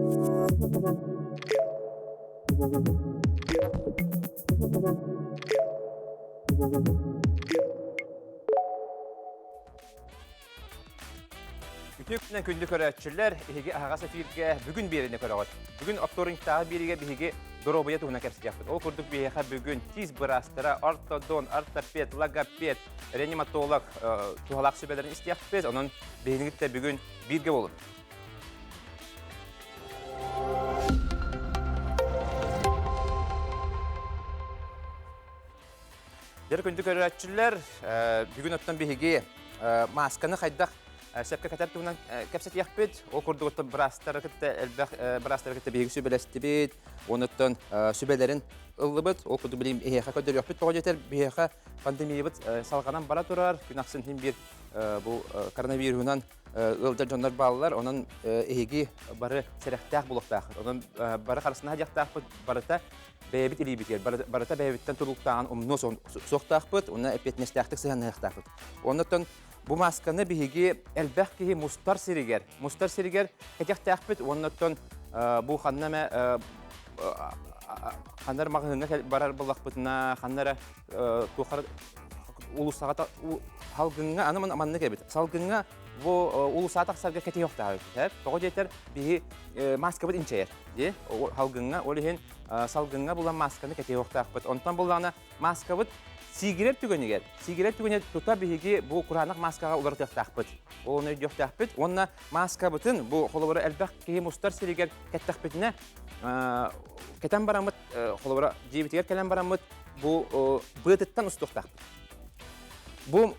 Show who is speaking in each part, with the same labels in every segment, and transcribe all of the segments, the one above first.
Speaker 1: Үтүө күнүнэн күндү көрөөччүлэр, эһиги аһаҕас эфиргэ бүгүн биэриини көрөҕүт. Бүгүн оптуорунньуктааҕы биэриигэ биһиги доруобуйа туһунан кэпсэтиэхпит. Ол курдук биһиэхэ бүгүн тиис быраастара, ортодон, ортопед, логопед, реаниматолог туһалаах сүбэлэрин истиэхпит. Онон биһигини кытта бүгүн бииргэ буолун. Дьэр күндү көрөөччүлэр, бүгүн оттон биһиги маасканы хайдах сөпкө кэтэр туһунан кэпсэтиэхпит. Ол курдук оттон быраастары кытта элбэх быраастары кытта биһиги сүбэлэстибит, онуттан сүбэлэрин ыллыбыт. Ол курдук билигин эһиэхэ көрдөрүөхпүт тоҕо диэтэр биһиэхэ пандемиябыт салҕанан бара турар. Күн ахсын иһин биир бу коронавируһунан ыалдьар дьоннор бааллар. Онон эһиги бары сэрэхтээх буолуохтааххыт. Онон бары харыстана сылдьыахтаахпыт. Барыта бэйэбит илиибитигэр барыта бэйэбиттэн тутулуктааҕын умнуо суохтаахпыт уонна эппиэтинэстээхтик сыһыаннаһыахтаахпыт. Оннуттан бу маасканы биһиги элбэх киһи мустар сиригэр, мустар сиригэр кэтиэхтээхпит уоннаттан бу ханна эмэ ханна эрэ маҕаһыыҥҥа барар буоллахпытына, ханна эрэ туохха улуссаҕа салгыҥҥа аны маннык эбит салгыҥҥа бу улусаа тахсарга кэтиһиэхтээхпит тоҕо диэтэр биһи маскабыт инчэйэр дии салгыҥҥа ол иһин салгыҥҥа булан масканы кэтиһиэхтээхпит онтон буллаҕына маскабыт сиигирэр түгэнигэр сиигирэр түгэнигэр тута биһиги бу кураанах маскаҕа уларытыахтаахпыт ол ону өйдүөхтээхпит уонна маскабытын бу холобура элбэх киһи мустар сиригэр кэттэхпитинэ кэтэн бараммыт холобура дьиэбитигэр кэлэн бараммыт бу быатыттан устуохтаахпыт бу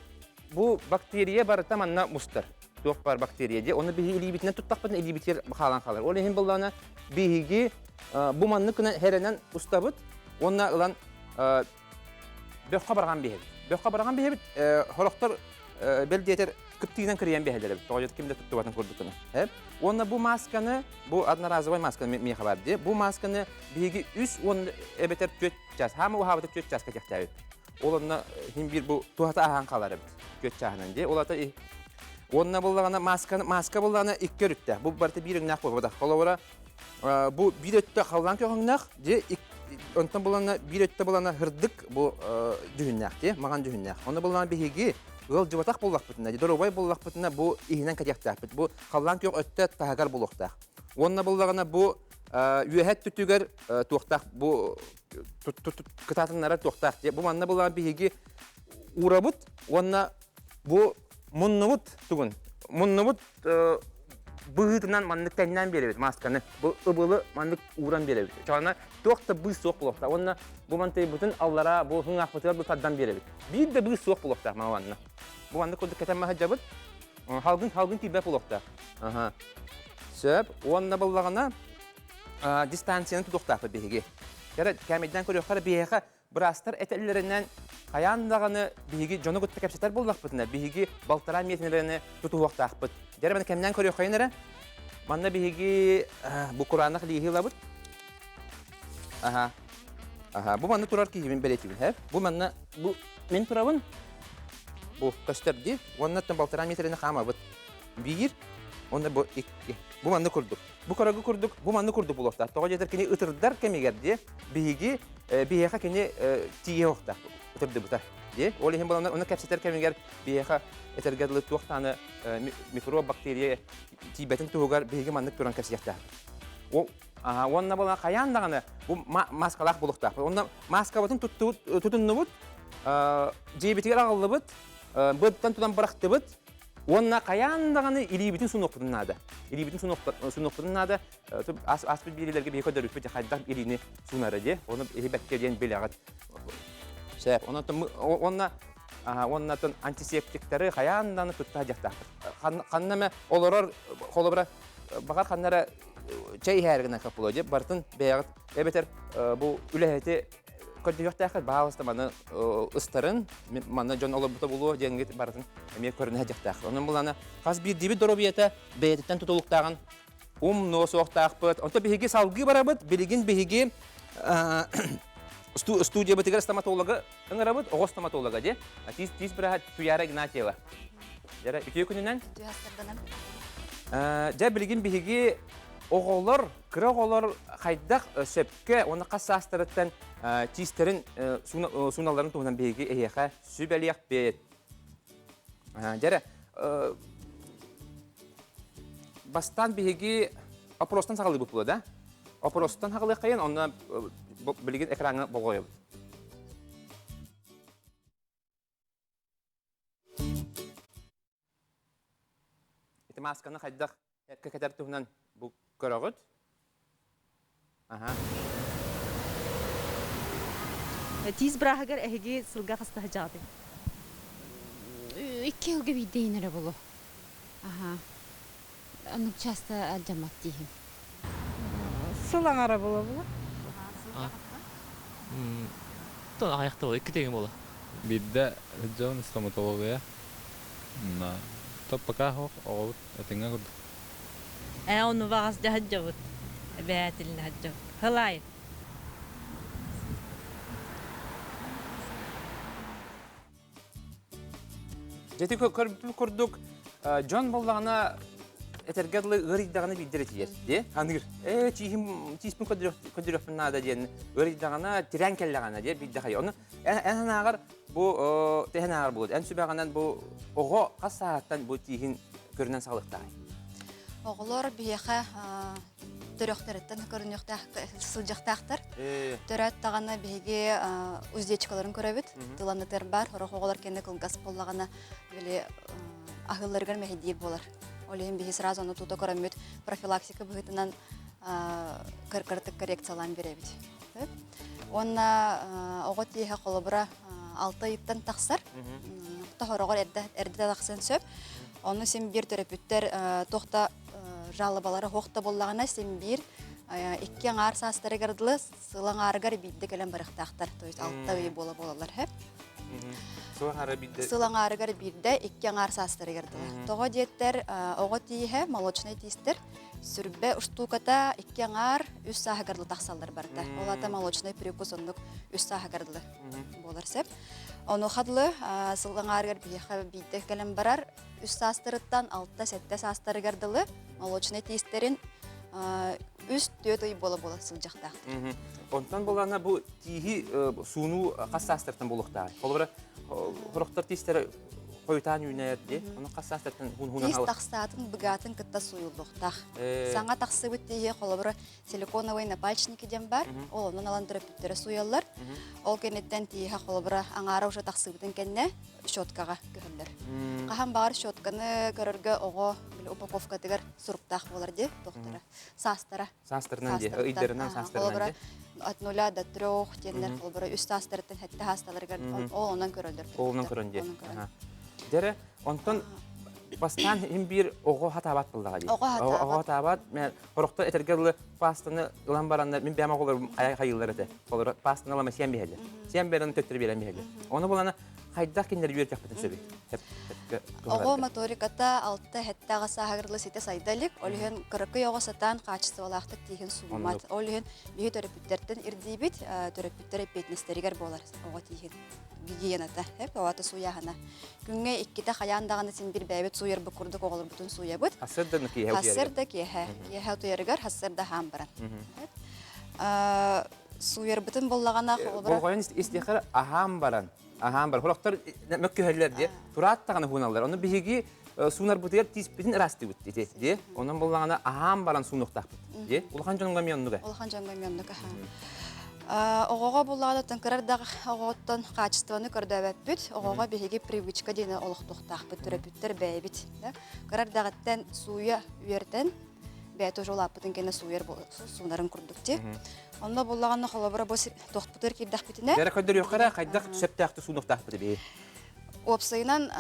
Speaker 1: бу бактерия барыта манна мустар туох баар бактерия дии ону биһиги илиибитинэн туттахпытына илиибитигэр хаалан хаалар ол иһин буоллаҕына биһиги бу маннык гына хэрэнэн устабыт уонна ылан бөххө барҕан биһэбит бөххө барҕан биһэбит сорохтор бэл диэтэр кыптыынан кырыйан биһэлэр эбит тоҕо ким да туттубатын курдук гына уонна бу масканы бу одноразовый маска миэхэ бар дии бу масканы биһиги үс уон эбэтэр түөрт час хаама уһаабыта түөрт чааска кэхтээбит ол онно хин биир бу туһата аһаан хаалар эбит түөрт чааһынан дии ол ата уонна буллаҕына маска маска буллаҕына икки өрүттээх бу барыта биир өҥнөөх буолбатах холобура бу биир өттө халлаан көҕүҥнээх дьэ онтон булана биир өттө булана һырдык бу дьүһүннээх дии маҕан дьүһүннээх онно буллаҕына биһиги ыалдьыбатах буоллахпытына доруобай буоллахпытына бу иһинэн кэтиэхтээхпит бу халлаан күөх өттө таһыгар буолуохтаах уонна буллаҕына бу үөһэ өттүтүгэр туохтаах бу кытаатыннарар туохтаах дии бу манна буллаҕына биһиги уурабыт уонна бу муннубут тугун муннубут быһыытынан маннык тэҥнээн биэрэбит масканы бу ыбылы маннык ууран биэрэбит чоҕуна туох да быыс суох буолуохтаах уонна бу мантыйбытын аллараа бу хыҥаахпытыгар бу тардан биэрэбит биир да быыс суох буолуохтаах манна бу маннык курдук кэтэн маһыдьабыт халгын халгын тиийбэт буолуохтаах аха сөп уонна буоллаҕына дистанцияны тутуохтаахпыт биһиги кэрэ кээмэйдээн көрүөххэ биһиэхэ Быраастар этэллэринэн, хайаан даҕаны биһиги дьону кытта кэпсэтэр буоллахпытына, биһиги балтараа миэтинэлэри тутуһуохтаахпыт. Дьэ, эрэ кэмнээн көрүөххэйин эрэ. Манна биһиги бу кураанах лииһи ылабыт. Аха. Аха, бу манна турар киһибин бэлиэтибин, һэ? Бу манна, бу мин турабын. Бу көстөр дии. Уонна балтараа миэтирэни хаамабыт. Биир, уонна бу икки. Бу манна курдук. Бу көрөгү курдук, бу манна курдук буолуохтаах. Тоҕо диэтэр кини ытырдар кэмигэр дии, биһиги биһиэхэ кини тиийэ уохтаах ытырдыбыта дии. Ол иһин буолан ону кэпсэтэр кэмигэр биһиэхэ этэргэ дылы туох даҕаны микроб бактерия тиийбэтин туһугар биһиги маннык туран кэпсиэхтээхпит. Ол уонна буолан хайаан даҕаны бу маскалаах буолуохтаахпыт. Онно маскабытын тутуннубут, дьиэбитигэр аҕаллыбыт, быаттан тутан бырахтыбыт, Уонна хайаан даҕаны илиибитин сунуохпутун наада. Илиибитин сунуохпутун наада. Ааспыт биэриилэргэ биһиги көрдөрбүппүт хайдах илиини суунара дии. Ону иһибэккэ диэн билэҕит. Сөп. Онон уонна антисептиктары хайаан даҕаны тутта сылдьыахтаахпыт. Ханна эмэ олорор холобура баҕар ханна эрэ чэй иһээри гынан каппыло дии барытын бэйэҕит эбэтэр бу үлэһити көрдөһүөхтээххит баһаалыста маны ыстарын манна дьон олорбута буолуо диэҥҥит барытын эмиэ көрүнэ сылдьыахтаах. Онон булана хас биирдиибит доруобуйата бэйэтиттэн тутулуктааҕын умнуо суохтаахпыт. Онто биһиги салгыы барабыт. Билигин биһиги студиябытыгар стоматолога ыҥырабыт, оҕо стоматолога дии. Тиис тиис быраһа Туяра Игнатьева. Дьэ, үтүө күнүнэн.
Speaker 2: Үтүө астарданан.
Speaker 1: Дьэ, билигин биһиги. Оҕолор, кыра оҕолор хайдах сөпкө уонна хас саастарыттан тиистэрин сууналларын туһунан биһиги эһиэхэ сүбэлиэхпит. Дьэрэ, бастаан биһиги опростан саҕалыыбыт буолуо да? Опростан саҕалыаххайын, онно билигин экраҥҥа болҕойобут. Ити маасканы хайдах кэтэр туһунан бу көрөҕүт. Аха.
Speaker 2: Тиис бырааһыгар эһиги сылга хаста сылдьаҕытый?
Speaker 3: Икки сылга биирдэ иһин эрэ боло. Аха. Оннук часто алдьаммат дииһим.
Speaker 4: Сыл аҥара буола-буола.
Speaker 5: Тон аҕыйахта буола, икки тэҥэ буола.
Speaker 6: Биирдэ сылдьабын стоматология. То пока суох оҕобут этиҥҥэ курдук.
Speaker 4: Ээ, ону баҕас дьаһаддьабыт. Эбээтилинэ сылдьабыт. Хылай.
Speaker 1: Дьэ көрбүт курдук дьон буоллаҕына этэргэ дылы ыарыйдаҕына биирдэ эрэ тиийэр дии аныыр ээ тииһим тииспин көрдөрүөхпүн наада диэн ыарыйдаҕына тирээн кэллэҕинэ диэ биирдэ хайа ону эн санааҕар бу тэһэн ааҕар буолуо эн сүбэҕинэн бу оҕо хас сааһыттан бу тииһин көрүнэн саҕалыахтааҕый
Speaker 7: Оҕолор биһиэхэ төрөхтөрүттэн көрүнүөхтээх сылдьыахтаахтар. Төрөөт даҕаны биһиги уздечкаларын көрөбүт. Тыланытыр бар, сорох оҕолор кэннэ кылгас буоллаҕына били аһыылларыгар мэһэйдиир буолар. Ол иһин биһи сразу ону тута көрөммүт профилактика быһыытынан кыркырытык коррекциялаан биэрэбит. Уонна оҕо тииһэ холобура алта ыйыттан тахсар. Тоһороҕор эрдэ эрдэ тахсан сөп. Ону син биир төрөппүттэр туох да жалобалара суох да буоллаҕына син биир икки аҥаар саастарыгар дылы сыл аҥаарыгар биирдэ кэлэн барыахтаахтар. То есть алта ый буола буолаллар һэ.
Speaker 1: Сыл аҥаара биирдэ.
Speaker 7: Сыл аҥаарыгар биирдэ икки аҥаар саастарыгар дылы. Тоҕо диэттэр оҕо тииһэ молочнай тиистэр сүрбэ устууката икки аҥаар үс сааһыгар дылы тахсаллар барыта. Ол аата молочнай прикус оннук үс сааһыгар дылы буолар сөп. Онуоха дылы сыл аҥаарыгар биһиэхэ биирдэ кэлэн барар үс саастарыттан алта-сэттэ саастарыгар дылы молочнай тиистэрин үс-түөрт ый буола-буола сылдьахтаахтар.
Speaker 1: Онтон булана бу тииһи суунуу хас саастартан буолуохтааҕый? Холобура, сорохтор тиистэрэ хойутаан үүнэр дии. Ону хас саастартан хуун-хуунан
Speaker 7: Тиис тахсаатын, быгаатын кытта сууйуллуохтаах. Саҥа тахсыбыт тииһи холобура силиконовые напальчники диэн баар. Ол онон алан төрөппүттэрэ сууйаллар. Ол кэнниттэн тииһэ холобура аҥаара уже тахсыбытын кэннэ щеткаҕа көһөллөр. Хаһан баҕар щетканы көрөргө оҕо били упаковкатыгар суруктаах буолар дии доктора. Саастара.
Speaker 1: Саастарынан дии, ыйдарынан саастарынан дии.
Speaker 7: От нуля до трех диэннэр холобура үс саастарыттан сэттэ саасталарыгар ол онон көрөллөр.
Speaker 1: Ол онон көрөн дии. Дьэрэ, онтон бастаан иһин биир оҕо хатаабат буоллаҕа дии.
Speaker 7: Оҕо хатаабат.
Speaker 1: Оҕо хатаабат. Хорохто этэргэ дылы паастаны ылан бараннар мин бэйэм оҕолорум хайыыллар этэ. Олор паастаны ылама сиэн биһэллэр. Сиэн берен төттөрү биэрэн биһэллэр. Ону булана хайдах кинилэр үөрдэхпитин сөбүй?
Speaker 7: Оҕо моториката алта-сэттэ аҕа сааһыгар дылы ситэ сайда илик. Ол иһин кыракый оҕо сатаан хаачыстыбалаахтык тииһин сууммат. Ол иһин биһи төрөппүттэртэн ирдиибит, төрөппүттэр эппиэтинэстэригэр буолар оҕо тииһин гигиената, оҕото сууйааһына. Күҥҥэ иккитэ хайаан даҕаны син биир бэйэбит сууйарбыт курдук оҕолорбутун сууйабыт.
Speaker 1: Хассыр да киэһэ
Speaker 7: Хассыр да киэһэ. Киэһэ утуйарыгар хассыр да хаан баран. Сууйарбытын буллаҕына холобура
Speaker 1: Болҕойон истиэхэр аһаан баран аһаан баран Хорохтор мөккүһэллэр дии тураат даҕаны хуналлар ону биһиги суунарбытыгар тииспитин ыраастыыбыт ити дии онон буллаҕына аһаан баран суунуохтаахпыт дии улахан дьоҥҥо эмиэ оннук
Speaker 7: улахан дьоҥҥо эмиэ оннук оҕоҕо буллаҕына тыҥкырар да оҕоттон хаачыстыбаны көрдөөбөппүт оҕоҕо биһиги привычка диэни олохтуохтаахпыт төрөппүттэр бэйэбит кыра эрдэҕиттэн сууйа үөртэн бэйэтэ уже улааппытын кэннэ сууйар суунарын курдук дии Онно буллаҕына холобура бу тохпутугар киирдэхпитинэ
Speaker 1: Дьэрэ көрдөрүөххэ эрэ хайдах сөптөөхтүк суунуохтаахпыт эбии.
Speaker 7: Уопсайынан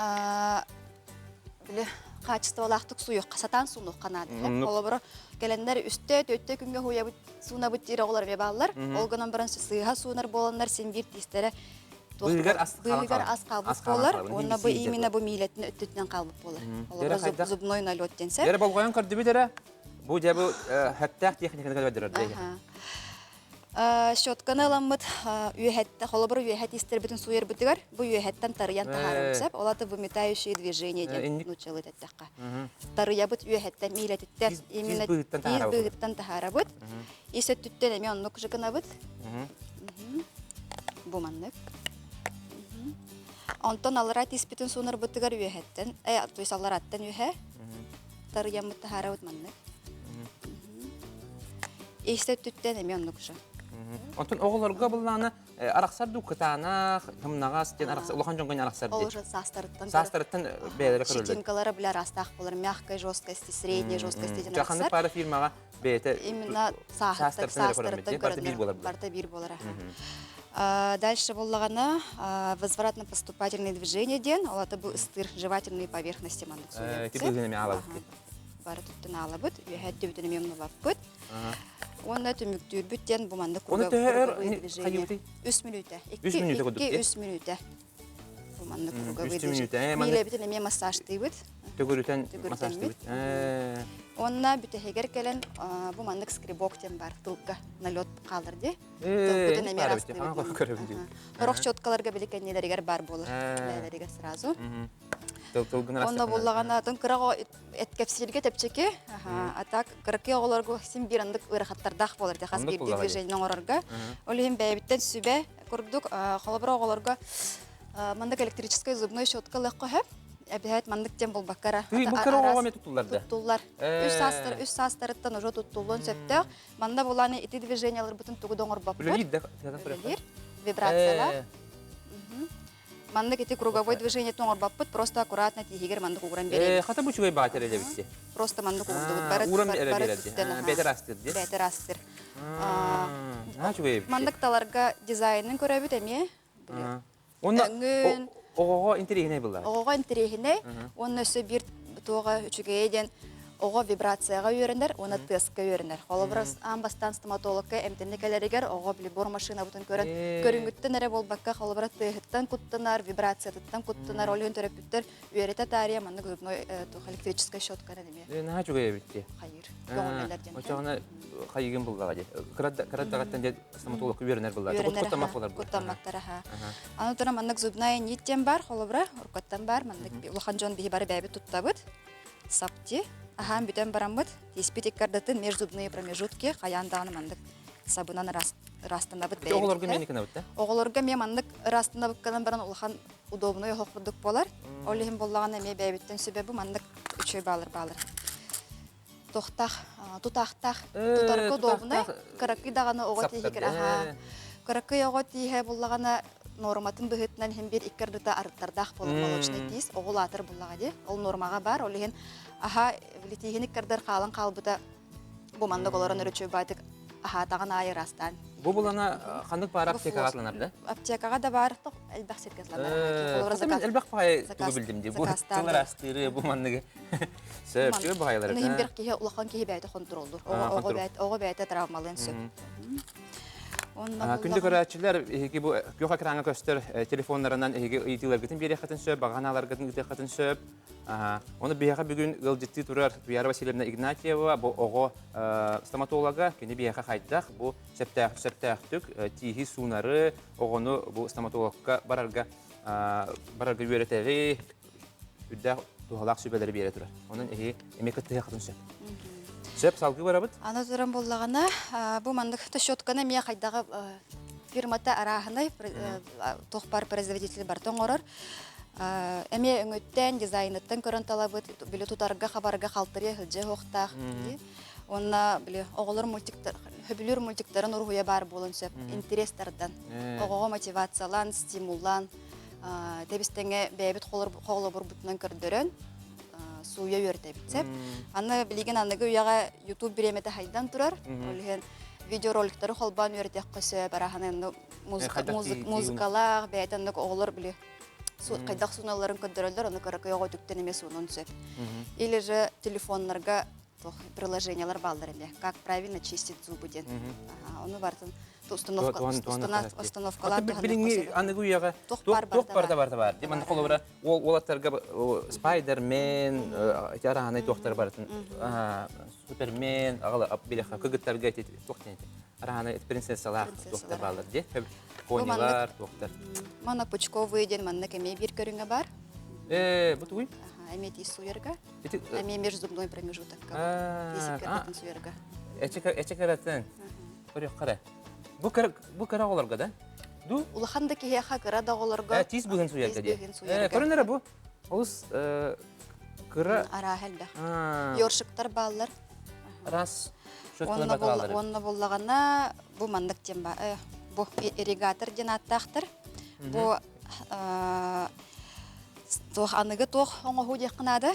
Speaker 7: били хаачыстыбалаахтык сууйуохха, сатаан суунуохха наада. Холобура кэлэннэр үстэ, төрттө күҥҥэ хуйабыт, суунабыт диир оҕолор эмиэ бааллар. Ол гынан баран сыыһа суунар буоланнар син биир тиистэрэ
Speaker 1: быыһыгар ас
Speaker 7: быыһыгар ас хаалбыт буолар уонна бу именно бу миилэтин өттүтүнэн хаалбыт буолар. Холобура зубной налет диэн сэр.
Speaker 1: Дьэрэ болҕойон көрдүбүт эрэ Бу дьэ бу хэптээх техниканы көрдөрөр дии.
Speaker 7: Щетканы ыламмыт үөһэттэ, холобур үөһэ тиистэрбитин сууйарбытыгар бу үөһэттэн тарыйан таһаарабыт сөп. Ол аты выметающие движения диэн нууччалыы эттэххэ. Тарыйабыт үөһэттэн, миилэтиттэн, именно тиис быыһыттан таһаарабыт. Ис өттүттэн эмиэ оннук же гынабыт. Бу маннык. Онтон аллараа тииспитин суунарбытыгар үөһэттэн, то есть алларааттан үөһэ тарыйаммыт таһаарабыт маннык. Ис өттүттэн эмиэ оннук же.
Speaker 1: Онтон оҕолорго быллаана арахсар дуу кытаанах, хымнаҕас диэн арахсар, улахан дьоҥҥо арахсар
Speaker 7: дии. Ол саастарыттан.
Speaker 1: Саастарыттан бэйэлэрэ көрөллөр.
Speaker 7: Щетинкалара бile араастаах болар, мягкой жесткости, средней жесткости диэн
Speaker 1: арахсар. Ханнык пара фирмаҕа бэйэтэ
Speaker 7: именно саастарыттан
Speaker 1: барыта биир буолар.
Speaker 7: Барыта биир буолар. Дальше боллаҕына возвратно-поступательные движения диэн, ол ата бу ыстыыр жевательные поверхности маннык суруйабыт.
Speaker 1: Тибыгын эми аалабыт.
Speaker 7: Бары туттун аалабыт, үөһэ өттүбүтүн эмиэ умнулаппыт. Уонна түмүктүүрбүт диэн бу маннык
Speaker 1: Оны төһө өр
Speaker 7: Үс мүнүүтэ.
Speaker 1: Үс мүнүүтэ курдук.
Speaker 7: Икки үс мүнүүтэ. Бу маннык круговые движения. Миилэбитин эмиэ массажтыыбыт.
Speaker 1: Төгүрүтэн массажтыыбыт.
Speaker 7: Уонна бүтэһигэр кэлэн бу маннык скребок диэн бар тылга налет хаалар дии. Тылбытын эмиэ ырастыыбыт. Сорох щеткаларга били кэннилэригэр бар буолар. Бэйэлэригэр сразу. Онно буллаҕына атын кыра эт кэпсииргэ тэпчэки. А так кыракый оҕолорго син биир андык ыарахаттардаах буолар хас биирдии движение оҥорорго. Ол иһин бэйэбиттэн сүбэ курдук холобура оҕолорго маннык электрическай зубной щетка ылыахха сөп. Эбэһээт маннык диэн булбаккара.
Speaker 1: Бу кыра оҕоҕо эмиэ туттуллар да?
Speaker 7: Туттуллар. Үс саастар, үс саастарыттан уже туттуллуон сөптөөх. Манна булааны ити движенияларбытын тугу да оҥорбоппут.
Speaker 1: Үлэлиир да?
Speaker 7: Үлэлиир. Вибрациялар. Маннык ити круговой движение оҥорбоппут, просто аккуратно тииһигэр маннык угуран биэрэбит.
Speaker 1: Хата бу үчүгэй баатыр элэбитти.
Speaker 7: Просто маннык угурдубут. Бары
Speaker 1: Ууран эрэ биэрэрди. Бээтэр астыр ди.
Speaker 7: Бээтэр астыр.
Speaker 1: Аа, үчүгэй эбит.
Speaker 7: Маннык таларга дизайнын көрөбүт эмиэ.
Speaker 1: Онно оҕоҕо интэриэһинэй буллар.
Speaker 7: Оҕоҕо интэриэһинэй. Уонна өссө биир туоҕа үчүгэйэ диэн оҕо вибрацияҕа үөрэнэр уонна тыаска үөрэнэр. Холобура, аан бастаан стоматологка эмтэнэ кэлэригэр оҕо били бор машинабытын көрөн, көрүҥүттэн эрэ буолбакка, холобура, тыаһыттан куттанар, вибрациятыттан куттанар, ол иһин төрөппүттэр үөрэтэ таарыйа маннык зубной электрическай щетканан эмиэ
Speaker 1: Наһаа үчүгэй эбит дии.
Speaker 7: Хайыыр. Көҕүлэлэр диэн.
Speaker 1: Очоҕуна хайыгын буллаҕа дии. Кыра даҕаттан дьэ стоматологка үөрэнэр буллаҕа.
Speaker 7: Үөрэнэр
Speaker 1: куттаммат болар.
Speaker 7: Куттамматтар аха. Аны туран маннык зубная нить диэн бар, холобура, уруккаттан бар, маннык улахан дьон биһи бары бэйэбит туттабыт. Сапти. Аһаан бүтэн бараммыт, тииспит иккардатын межзубные промежутки хайаан даҕаны маннык сабынан ыраастанабыт
Speaker 1: бэйэбит. Оҕолорго эмиэ кынабыт да?
Speaker 7: Оҕолорго эмиэ маннык ыраастанабыкканан баран улахан удобный оһох курдук буолар. Ол иһин буоллаҕына эмиэ бэйэбиттэн сүбэ бу маннык үчүгэй баалар баалар. Тохтах, тутаахтаах, тутарга удобнай, кыракый даҕаны оҕо тииһигэр аһаа. Кыракый оҕо тииһэ буллаҕына норматын быһыытынан иһин биир икки ардыта арыттардаах буолар молочный тиис оҕо улаатар буллаҕа дии. Ол нормаҕа бар, ол иһин аһа тииһин иккардар хаалан хаалбыта бу маннык олорон өрөчүөбаатык аһаатаҕын аайы ыраастаан.
Speaker 1: Бу булана ханнык баар аптекаҕа атланар да?
Speaker 7: Аптекаҕа да бар, элбэх сиргэ
Speaker 1: атланар. Элбэх баҕайы тугу билдим дии. Бу тыл ыраастыыры, бу манныгы. Сөп, сөп баҕайылар.
Speaker 7: Иһин бир киһи улахан киһи бэйэтэ контроллур. Оҕо бэйэтэ травмалыан сөп.
Speaker 1: Күндү көрөөччүлэр, эһиги бу күөх экраҥҥа көстөр телефоннарынан эһиги ыйытыыларгытын биэриэххитин сөп, баҕа санааларгытын ыытыаххытын сөп. Ону биһиэхэ бүгүн ыалдьыттыы турар Туяра Васильевна Игнатьева, бу оҕо стоматолога, кини биһиэхэ хайдах бу сөптөөх сөптөөхтүк тииһи суунары, оҕону бу стоматологка барарга барарга үөрэтэри, үрдээх туһалаах сүбэлэри биэрэ турар. Онон эһиги эмиэ кыттыһыаххытын сөп. Сөп, салгыы барабыт.
Speaker 7: Аны туран буллаҕына, бу маннык щетканы эмиэ хайдаҕы фирмата арааһынай туох бар производитель барыта оҥорор. Эмиэ өҥүттэн, дизайныттан көрөн талабыт, били тутарга, хабарга халтарыйа сылдьа суохтаах. Уонна били оҕолор мультиктар, хөбүлүүр мультиктарын уруһуйа баар буолуон сөп. Интерес тардан, оҕоҕо мотивациялаан, стимуллаан, тэбистэҥэ бэйэбит холобурбутунан көрдөрөн сууйа үөрдэбит сөп. Аны билигин аныгы үйэҕэ YouTube бириэмэтэ хайдан турар. Ол иһин видеороликтары холбоон үөрэтиэххэ сөп, араһаны музыкалаах, бэйэтэ оннук оҕолор били хайдах сууналларын көрдөрөллөр, ону кыракый оҕо үтүктэн эмиэ суунун сөп. Или же телефоннарга приложениялар бааллар эмиэ, как правильно чистить зубы диэн. Ону бартын установкалаан
Speaker 1: Билиҥҥи аныгы үйэҕэ туох барыта барыта бар. Диман холобура уолаттарга Спайдермен, ити араһанай туохтар барытын Супермен, аҕала билэхэ кыгыттарга ити туох диэн. Араһаны принцессалаах туохтар бааллар дии. Понилар, туохтар.
Speaker 7: Монопучковые диэн манна эмиэ биир көрүҥэ бар.
Speaker 1: Э, бу тугуй?
Speaker 7: Эмиэ тиис суйарга. Эмиэ межзубной промежутокка. Тиис суйарга.
Speaker 1: Эче кыратын. Көрүөх Бу кыра бу кыра оҕолорго да? Ду?
Speaker 7: Улахан да киһиэхэ кыра да оҕолорго.
Speaker 1: Тиис быһын суйарга дии. Көрүн эрэ бу. Олус кыра.
Speaker 7: Арааһа элбэх. Ёршиктар бааллар.
Speaker 1: Раз.
Speaker 7: Уонна буллаҕына бу маннык диэн ба бу ирригатор диэн ааттаахтар. Бу туох аныгы туох оҥоһуу диэххэ наада.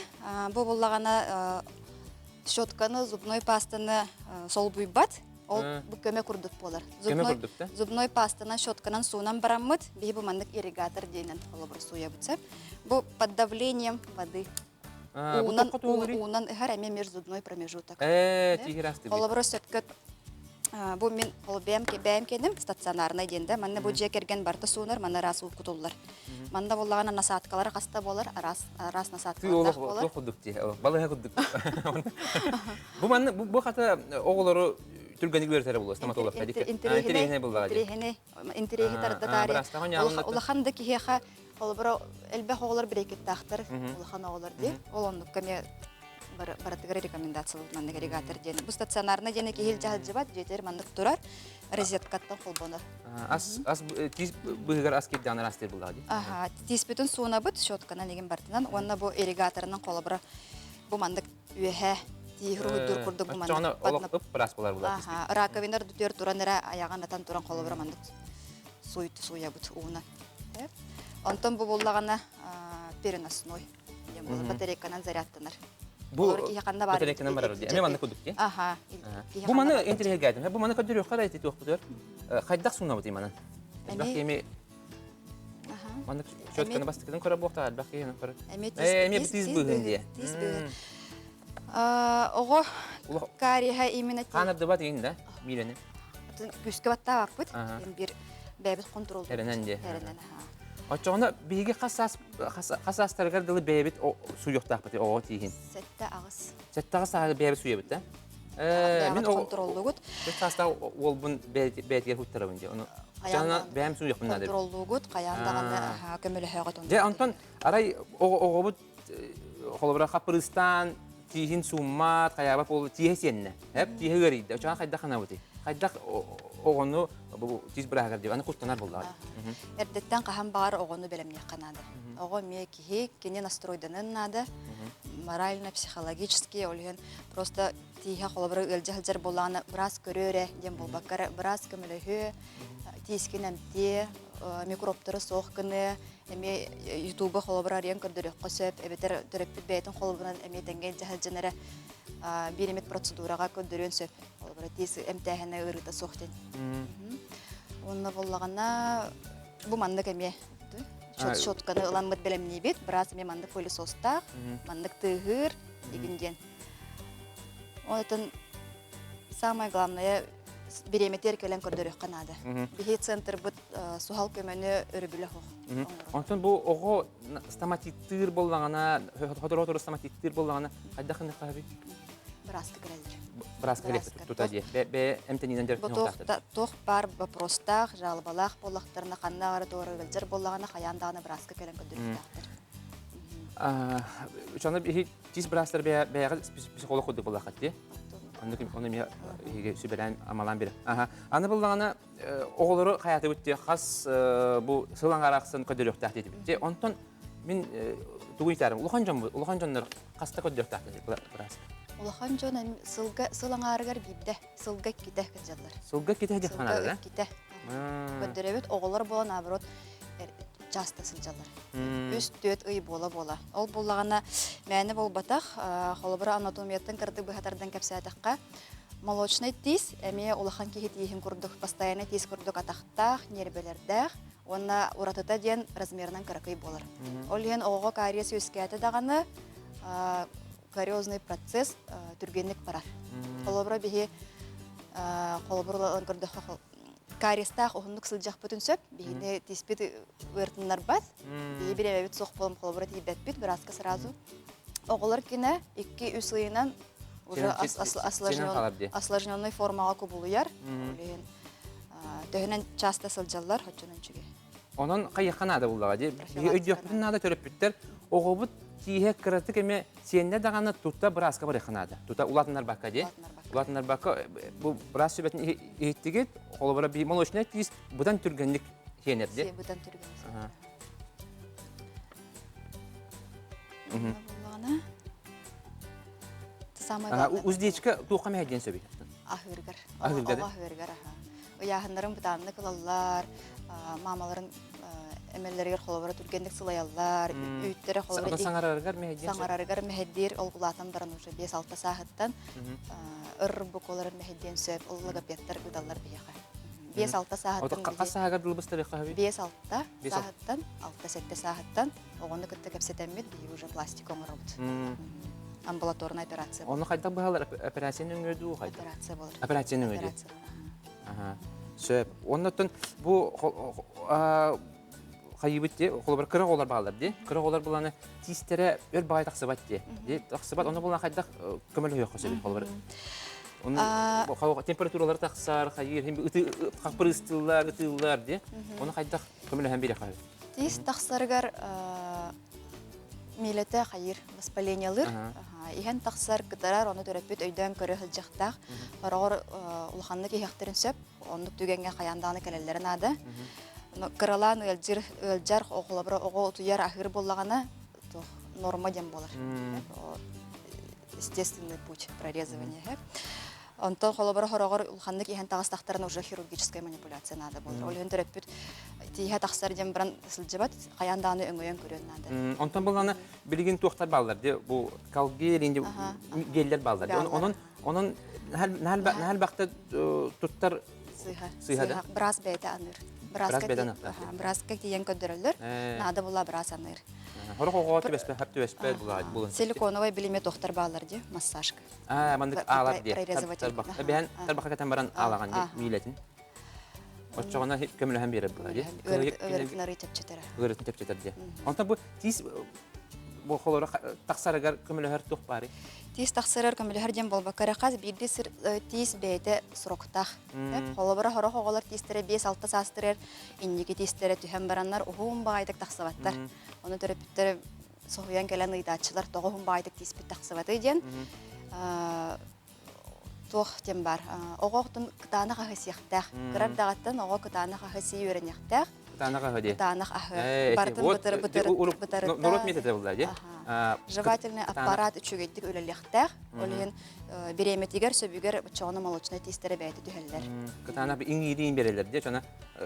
Speaker 7: Бу буллаҕына щетканы, зубной пастаны солбуйбат. Ол бу көмө курдук буолар.
Speaker 1: Көмө курдук да?
Speaker 7: Зубной пастанан, щетканан суунан бараммыт, биһи бу маннык ирригатор диэнэн холобур сууйабыт. Бу под давлением воды. Уунан, уунан ыһар эмиэ межзубной промежуток. Холобура сөпкө бу мин бэйэм бэйэм кэним стационарнай диэн да манна бу дьиэ кэргэн барыта суунар манна араас уу кутуллар манна буоллаҕына насадкалара хаста буолар араас араас насадкалардаах буолар
Speaker 1: курдук дии балыһа курдук бу манна бу хата оҕолору түргэнник үөрэтэрэ буолуо стоматолог интэриэһинэй буоллаҕа
Speaker 7: интэриэһинэй интэриэһи тарда улахан да киһиэхэ Холобура, элбэх оҕолор брекеттаахтар, улахан оҕолор дии. Ол оннукка эмиэ барытыгар рекомендациялыыр маннык ирригатор диэн. Бу стационарный диэн киһи илдьэ сылдьыбат, дьиэтигэр маннык турар, розеткаттан холбонор.
Speaker 1: Ас ас тиис быһыгар ас кирдэҕин араастыыр буллаҕа дии.
Speaker 7: Аха, тииспитин суунабыт щетканан игин бартынан уонна бу ирригаторынан холобура бу маннык үөһэ тииһ уруһуйдуур курдук бу маннык
Speaker 1: олох ып ыраас болар булар.
Speaker 7: Аха, раковина дүтүөр туран эрэ айаҕын атан туран холобура маннык суйабыт ууна. Онтон бу буллаҕына переносной диэн буолар батарейканан зарядтанар.
Speaker 1: Бу батарейканан барар дии. Эмиэ маннык курдук дии.
Speaker 7: Аха.
Speaker 1: Бу маны интириэһиргээтим. Бу маны көрдөрүөххэ да ити туохпутугар. Хайдах суунабытый манан? Элбэх киһи Маннык щетканы бастакытын көрө буохтаах элбэх киһи көрөр. Эмиэ тиис быыһын дии.
Speaker 7: Тиис быыһын. Оҕо кариеһа именно
Speaker 1: Хаанардыбат игин да биирени.
Speaker 7: Күүскэ баттаабаппыт. Бир бэйэбит контролдуубут.
Speaker 1: Эрэнэн дии.
Speaker 7: Эрэнэн.
Speaker 1: Оччоҕуна биһиги хас саас хас саастарыгар дылы бэйэбит суйуохтаахпыт оҕо тииһин.
Speaker 7: 7-8.
Speaker 1: 7-8 сааһыгар бэйэбит суйабыт да?
Speaker 7: Мин контроллугут.
Speaker 1: Бэт саастаах уолбун бэйэтигэр хуттарабын дии. Ону Чаһына бэйэм суйуохпун наада.
Speaker 7: Контроллугут, хайаан даҕаны көмөлөһөҕүт.
Speaker 1: Дьэ, онтон арай оҕобут холобура хаппырыыстаан тииһин сууммат, хайаабат буолла, тииһэ сиэннэ. Эп тииһэ ыарыйда. Очоҕон хайдах ханабытый? Хайдах оҕону бу тиис бырааһыгар дип аны куттанар буоллаҕа.
Speaker 7: Эрдэттэн хаһан баҕар оҕону бэлэмниэххэ наада. Оҕо эмиэ киһи, кини настройданын наада. Морально, психологически, ол иһин просто тииһэ холобура ыалдьа сылдьар буоллаҕына быраас көрөөрэ диэн буолбакка быраас көмөлөһүө, тиискин эмтиэ, микробтары суох гыныа, эмиэ ютуба холобура арыйан көрдөрүөххэ сөп эбэтэр төрөппүт бэйэтин холобурунан эмиэ тэҥҥэ илдьэ сылдьан эрэ биир эмит процедураҕа көрдөрүөн сөп холобура тиис эмтээһинэ ыарыыта суох диэн уонна буоллаҕына бу маннык эмиэ щетканы ыламмыт бэлэмниибит быраас эмиэ маннык пылесостаах маннык тыаһыыр игин диэн онтон самое главное бириэмэтигэр кэлэн көрдөрүөххэ наада. Биһи центрбыт суһал көмөнү өрөбүлэ суох.
Speaker 1: Онтон бу оҕо стоматиттыыр буоллаҕына, сотору-сотору стоматиттыыр буоллаҕына, хайдах гыныахха
Speaker 7: Бырааска кэлэллэр.
Speaker 1: Бырааска кэлиэхпит тута дии. Бэйэ эмтэниинэн дьарыктаныахтаахтар.
Speaker 7: Туох баар вопростаах, жалобалаах буоллахтарына, ханна аҕара туора ыалдьар буоллаҕына, хайаан даҕаны бырааска кэлэн көрдөрүөхтээхтэр.
Speaker 1: Чаны биһи тиис быраастар бэйэҕэ психолог курдук буоллаххыт дии. Оннук ону эмиэ эһиги сүбэлээн амалаан биэрэ. Аха. Аны буллаҕына оҕолору хайаатыбыт дии хас бу сыл аҥаара ахсын көрдөрүөхтээх диэтибит дии. Онтон мин тугу ыйытаарым улахан дьон улахан дьоннор хаста көрдөрүөхтээхтэр быраас?
Speaker 7: Улахан дьон сылга сыл аҥаарыгар биирдэ, сылга иккитэ кырдьаллар.
Speaker 1: Сылга иккитэ диэх
Speaker 7: Сылга иккитэ. Көрдөрөбүт оҕолор буолан наоборот часто сылдьаллар. Үс-түөрт ый буола-буола. Ол буоллаҕына мээнэ буолбатах, холобура анатомияттан кырдык быһатардан кэпсээтэххэ, молочный тиис эмиэ улахан киһи тииһин курдук, постоянно тиис курдук атахтаах, ньиэрбэлэрдээх уонна уратыта диэн размерынан кыракый буолар. Ол иһин оҕоҕо кариес үөскээтэ даҕаны кариозный процесс түргэнник барар. Холобура биһи холобур ылан көрдөххө кариестаах уһуннук сылдьахпытын сөп. Биһини тииспит ыартыннарбат. Биһи бирэбэбит суох буолан холобура тиийбэппит, бырааска сразу. Оҕолор кинэ 2-3 ыйынан Уже осложненный формаҕа кубулуйар. Ол төһөнөн часто сылдьаллар, оччонон үчүгэй.
Speaker 1: Онон хайыахха наада буллаҕа дии. Биһи өйдүөхпүтүн наада төрөппүттэр оҕобут тииһэ кыратык эмэ сиэннэ даҕаны тута бырааска барыахха наада. Тута улаатыннарбакка дии. Улаатыннарбакка бу быраас сүбэтин иһиттигит, холобура би молочный тиис быдан түргэнник сиэнэр дии.
Speaker 7: Быдан түргэнник. Буллаҕына самое главное.
Speaker 1: Уздечка туохха мэһэйдиэн сөбүй?
Speaker 7: Аһыыргар. Аһыыргар. Аһыыргар, аха. Ыйааһыннарын бытааннык ылаллар, мамаларын эмэллэригэр холобура түргэнник сылайаллар, үүттэрэ холобура
Speaker 1: саҥарарыгар мэһэйдиир.
Speaker 7: Саҥарарыгар мэһэйдиир, ол улаатан баран уже 5-6 сааһыттан ыр букваларын мэһэйдиэн сөп, ол логопедтар ыыталлар биһиэхэ. 5-6 сааһыттан
Speaker 1: Хас сааһыгар дылбыстарыахха сөбүй?
Speaker 7: 5-6 сааһыттан, 6-7 сааһыттан оҕону кытта кэпсэтэммит биһиги уже пластика оҥоробут. Амбулаторная операция.
Speaker 1: Ону хайдах быһалар операция нөҥүө дуу хайдах?
Speaker 7: Операция болар.
Speaker 1: Операция нөҥүө дуу. Сөп. Оннотон бу хайыбыт дии, холобур кыра оҕолор бааллар дии. Кыра оҕолор буланы тиистэрэ өр баҕай тахсыбат дии. Дии тахсыбат, ону булан хайдах көмөлөһүөххэ сөбүй холобур. Ону температуралары тахсар, хайыр, хаппырыстыыллар, ытыыллар дии. Ону хайдах көмөлөһөн биэриэххэ
Speaker 7: Тиис тахсарыгар миилэтэ хайыр воспалениелыр иһэн тахсар кытарар ону төрөппүт өйдөөн көрө сылдьыахтаах хороҕор улаханнык иһиэхтэрин сөп оннук түгэҥҥэ хайаан даҕаны кэлэллэрэ наада кыралаан ыалдьыр ыалдьар холобура оҕо утуйар аһыыр буоллаҕына норма диэн буолар естественный путь прорезывания Онтон холобура хороҕор улаханнык иһэн таҕыстахтарына уже хирургическая манипуляция наада буолар. Ол иһин төрөппүт тииһэ тахсар диэн баран сылдьыбат, хайаан даҕаны өҥөйөн көрүөн наада.
Speaker 1: Онтон булланы билигин туохтар бааллар ди бу калгел инди геллер бааллар. Онон онон наһал бахта туттар
Speaker 7: сыыһа. Сыыһа да? Быраас бэйэтэ аныыр. Бырааска тиийэн көрдөрөллөр. Наада була быраас аныыр.
Speaker 1: Хорох оҕо түбэспэ, хап түбэспэ булан.
Speaker 7: Силиконовай билиме тохтар бааллар ди массажка.
Speaker 1: Аа, маннык аалар диэ. Тарбах. Тарбахха кэтэн баран аалаҕан диэ, миилэтин. Оччоҕуна көмөлөһөн биэрэр буолар диэ.
Speaker 7: Ыарытын арыы чэпчэтэрэ.
Speaker 1: Ыарытын чэпчэтэр диэ. Онтон бу тиис бу холоро тахсарыгар көмөлөһөр туох баарый?
Speaker 7: Тиис тахсарыгар көмөлөһөр диэн буолбакка эрэ хас биирдии сир тиис бэйэтэ сроктаах. Холобура сорох оҕолор тиистэрэ 5-6 саастарыгар инники тиистэрэ түһэн бараннар уһун баҕайытык тахсыбаттар. Ону төрөппүттэр соһуйан кэлэн ыйытааччылар тоҕо уһун баайдык тииспит тахсыбатый диэн туох диэн бар оҕо оҕотун кытаанах аһы сиэхтээх кыра эрдэҕиттэн оҕо кытаанах аһы сии үөрэниэхтээх
Speaker 1: кытаанах аһы дии
Speaker 7: кытаанах аһы барытын бытыр бытыр бытарытта
Speaker 1: норуот метода буолла дии
Speaker 7: жевательный аппарат үчүгэйдик үлэлиэхтээх ол иһин бириэмэтигэр сөбүгэр боччоҕуна молочнай тиистэрэ бэйэтэ түһэллэр
Speaker 1: кытаанах иҥиириин берелер дии чона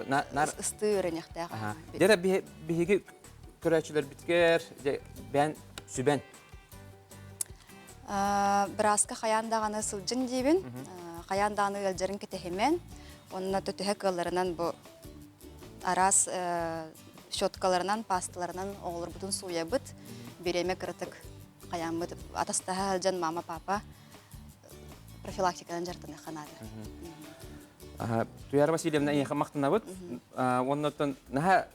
Speaker 7: нар ыстыы үөрэниэхтээх
Speaker 1: дьэ биһиги көрөөччүлэрбитигэр бээн сүбэн
Speaker 7: Бырааска хайаан даҕаны сылдьын диибин. Хайаан даҕаны ыалдьарын кэтэһимэн. Онно төтөһө кыалларынан бу араас щеткаларынан, пасталарынан оҕолорбутун сууйабыт. Бириэмэ кыратык хайааммыт атастаһа сылдьан мама, папа профилактиканан дьарыктаныахха наада.
Speaker 1: Туяра Васильевна эйиэхэ махтанабыт. Оннуттан наһаа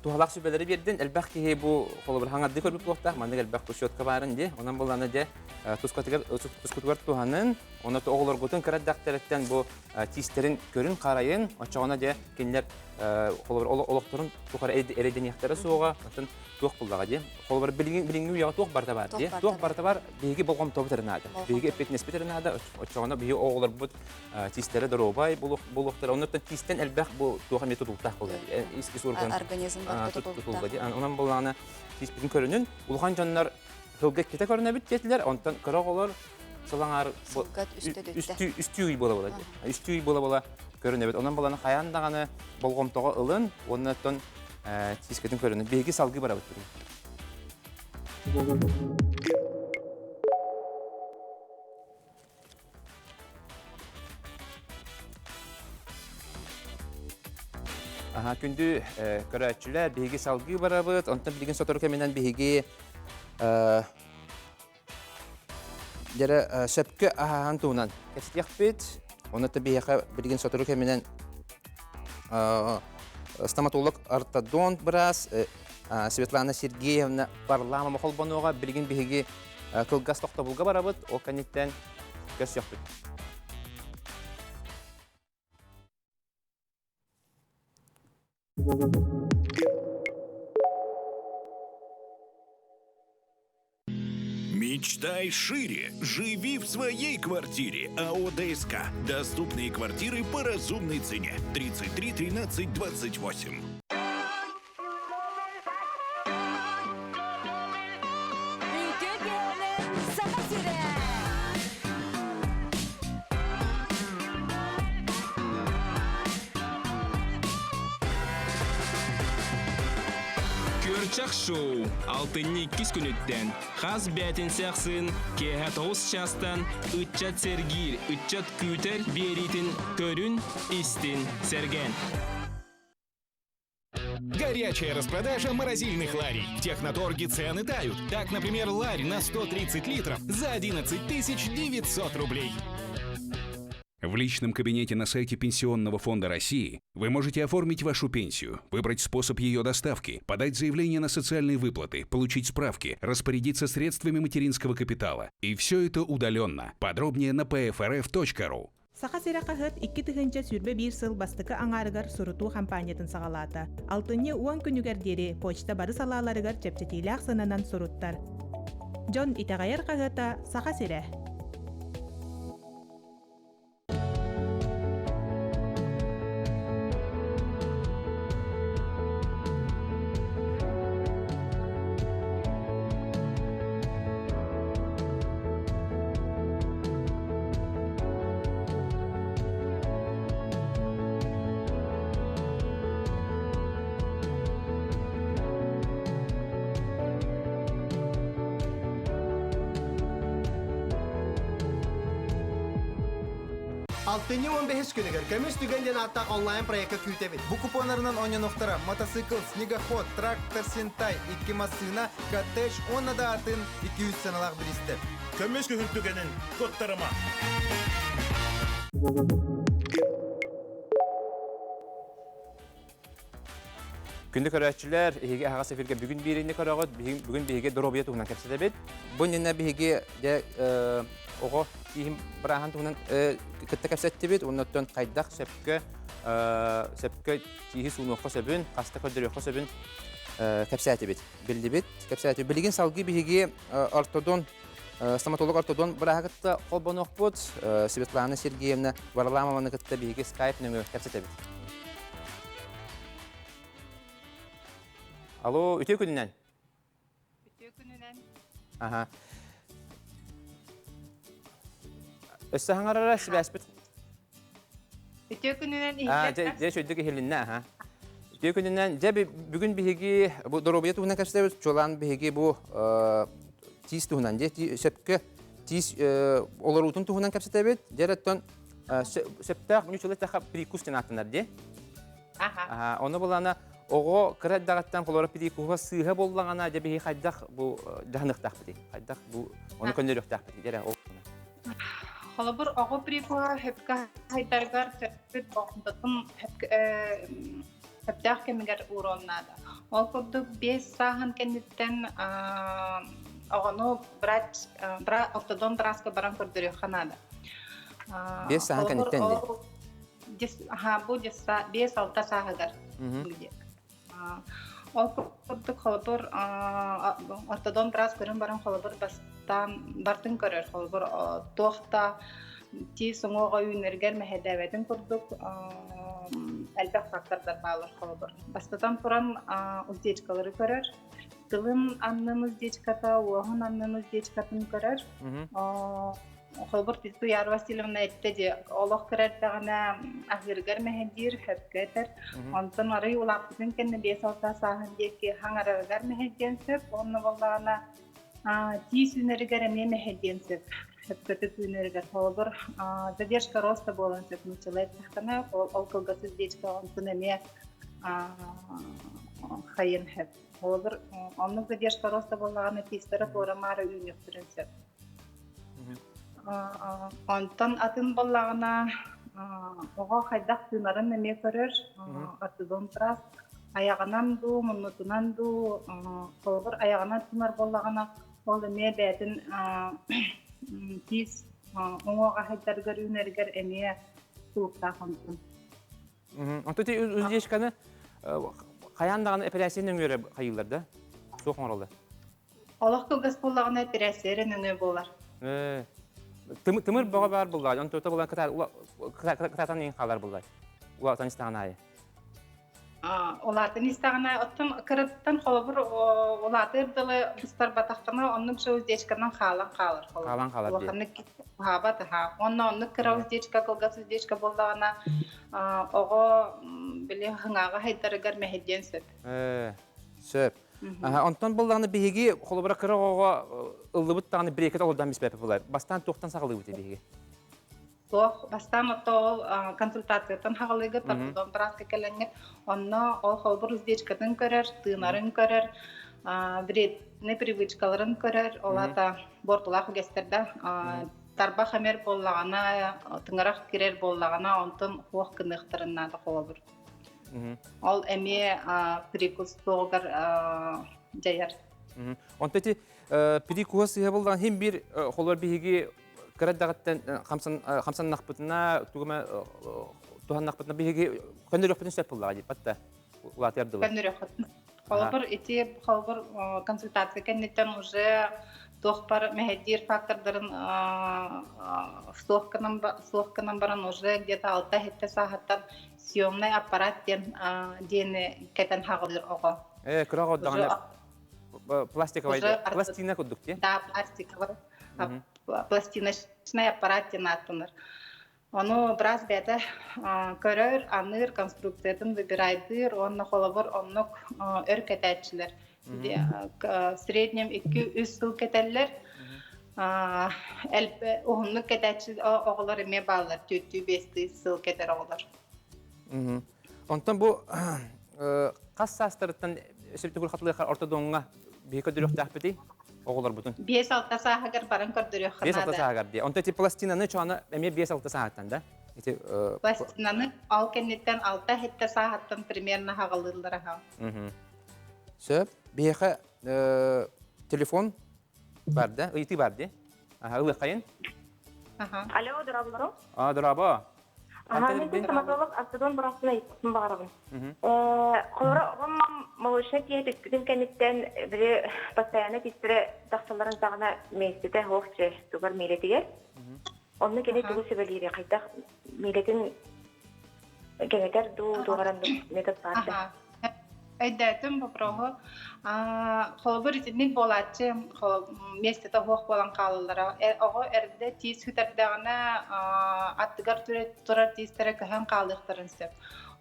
Speaker 1: туһалаах сүбэлэри биэрдин. Элбэх киһи бу холобур хаҥардыы көрбүт буолуохтаах. Маннык элбэх щетка баарын дии. Онон буллана дьэ тускатыгар тускутугар туһанын, онно оҕолоргутун кыра эрдэхтэриттэн бу тиистэрин көрүн харайын, оччоҕуна дьэ кинилэр холобур олохторун тухары эрэйдэниэхтэрэ суоҕа. Оттон туох буллаҕа дии. Холобур билиҥҥи билиҥҥи үйэҕэ туох барыта бар дии. Туох барыта бар биһиги болҕомтобут эрэ наада. Биһиги эппиэтинэспит эрэ наада. Оччоҕуна биһиги оҕолорбут тиистэрэ доруобай буолуохтара. Оннуттан тиистэн элбэх бу туох эмиэ тутулуктаах буолар. Ис ис орган
Speaker 7: организм барыта
Speaker 1: тутулуктаах. Онон буоллаҕына тииспитин көрүнүн улахан дьоннор сылга иккитэ көрүнэбит диэтилэр. Онтон кыра оҕолор сылаҥаар үстүү ый буола буола үстүү ый буола буола көрүнэбит. Онон буолан хайаан даҕаны болҕомтоҕо ылын уонна оттон тиискитин көрүнүн. Биһиги салгыы барабыт бүгүн. Аха, күндү көрөөччүлэр, биһиги салгыы барабыт. Онтон билигин сотору кэминэн биһиги дьэрэ сөпкө аһаан туһунан кэпсэтиэхпит. Онно биһиэхэ билигин сотору кэминэн стоматолог ортодонт быраас Светлана Сергеевна Варламова холбонуоҕа. Билигин биһиги кылгас тохтобулга барабыт. Ол кэнниттэн Көрсүөхпүт.
Speaker 8: Мечтай шире. Живи в своей квартире. АО ДСК. Доступные квартиры по разумной цене. 33 13 28.
Speaker 9: Күөрчэх шоу алтынньы иккис күнүттэн хас бээтинсэ ахсын киэһэ тоҕус чаастан ыччат сэргиир, ыччат күүтэр биэриитин көрүн, истин, сэргээн.
Speaker 8: Горячая распродажа морозильных ларей. В Техноторге цены тают. Так, например, ларь на 130 литров за 11 900 рублей.
Speaker 10: В личном кабинете на сайте Пенсионного фонда России вы можете оформить вашу пенсию, выбрать способ ее доставки, подать заявление на социальные выплаты, получить справки, распорядиться средствами материнского капитала. И все это удаленно. Подробнее на pfrf.ru.
Speaker 11: Саха сирэ хаһыат 2021 сыл бастакы аҥаарыгар сурутуу хампаанньатын саҕалаата. Алтынньы уон күнүгэр диэри почта бары салааларыгар чэпчэтиилээх сыананан суруттар. Дьон итэҕэйэр хаһыата Саха сирэ.
Speaker 12: Алтынньы 15 күнүгэр Көмүс түгэн диэн ааттаах онлайн проекка күүтэбит.
Speaker 13: Бу купоннарынан оонньонуохтара мотоцикл, снегоход, трактор Сентай, икки массыына, коттедж уонна да атын 200 сыаналаах бириистэр.
Speaker 14: Көмүс күһүн түгэнин куттарыма.
Speaker 1: Күндү көрөөччүлэр, эһиги аһаҕас эфиргэ бүгүн биэриини көрөҕүт. Бүгүн биһиги доруобуйа туһунан кэпсэтэбит. Бу иннинэ биһиги дьэ оҕо тииһин бырааһын туһунан кытта кэпсэттибит. Оннуттан хайдах сөпкө сөпкө тииһи суунуохха сөбүн, хаста көрдөрүөххэ сөбүн кэпсээтибит. Биллибит, кэпсээтибит. Билигин салгыы биһиги ортодон стоматолог ортодон бырааһы кытта холбонуохпут. Светлана Сергеевна Варламованы кытта биһиги скайп нөҥүө кэпсэтэбит. Алло, үтүө күнүнэн.
Speaker 15: Үтүө күнүнэн.
Speaker 1: Аха. Өссө хаҥарара сибээспит.
Speaker 15: Үтүө күнүнэн
Speaker 1: иһиллэр. Дьэ, үчүгдүк иһилиннэ, аха. Үтүө күнүнэн, дьэ бүгүн биһиги бу доруобуйа туһунан кэпсэтэбит, чуолаан биһиги бу тиис туһунан, дьэ сөпкө тиис олоруутун туһунан кэпсэтэбит. Дьэ, оттон сөптөөх мүчүлэ таха прикус диэн ааттанар дии.
Speaker 15: Аха.
Speaker 1: Ону булана оҕо кыра эрдэҕиттэн холоро прикуһа сыыһа буоллаҕына дьэ биһи хайдах бу дьаһаныахтаахпытый? Хайдах бу ону көннөрүөхтээхпитий? Дьэ ол.
Speaker 15: Холобур, оҕо прикуһа сөпкө хайдарыгар төрөппүт болҕомтотун сөптөөх кэмигэр ууруон наада. Ол курдук 5 сааһын кэнниттэн оҕону врач ортодон бырааска баран көрдөрүөххэ наада.
Speaker 1: 5 сааһын кэнниттэн дии?
Speaker 15: Бу 5-6 сааһыгар. Ол курдук холобур ортодон быраас көрөн баран холобур бастаан бартын көрөр холобур туох да тиис уҥуоҕа үүнэргэр мэһэйдээбэтин курдук элбэх фактордар бааллар холобур. Бастатан туран уздечкалары көрөр тылын аннын уздечката уоһун аннын уздечкатын көрөр Холобур, Туяра Васильевна эттэ дии, олох кыра эрдэҕинэ аһыырыгар мэһэйдиир, сөпкө этэр. Онтон арый улааппытын кэннэ 5-6 сааһын диэки хаҥарарыгар мэһэйдиэн сөп. Онно буоллаҕына тиис үүнэригэр эмиэ мэһэйдиэн сөп. Сөпкөтүк үүнэригэр. Холобур, задержка роста буолан сөп нууччалыы эттэххинэ, ол кылгас уздечка онтун эмиэ хайын сөп. Холобур, оннук задержка роста буоллаҕына тиистэрэ туора-маара үүнүөхтэрин сөп. Онтон атын буоллаҕына оҕо хайдах тыынарын эмиэ көрөр, ортодон трас айаҕынан дуу, муннутунан дуу, холобур айаҕынан тыынар буоллаҕына, ол эмиэ бэйэтин тиис Уҥуох аһайдарыгар үүнэригэр эмиэ тулуктаах онтун.
Speaker 1: Онтон ити уздечканы хайаан даҕаны эпэрээссийэ нөҥүө хайыыллар да? Суох оҥороллор.
Speaker 15: Олох кылгас буоллаҕына эпэрээссийэ эрэ нөҥүө буолар.
Speaker 1: Тымыр бөҕө баар буоллаҕа, онтон булан кытаатан иһин хаалар буоллар. Улаатан истэҕин аайы.
Speaker 15: Улаатан истэҕинэ, оттон кыраттан холобур улаатыыр дылы быстарбатаххына, оннук же уздечканан хаалан хаалар.
Speaker 1: Хаалан хаалар дии.
Speaker 15: Улаханнык уһаабат аһаа. Уонна оннук кыра уздечка, кылгас уздечка буоллаҕына, оҕо били хыҥааҕа хайдарыгар мэһэйдиэн сөп.
Speaker 1: Сөп. Онтон буоллаҕына биһиги холобура кыра оҕоҕо ыллыбыт даҕаны брекет олордон биспэппит буолар. Бастаан туохтан саҕалыыбыт биһиги?
Speaker 15: Туох бастаан отто ол консультацияттан хаҕалыыгыт, ортодон бырааска кэлэҥҥит, онно ол холбур уздечкатын көрөр, тыынарын көрөр, вредный привычкаларын көрөр, ол аата буортулаах үгэстэрдэ тарбах эмэр буоллаҕына, тыҥырах кирэр буоллаҕына, онтон хуох гыныахтарын наада холобур. Ол эмиэ прикус туоҕугар дьайар.
Speaker 1: Онто ити прикуһа сыыһа буоллаҕына хин биир холобур биһиги кыра эрдэҕиттэн хамсаннахпытына тугу эмэ туһаннахпытына биһиги көннөрүөхпүтүн сөп буоллаҕа дии батта улаатыар дылы.
Speaker 15: Көннөрүөххүтүн. Холобур ити холобур консультация кэнниттэн уже туох бар мэһэйдиир фактордарын суох гынан суох гынан баран уже где-то алта иһиттэ сааһыттан съемный аппарат диэн диэни кэтэн хаҕылыыр оҕо.
Speaker 1: Э, кыра оҕо даҕаны пластиковай пластина курдук дии.
Speaker 15: Да, пластиковай. Пластиночный аппарат диэн ааттанар. Ону быраас бэйэтэ көрөр, аныыр, конструкциятын выбирайдыыр уонна холобур оннук өр кэтээччилэр. В среднем 2-3 сыл кэтэллэр. Уһуннук кэтээччи оҕолор эмиэ бааллар, 4-5 сыл кэтэр оҕолор.
Speaker 1: Онтон бу хас саастарыттан сөптүгүл хатылыахар ортодоҥҥа биһи көрдөрүөхтээхпитий оҕолорбутун?
Speaker 15: 5-6 сааһыгар баран көрдөрүөххэ
Speaker 1: 5-6 сааһыгар дии. Онтон ити пластинаны чоона эмиэ 5-6 сааһыттан да? Ити
Speaker 15: Пластинаны ол кэнниттэн 6-7 сааһыттан примерно хаҕалыыллар аха.
Speaker 1: Сөп. Биһиэхэ телефон бар да? Ыйытыы бар дии. Аха, ылыаххайын.
Speaker 16: Алло, дорооболору.
Speaker 1: А, дорообо.
Speaker 16: Аха, мен стоматолог ортодон быраасына ыйыппын баҕарабын. Холоро оҕом молочный киһи түспүтүн кэнниттэн били постоянно тистэрэ тахсалларын саҕана миэстэтэ суох дьэ тугар миилэтигэр. Онно кини тугу сүбэлиири хайдах миилэтин кэҥэтэр дуу, туоҕаран метод баар да.
Speaker 15: Өйдөөтүм вопроһу. Холобур итинник буолааччы миэстэтэ суох буолан хаалаллара. Оҕо эрдэ тиис сүтэрдэҕинэ аттыгар турар тиистэрэ көһөн хаалыахтарын сөп.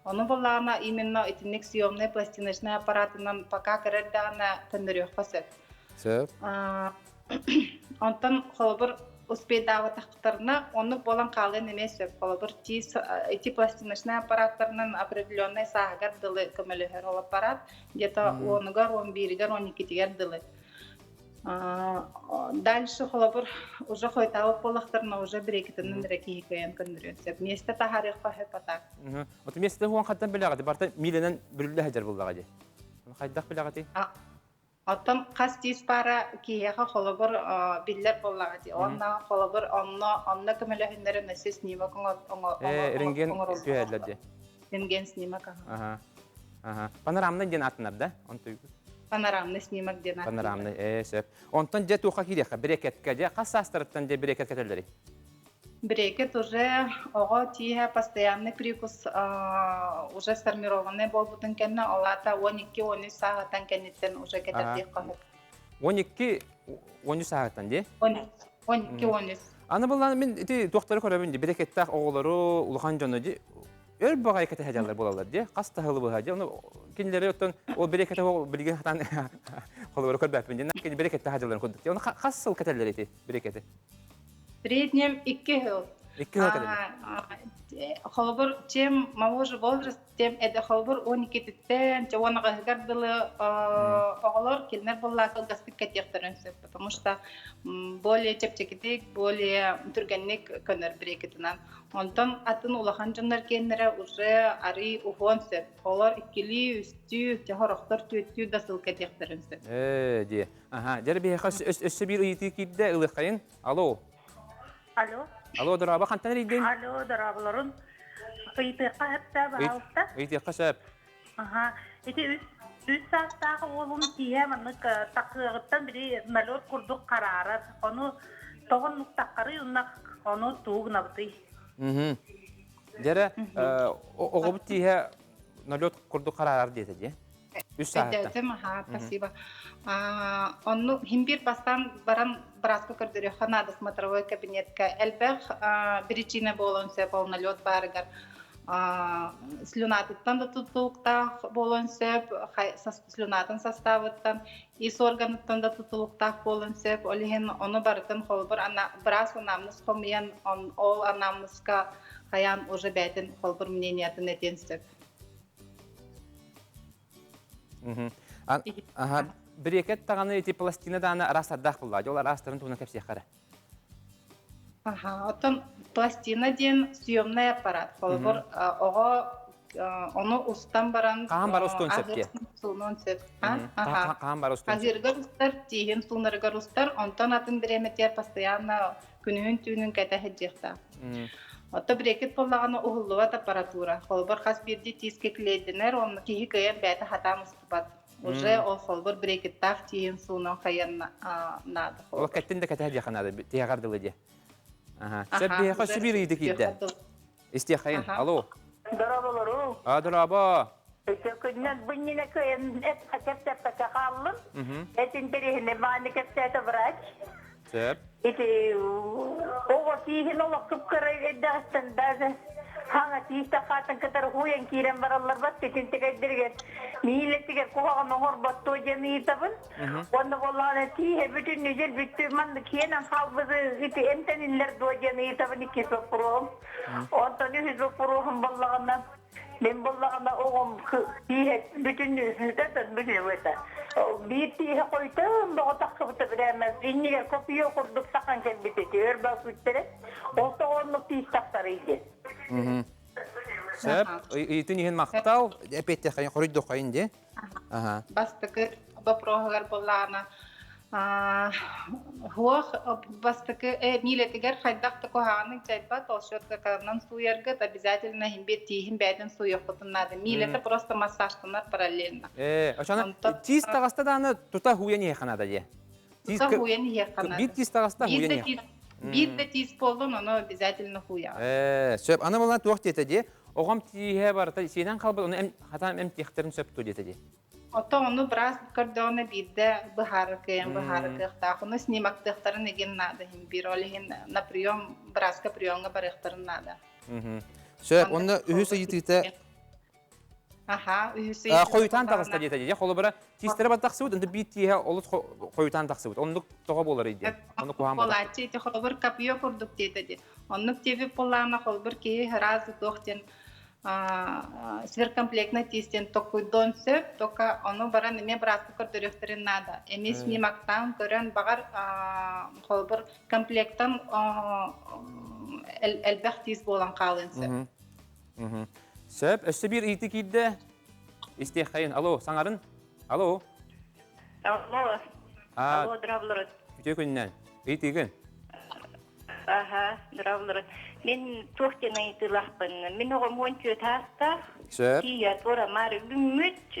Speaker 15: Ону буоллаҕына именно итинник съемный пластиночный аппаратынан пока кыра эрдэҕинэ көннөрүөххэ сөп.
Speaker 1: Сөп.
Speaker 15: Онтон холобур успейдаабатахтарына оннук буолан хаалыан эмиэ сөп. Холобур тиис ити пластиночнай аппараттарынан определеннай сааһыгар дылы көмөлөһөр ол аппарат где-то уонугар, 11-игэр, 12-тигэр дылы. Дальше холобур уже хойутаабыт буоллахтарына уже брекетинэн эрэ киһи кыайан көннөрүөн сөп. Миэстэ таһаарыахха сөп а так.
Speaker 1: Вот миэстэ хуан хаттан билэҕит барта миленен бүрүллэ сылдьар буоллаҕа дии. Хайдах билэҕитий?
Speaker 15: Оттон хас тиис баара киһиэхэ холобур биллэр буоллаҕа дии. Уонна холобур онно онно көмөлөһүннэрэн өссө снимок
Speaker 1: Рентген түһэллэр дии.
Speaker 15: Рентген снимок
Speaker 1: аха. Аха. Панорамный диэн ааттанар да? Онтуй.
Speaker 15: Панорамный снимок диэн ааттанар.
Speaker 1: Панорамный, ээ, сөп. Онтон дьэ туохха киириэххэ? Брекетке дьэ хас саастарыттан дьэ брекет кэтэллэрий?
Speaker 15: Брекет уже оҕо тииһэ постоянный прикус уже сформированный буолбутун кэннэ, ол аата 12-13 сааһыттан кэнниттэн уже кэтэрдиэххэ сөп.
Speaker 1: 12-13 сааһыттан дии?
Speaker 15: 12-13.
Speaker 1: Аны буллаан мин ити туохтары көрөбүн ди брекеттээх оҕолору улахан дьону ди өр баҕайы кэтэһэ буолаллар ди хас таһылы быһа ди ону кинилэри оттон ол брекете билигин хатан холобура көрбөппүн ди кини брекетте хадьалларын курдук ди ону хас сыл кэтэллэр ити брекети
Speaker 15: В среднем 2 жыл.
Speaker 1: 2 жыл кэлэллэр.
Speaker 15: Холобур, чем моложе возраст, тем эдэ холобур 12-титтэн, чэ уонаҕыһыгар дылы оҕолор кинилэр буоллаах кылгастык кэтиэхтэрин сөп, потому что более чэпчэкитик, более түргэнник көнөр брекетынан. Онтон атын улахан дьоннор киэннэрэ уже арый уһуон сөп. Олор иккилии, үстүү, чэ сорохтор түөртүү да сыл кэтиэхтэрин сөп.
Speaker 1: Ээ, дии. Аха, дьэ биһиэхэ өссө биир ыйытыы киирдэ, ылыаххайын. Алло.
Speaker 17: Алло.
Speaker 1: Алло, дорообо, хантан эрийдиҥ?
Speaker 17: Алло, дорооболорун. Ыйытыахха сөп баһаалыста.
Speaker 1: Ыйытыахха сөп.
Speaker 17: Аха. Ити үс үс саастаах уолум тииһэ маннык такыаҕыттан били налет курдук хараарар. Ону тоҕо оннук таххарый уонна ону тугу гынабытый?
Speaker 1: Мгм. Дьэрэ, оҕобут тииһэ налет курдук хараарар диэтэ дии. Үс сааһыттан.
Speaker 15: Өйдөөтүм, аха, спасибо. Онну хим бир бастаан баран бырааска көрдөрүөххэ наада смотровой кабинетка. Элбэх причина буолуон сөп, ол налет баарыгар слюнатыттан да тутулуктаах буолуон сөп, слюнатын составыттан, ис органыттан да тутулуктаах буолуон сөп. Ол иһин ону барытын холобур быраас анамнез хомуйан, ол анамнезка хайаан уже бэйэтин холобур мнениятын этиэн сөп.
Speaker 1: Аха, брекет даҕаны ити пластина даҕаны араастардаах буолла. Дьол араастарын туһунан кэпсиэххэ эрэ.
Speaker 15: Аха, оттон пластина диэн съемный аппарат. Холобур, оҕо ону устан баран
Speaker 1: Хаһан бара устуон сөп диэ.
Speaker 15: Суунуон сөп. Аха.
Speaker 1: Хаһан бара устуон сөп.
Speaker 15: Аһыыргар устар, тииһин суунарыгар устар, онтон атын бириэмэтигэр постоянно күнүһүн түүнүн кэтэ сылдьыахтаах. Отто брекет буоллаҕына уһуллубат аппаратура. Холобур, хас биирдии тиискэ клейдэнэр, онно киһи кыайан бэйэтэ хатаан устубат. Уже ол холбор брекеттаах тииһин суунан хайан наада.
Speaker 1: Ол кэттин да кэтэһэ диэхэ наада, тиһэҕэр дылы диэ. Аха. Сөп биһиэхэ өссө биир ыйытыы киирдэ. Истиэххэйин. Алло.
Speaker 18: Дорооболору.
Speaker 1: А, дорообо.
Speaker 18: Күннэн бынньына кыайан эт кэпсэппэккэ хааллым. Эт интэриэһинэй мааны кэпсээтэ врач.
Speaker 1: Сөп.
Speaker 18: Ити оҕо тииһин олох кып-кыра эрдэҕиттэн даже хаҥа тиис тахаатын кытары хуйан киирэн бараллар бат итин тигэрдэригэр миилэтигэр куһаҕан оҥорботтуо диэн ыйытабын. Уонна буоллаҕына тииһэ бүтүннүү дьэлбүттүү маннык киэнэн хаалбыты ити эмтэниллэр дуо диэн ыйытабын иккис боппуруоһум. Онтон үһүс боппуруоһум буоллаҕына Мин буллаҕына оҕом тииһэ бүтүн үһүтэ бүтүнүбүтэ. Биир тииһэ хойутаан бөҕө тахсыбыта бирээмэ иннигэр копье курдук сахан кэлбит ити өр баакүттэрэ. Ол тоҕо оннук тиис тахсарый диэн.
Speaker 1: Сөп. Ыйытын иһин махтал. Эпиэттэххин хоруйдуоххайын дии. Аха.
Speaker 15: Бастакы боппуруоһугар буоллаҕына, Хуох бастакы миилэтигэр хайдах да куһаҕаннык дьайбат, ол щетканан сууйаргыт обязательно иһин биир тииһин бэйэтин сууйуоххутун наада. Миилэтэ просто массажтанар параллельно.
Speaker 1: Ээ, ошону тиис таҕаста даҕаны тута хууйан иһиэххэ наада дии.
Speaker 15: Тута хууйан иһиэххэ наада.
Speaker 1: Биир тиис таҕаста хууйан иһиэххэ.
Speaker 15: Биир да тиис буоллун, ону обязательно хууйаҕын.
Speaker 1: Ээ, сөп. Аны буолан туох диэтэ дии? Оҕом тииһэ барыта сиэнэн хаалбыт, ону хатаан эмтиэхтэрин сөп дуо диэтэ дии.
Speaker 15: Оттон ону быраас көрдөҕүнэ биирдэ быһаарар кыайан быһаарар кыахтаах. Ону снимактыахтарын игин наада иһин биир. Ол иһин на прием, бырааска приемҥа барыахтарын наада.
Speaker 1: Сөп, онно үһүс ыйытыыта
Speaker 15: Аха, үһүс ыйытыыта
Speaker 1: хойутаан таҕыста диэтэ дии. Холобура, тиистэрэ бар тахсыбыт, онто биир тииһэ олус хойутаан тахсыбыт. Оннук тоҕо буоларый диэн. Ону куһаан
Speaker 15: Буолааччы ити холобур копье курдук диэтэ дии. Оннук диэбит буоллаҕына холобур киһи сразу туох диэн сверхкомплектно тиистэн токкуйдуон сөп, только ону баран эмиэ бырааска көрдөрүөхтэрин наада. Эмиэ снимоктаан көрөн, баҕар холобур комплектан элбэх тиис буолан хаалыан сөп.
Speaker 1: Сөп. Өссө биир ыйытыы киирдэ. Истиэххэйин. Алло, саҥарын. Алло.
Speaker 19: Алло. Алло, здравствуйте.
Speaker 1: Үтүө күнүнэн. Ыйытыыгын.
Speaker 19: Аха, здравствуйте. Мин туох диэн ыйытыылаахпын. Мин оҕом 14 аастаах.
Speaker 1: Сөп.
Speaker 19: Тиийэ туора маары үүммүт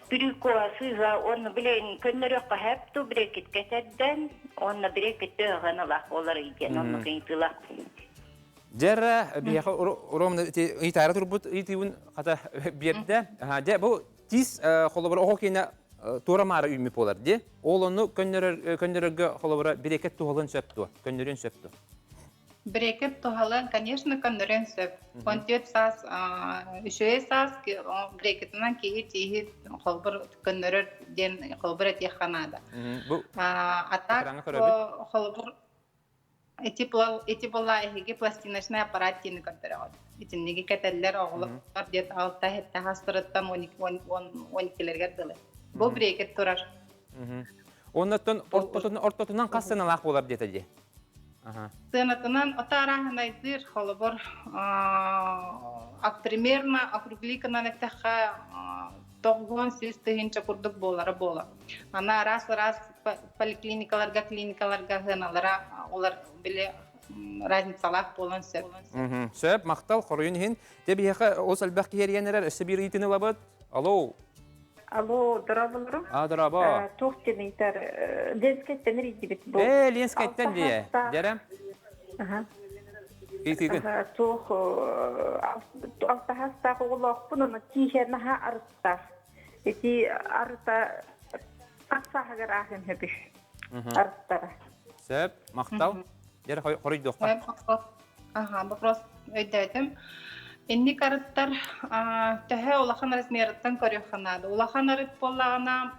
Speaker 19: бүрүүккэ сыыһа уонна билин көннөрүөххэ сөп туу брекетке этэрдэн уонна брекетте ыһан ылаах буолар диэн оннук ыйытыылаахпын.
Speaker 1: Дьэрэ биһиэхэ уромна ыйытаары турбут ыйытыыбын хата биэрдэ. Дьэ бу тиис холобура оҕо киэнэ туора-маара үүммүт буолар дии. Ол ону көннөрөргө холобура брекет туһалыан сөп дуо? Көннөрүөн сөп дуо?
Speaker 15: Брекет туһалыан, конечно, көннөрүөн сөп. 14 саас, үчүгэй саас брекетынан киһи тииһи холбур көннөрөр диэн холбур этиэххэ наада. А так холобур Ити ити буолла эһиги пластиночный аппарат диэни көрдөрөҕүт. Итинниги кэтэллэр оҕолор диэт алта сэттэ хастарыттан он иккилэригэр дылы. Бу брекет турар.
Speaker 1: Оннуттан ортотунан хас сыаналаах буолар диэтэ дии.
Speaker 15: Сыанатынан ото арааһынайдыыр холобур примерно округликанан эттэххэ. 900 тыһыынча курдук буолара буола. Аны араас-араас поликлиникаларга, клиникаларга сыаналара олар били разницалаах буолан сөп.
Speaker 1: Сөп, махтал, хоруйун иһин. Те биһиэхэ олус элбэх киһи эрийэн эрэр, өссө биир ыйытыыны ылабыт. Алло.
Speaker 18: Алло, дорооболорум.
Speaker 1: А, дорообо.
Speaker 18: Туох диэн ыйытар, Ленскэйттэн эрийдибит бу.
Speaker 1: Ээ, Ленскэйттэн дии. Дьэрэ.
Speaker 18: Аха.
Speaker 1: Ыйытыыгын.
Speaker 18: Туох алтаһастаах оҕолоохпун, ону тииһэ наһаа арыттаах. Ити арыта хас сааһыгар ааһын хөбү арыттара.
Speaker 1: Сөп, махтал. Дьэрэ хоруйдуохха.
Speaker 15: Аха, вопрос өйдөөтүм. Инник арыттар төһө улахан размерыттан көрүөххэ наада. Улахан арыт буоллаҕына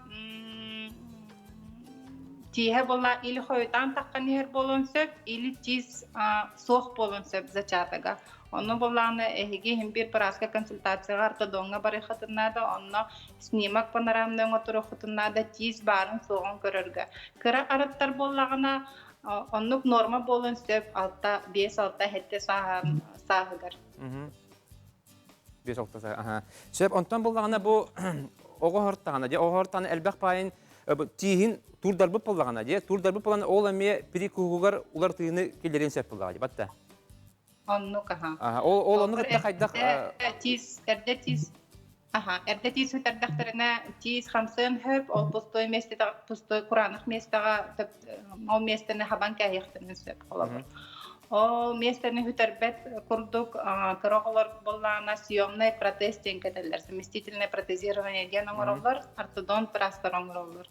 Speaker 15: тииһэ буолла или хойутаан таххан иһэр буолуон сөп, или тиис суох буолуон сөп зачатога. Онно буоллаҕына эһиги иһин биир бырааска консультацияҕа ортодоҥҥа барыаххытын наада, онно снимок панорамный оҥотуруоххутун наада, тиис баарын суоҕун көрөргө. Кыра арыттар буоллаҕына Оннук норма буолуон сөп алта, 5-6 сэттэ сааһыгар.
Speaker 1: 5-6 сааһы, аха. Сөп, онтон буллаҕына бу оҕо хортаҕына, дьэ оҕо хортаҕына элбэх паайын тииһин туурдарбыт буоллаҕына, дьэ туурдарбыт буолан ол эмиэ прикуһугар улар тыыны киллэриэн сөп буоллаҕа дии, батта.
Speaker 15: Оннук, аха.
Speaker 1: Аха, ол ол оннук кытта хайдах
Speaker 15: Тиис, эрдэ тиис Аха, эрдэ тиис сүтэрдэхтэринэ тиис хамсыан сөп, ол пустой миэстэтэ пустой кураанах миэстэҕэ ол миэстэни хабан кээһиэхтэрин сөп холобур. Ол миэстэни сүтэрбэт курдук кыра оҕолор буоллаҕына съемный протез диэн кэтэллэр, заместительное протезирование диэн оҥороллор, ортодонт быраастар оҥороллор.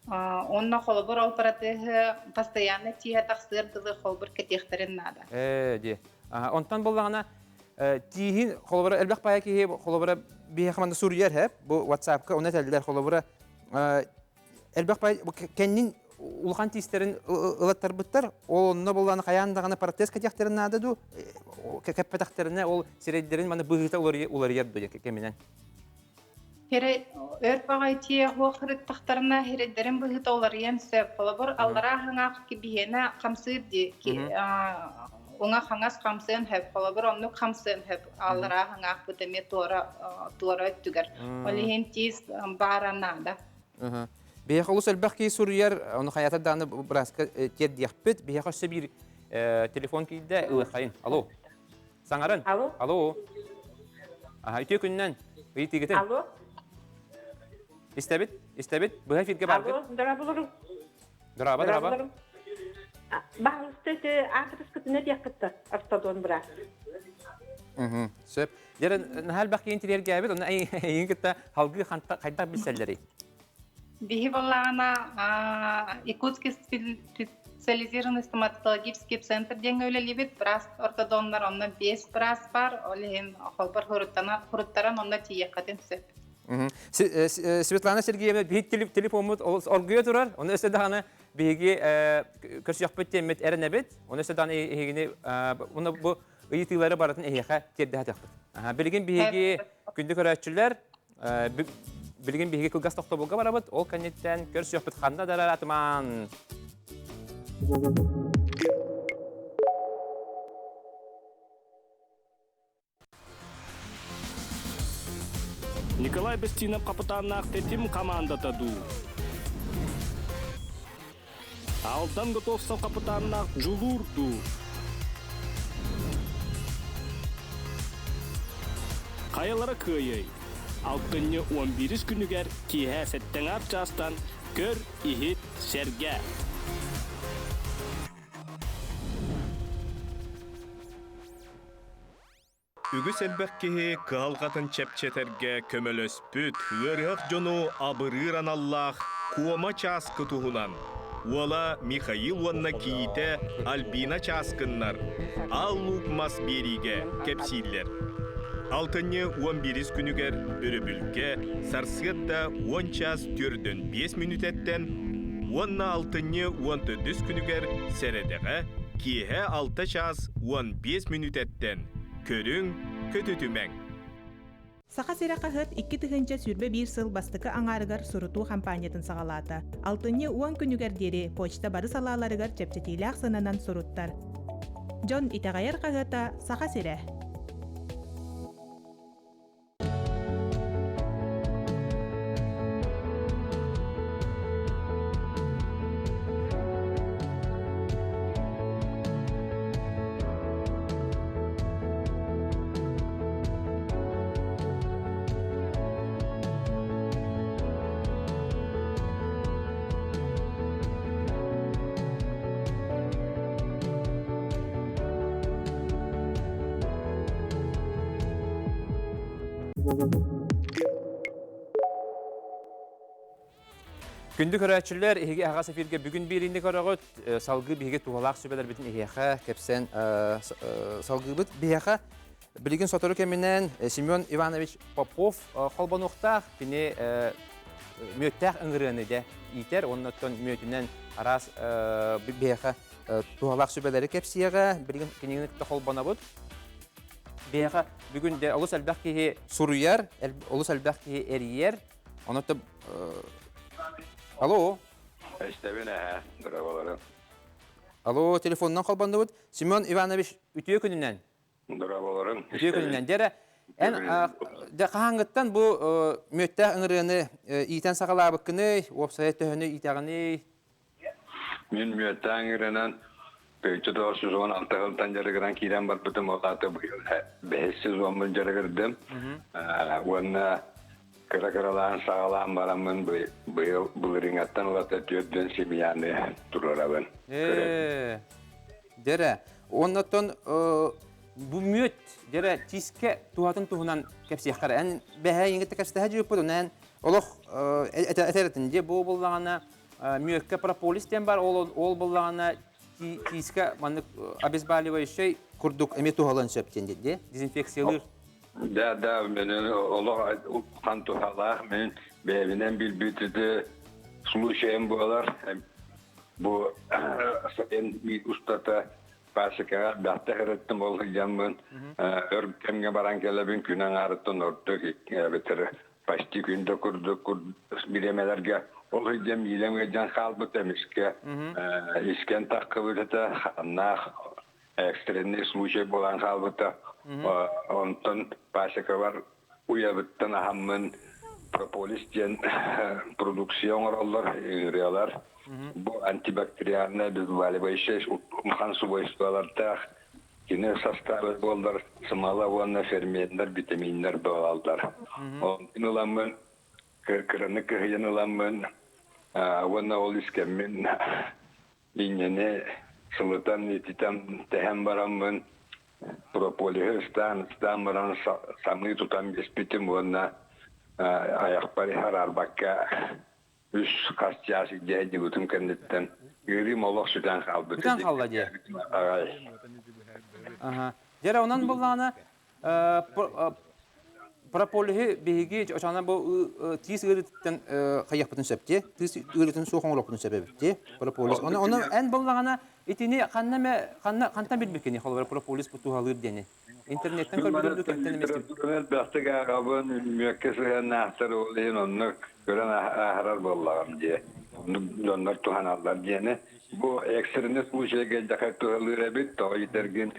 Speaker 15: Онно холобур ол протеһы постоянно тииһэ тахсыар дылы холобур кэтиэхтэрин наада.
Speaker 1: Ээ, дии. Онтон буоллаҕына тииһин холобура элбэх паайа киһи холобура биһиэхэ манна суруйар һэп бу WhatsApp-ка оны этэллэр холобура элбэх паай кэннин улахан тиистэрин ылаттарбыттар ол онно буллааны хайаан даҕаны протез кэтиэхтэрин наада дуу кэппэтэхтэринэ ол сирэйдэрин маны быһыыта уларыйар дуу кэминэн
Speaker 15: Хире өр баҕай тиэ хуох ырыттахтарына хирэйдэрин быһыыта уларыйан сөп. Холобур, аллараа хаҥаах биһиэнэ хамсыыр дии. Уҥа хаҥас хамсыан сөп. Холобур, оннук хамсыан сөп. Аллараа хаҥаахпыт эмиэ туора туора өттүгэр. Ол иһин тиис баара наада.
Speaker 1: Биһиэхэ олус элбэх киһи суруйар, ону хайата даҕаны бырааска тиэрдиэхпит. Биһиэхэ өссө биир телефон киирдэ, ылыаххайын. Алло. Саҥаран.
Speaker 16: Алло.
Speaker 1: Алло. Аха, үтүө күннэн. Ыйытыыгытын.
Speaker 16: Алло.
Speaker 1: Истэбит, истэбит. Быһа эфиргэ баргыт.
Speaker 16: Алло, дорабылырым.
Speaker 1: Дораба, дораба.
Speaker 16: Баһылысты ити аатырыскытын этиэххитта, ортодон быраас.
Speaker 1: Сөп. Дьэ, наһаа элбэх киһи интириэргээбит, онно эйигин кытта халгыы хайдах билсэллэрий?
Speaker 15: Биһи буоллаҕына Якутский специализированный стоматологический центр диэҥҥэ үлэлиибит. Быраас ортодоннор онно биэс быраас баар. Ол иһин холбор хуруттаран онно тиийиэххитин сөп.
Speaker 1: Светлана Сергеевна, биһиги телефоммут оргуйа турар. Оны өссө даҕаны биһиги көрсүөхпүт диэммит эрэнэбит. Оны өссө даҕаны эһигини уна бу ыйытыылары барытын эһиэхэ тиэрдэһэтиэхпит. Билигин биһиги күндү көрөөччүлэр Билигин биһиги кылгас тохтобулга барабыт, ол кэнниттэн көрсүөхпүт ханна да атымаан.
Speaker 9: Николай Бестинов капитаннаах Тетим командата дуу. Алдан Готовцев капитаннаах Дьулуур дуу. Хайалара кыайыай? Алтынньы 11 күнүгэр киэһэ сэттэҥ чаастан көр, иһит, сэргээ.
Speaker 14: Үгүс элбэх киһи кыһалҕатын чэпчэтэргэ көмөлөспүт, ыарыһах дьону абырыыр аналлаах Куома чааскы туһунан уола Михаил уонна кийиитэ Альбина Чааскыннар Аал Луук мас биэриигэ кэпсииллэр. Алтынньы 11 күнүгэр өрөбүлгэ сарсыарда 10 чаас 4-5 мүнүүтэттэн уонна алтынньы 14 күнүгэр сэрэдэҕэ киэһэ 6 чаас 15 мүнүүтэттэн көрүҥ, көтүтүмэҥ.
Speaker 11: Саха сирэ хаһыат 2021 сыл бастакы аҥаарыгар сурутуу хампаанньатын саҕалаата. Алтынньы 10 күнүгэр диэри почта бары салааларыгар чэпчэтиилээх сыананан суруттар. Дьон итэҕэйэр хаһыата Саха сирэ.
Speaker 1: Күндү көрөөччүлэр, эһиги аһаҕас эфиргэ бүгүн биэриини көрөҕүт. Салгыы биһиги туһалаах сүбэлэрбитин эһиэхэ кэпсэн салгыыбыт. Биһиэхэ билигин сотору кэминэн Семен Иванович Попов холбонуохтаах. Кини мүөттээх ыҥырыаны дэ иитэр, оннуттан мүөтүнэн араас биһиэхэ туһалаах сүбэлэри кэпсиэҕэ. Билигин кинини кытта холбонобут. Биһиэхэ бүгүн де олус элбэх киһи суруйар, олус элбэх киһи эрийэр. Онон Алло.
Speaker 20: Эстэбин ээ, дорабаларын.
Speaker 1: Алло, телефонунан холбоннубут. Семен Иванович, үтүө күнүнэн.
Speaker 20: Дорабаларын.
Speaker 1: Үтүө күнүнэн. Дьэрэ, эн дьэ хаһааҥҥыттан бу мүөттээх ыҥырыаны иитэн саҕалаабыккыный, уопсайа төһөнү иитэҕиний?
Speaker 20: Мин мүөттээх ыҥырыанан Пөйчө тоҕус сезон алта сылтан дьарыгыран киирэн барбытым, ол аата быйыл бэһис сезоммун дьарыгырдым. Уонна кыра-кыралаан саҕалаан бараммын быйыл былырыыҥаттан ылата түөрт семьяны туруорабын.
Speaker 1: Ээ, дьэрэ, оннотон бу мүөт дьэрэ тиискэ туһатын туһунан кэпсиэххэ эрэ. Эн бэһээ иҥитэ кэпсэһэ дьиэппит, онон олох этэрэтин дьиэ бу буллаҕына мүөккэ прополис диэн бар, ол ол буллаҕына тиискэ маннык обезболивающай курдук эмиэ туһалыан сөп диэн дии, дезинфекциялыыр.
Speaker 20: Да, да, мен олох хан туһалаах, мен бэйэбинэн билбит ити случайым буолар. Бу сайын устата пасекаҕа бэхтэх эреттим ол сылдьаммын өр кэмҥэ баран кэлэбин күн аҥаарыттан ордук эбэтэр почти күн да курдук бириэмэлэргэ ол сылдьан миилэм ыалдьан хаалбыт эмискэ искэн таххыбыт этэ ханнаах экстренный случай буолан хаалбыта. Онтон пасекалар уйабыттан аһаммын прополис диэн продукция оҥороллор, ыҥырыалар. Бу антибактериальное обезболивающее улахан свойстволардаах кини составы буоллар смола уонна ферменттэр, витаминнар буолаллар. Онтун ыламмын кыраны кыһыйан ыламмын уонна ол искэммин Инньэни сылытан ититэн тэһэн бараммын прополиһы ыстаан ыстаан баран самыы тутан биспитим уонна айахпар араарбакка үс хас чаас илдьэ сылдьыбытым кэнниттэн ыарыым олох сүтэн хаалбыт.
Speaker 1: Бүтэн хаалла дии. Аха. Дьэ онон буллаҕына Прополиһы биһиги очоона бу тиис ыарыытыттан хайыахпытын сөп дии. Тиис ыарыытын суох оҥоруохпутун сөп эбит дии. Прополис. Оны оны эн буллаҕына итини ханна ме ханна хантан билбиккини холобура прополис бу туһалыыр диэни. Интернеттен көрбүтүм дуу кимтэн эмэ
Speaker 20: Элбэхтик ааҕабын, мүөккэ сыһыаннаахтар ол иһин онно көрөн ааһарар буоллаҕым дии. Оннук дьоннор туһаналлар диэни. Бу экстренный случайга элбэхэ туһалыыр эбит, тоҕо диэтэргин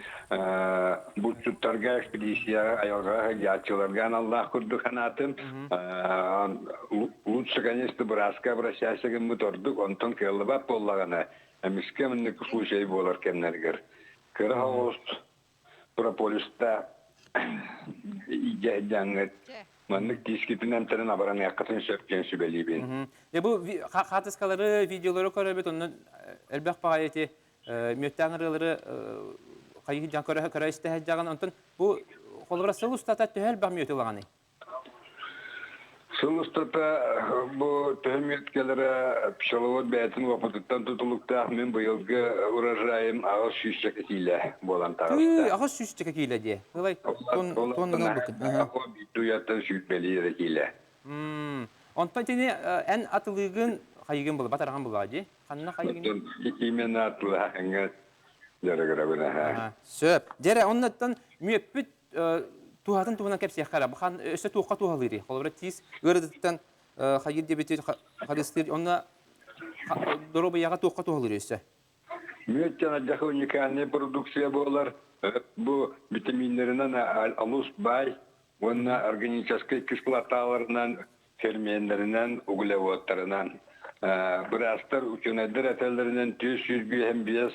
Speaker 20: булчуттарга, экспедицияҕа, айылҕаҕа сылдьааччыларга аналлаах курдук санаатым. Лучше, конечно, бырааска обращайся гыммыт ордук, онтон кыаллыбат буоллаҕына, эмискэ маннык случай буолар кэмнэригэр. Кыра соҕус прополиста дьаҥҥыт маннык тиискитин эмтэрин абыраныаххытын сөп диэн сүбэлиибин.
Speaker 1: Дьэ бу хаартыскалары, видеолары көрөбүт, онно элбэх баҕайы ити мүөттээх ырыалары хайыы дьан көрө көрө истэ сылдьаҕын. Онтон бу холобура сыл устата төһө элбэх мүөтү ылаҕыный?
Speaker 20: Сыл устата бу төһө мүөт кэлэрэ пчеловод бэйэтин уопутуттан тутулуктаах мин быйылгы урожайым 800 киилэ буолан таҕыста.
Speaker 1: 800 киилэ диэ. Ылай тоннаны ылбыккын.
Speaker 20: Туйаттан сүүрбэлии эрэ киилэ.
Speaker 1: Онтон итини эн атылыыгын хайыгын була батараҕын булаҕа дии. Ханна хайыгын?
Speaker 20: Именно атылааһыҥҥа дьарыгырабын аһаа.
Speaker 1: Сөп. Дьэрэ оннуттан мүөппүт туһатын туһунан кэпсиэххэ эрэ. Бахан өссө туохха туһалыырый? Холобура тиис ыарытыттан хайыыр диэбити харыстыыр онно доруобуйаҕа туохха туһалыыр өссө?
Speaker 20: Мүөт дьаха уникальная продукция буолар. Бу витаминнэринэн алус баай уонна органическай кислоталарынан, ферменнэринэн, углеводтарынан. Быраастар, ученайдар этэллэринэн 455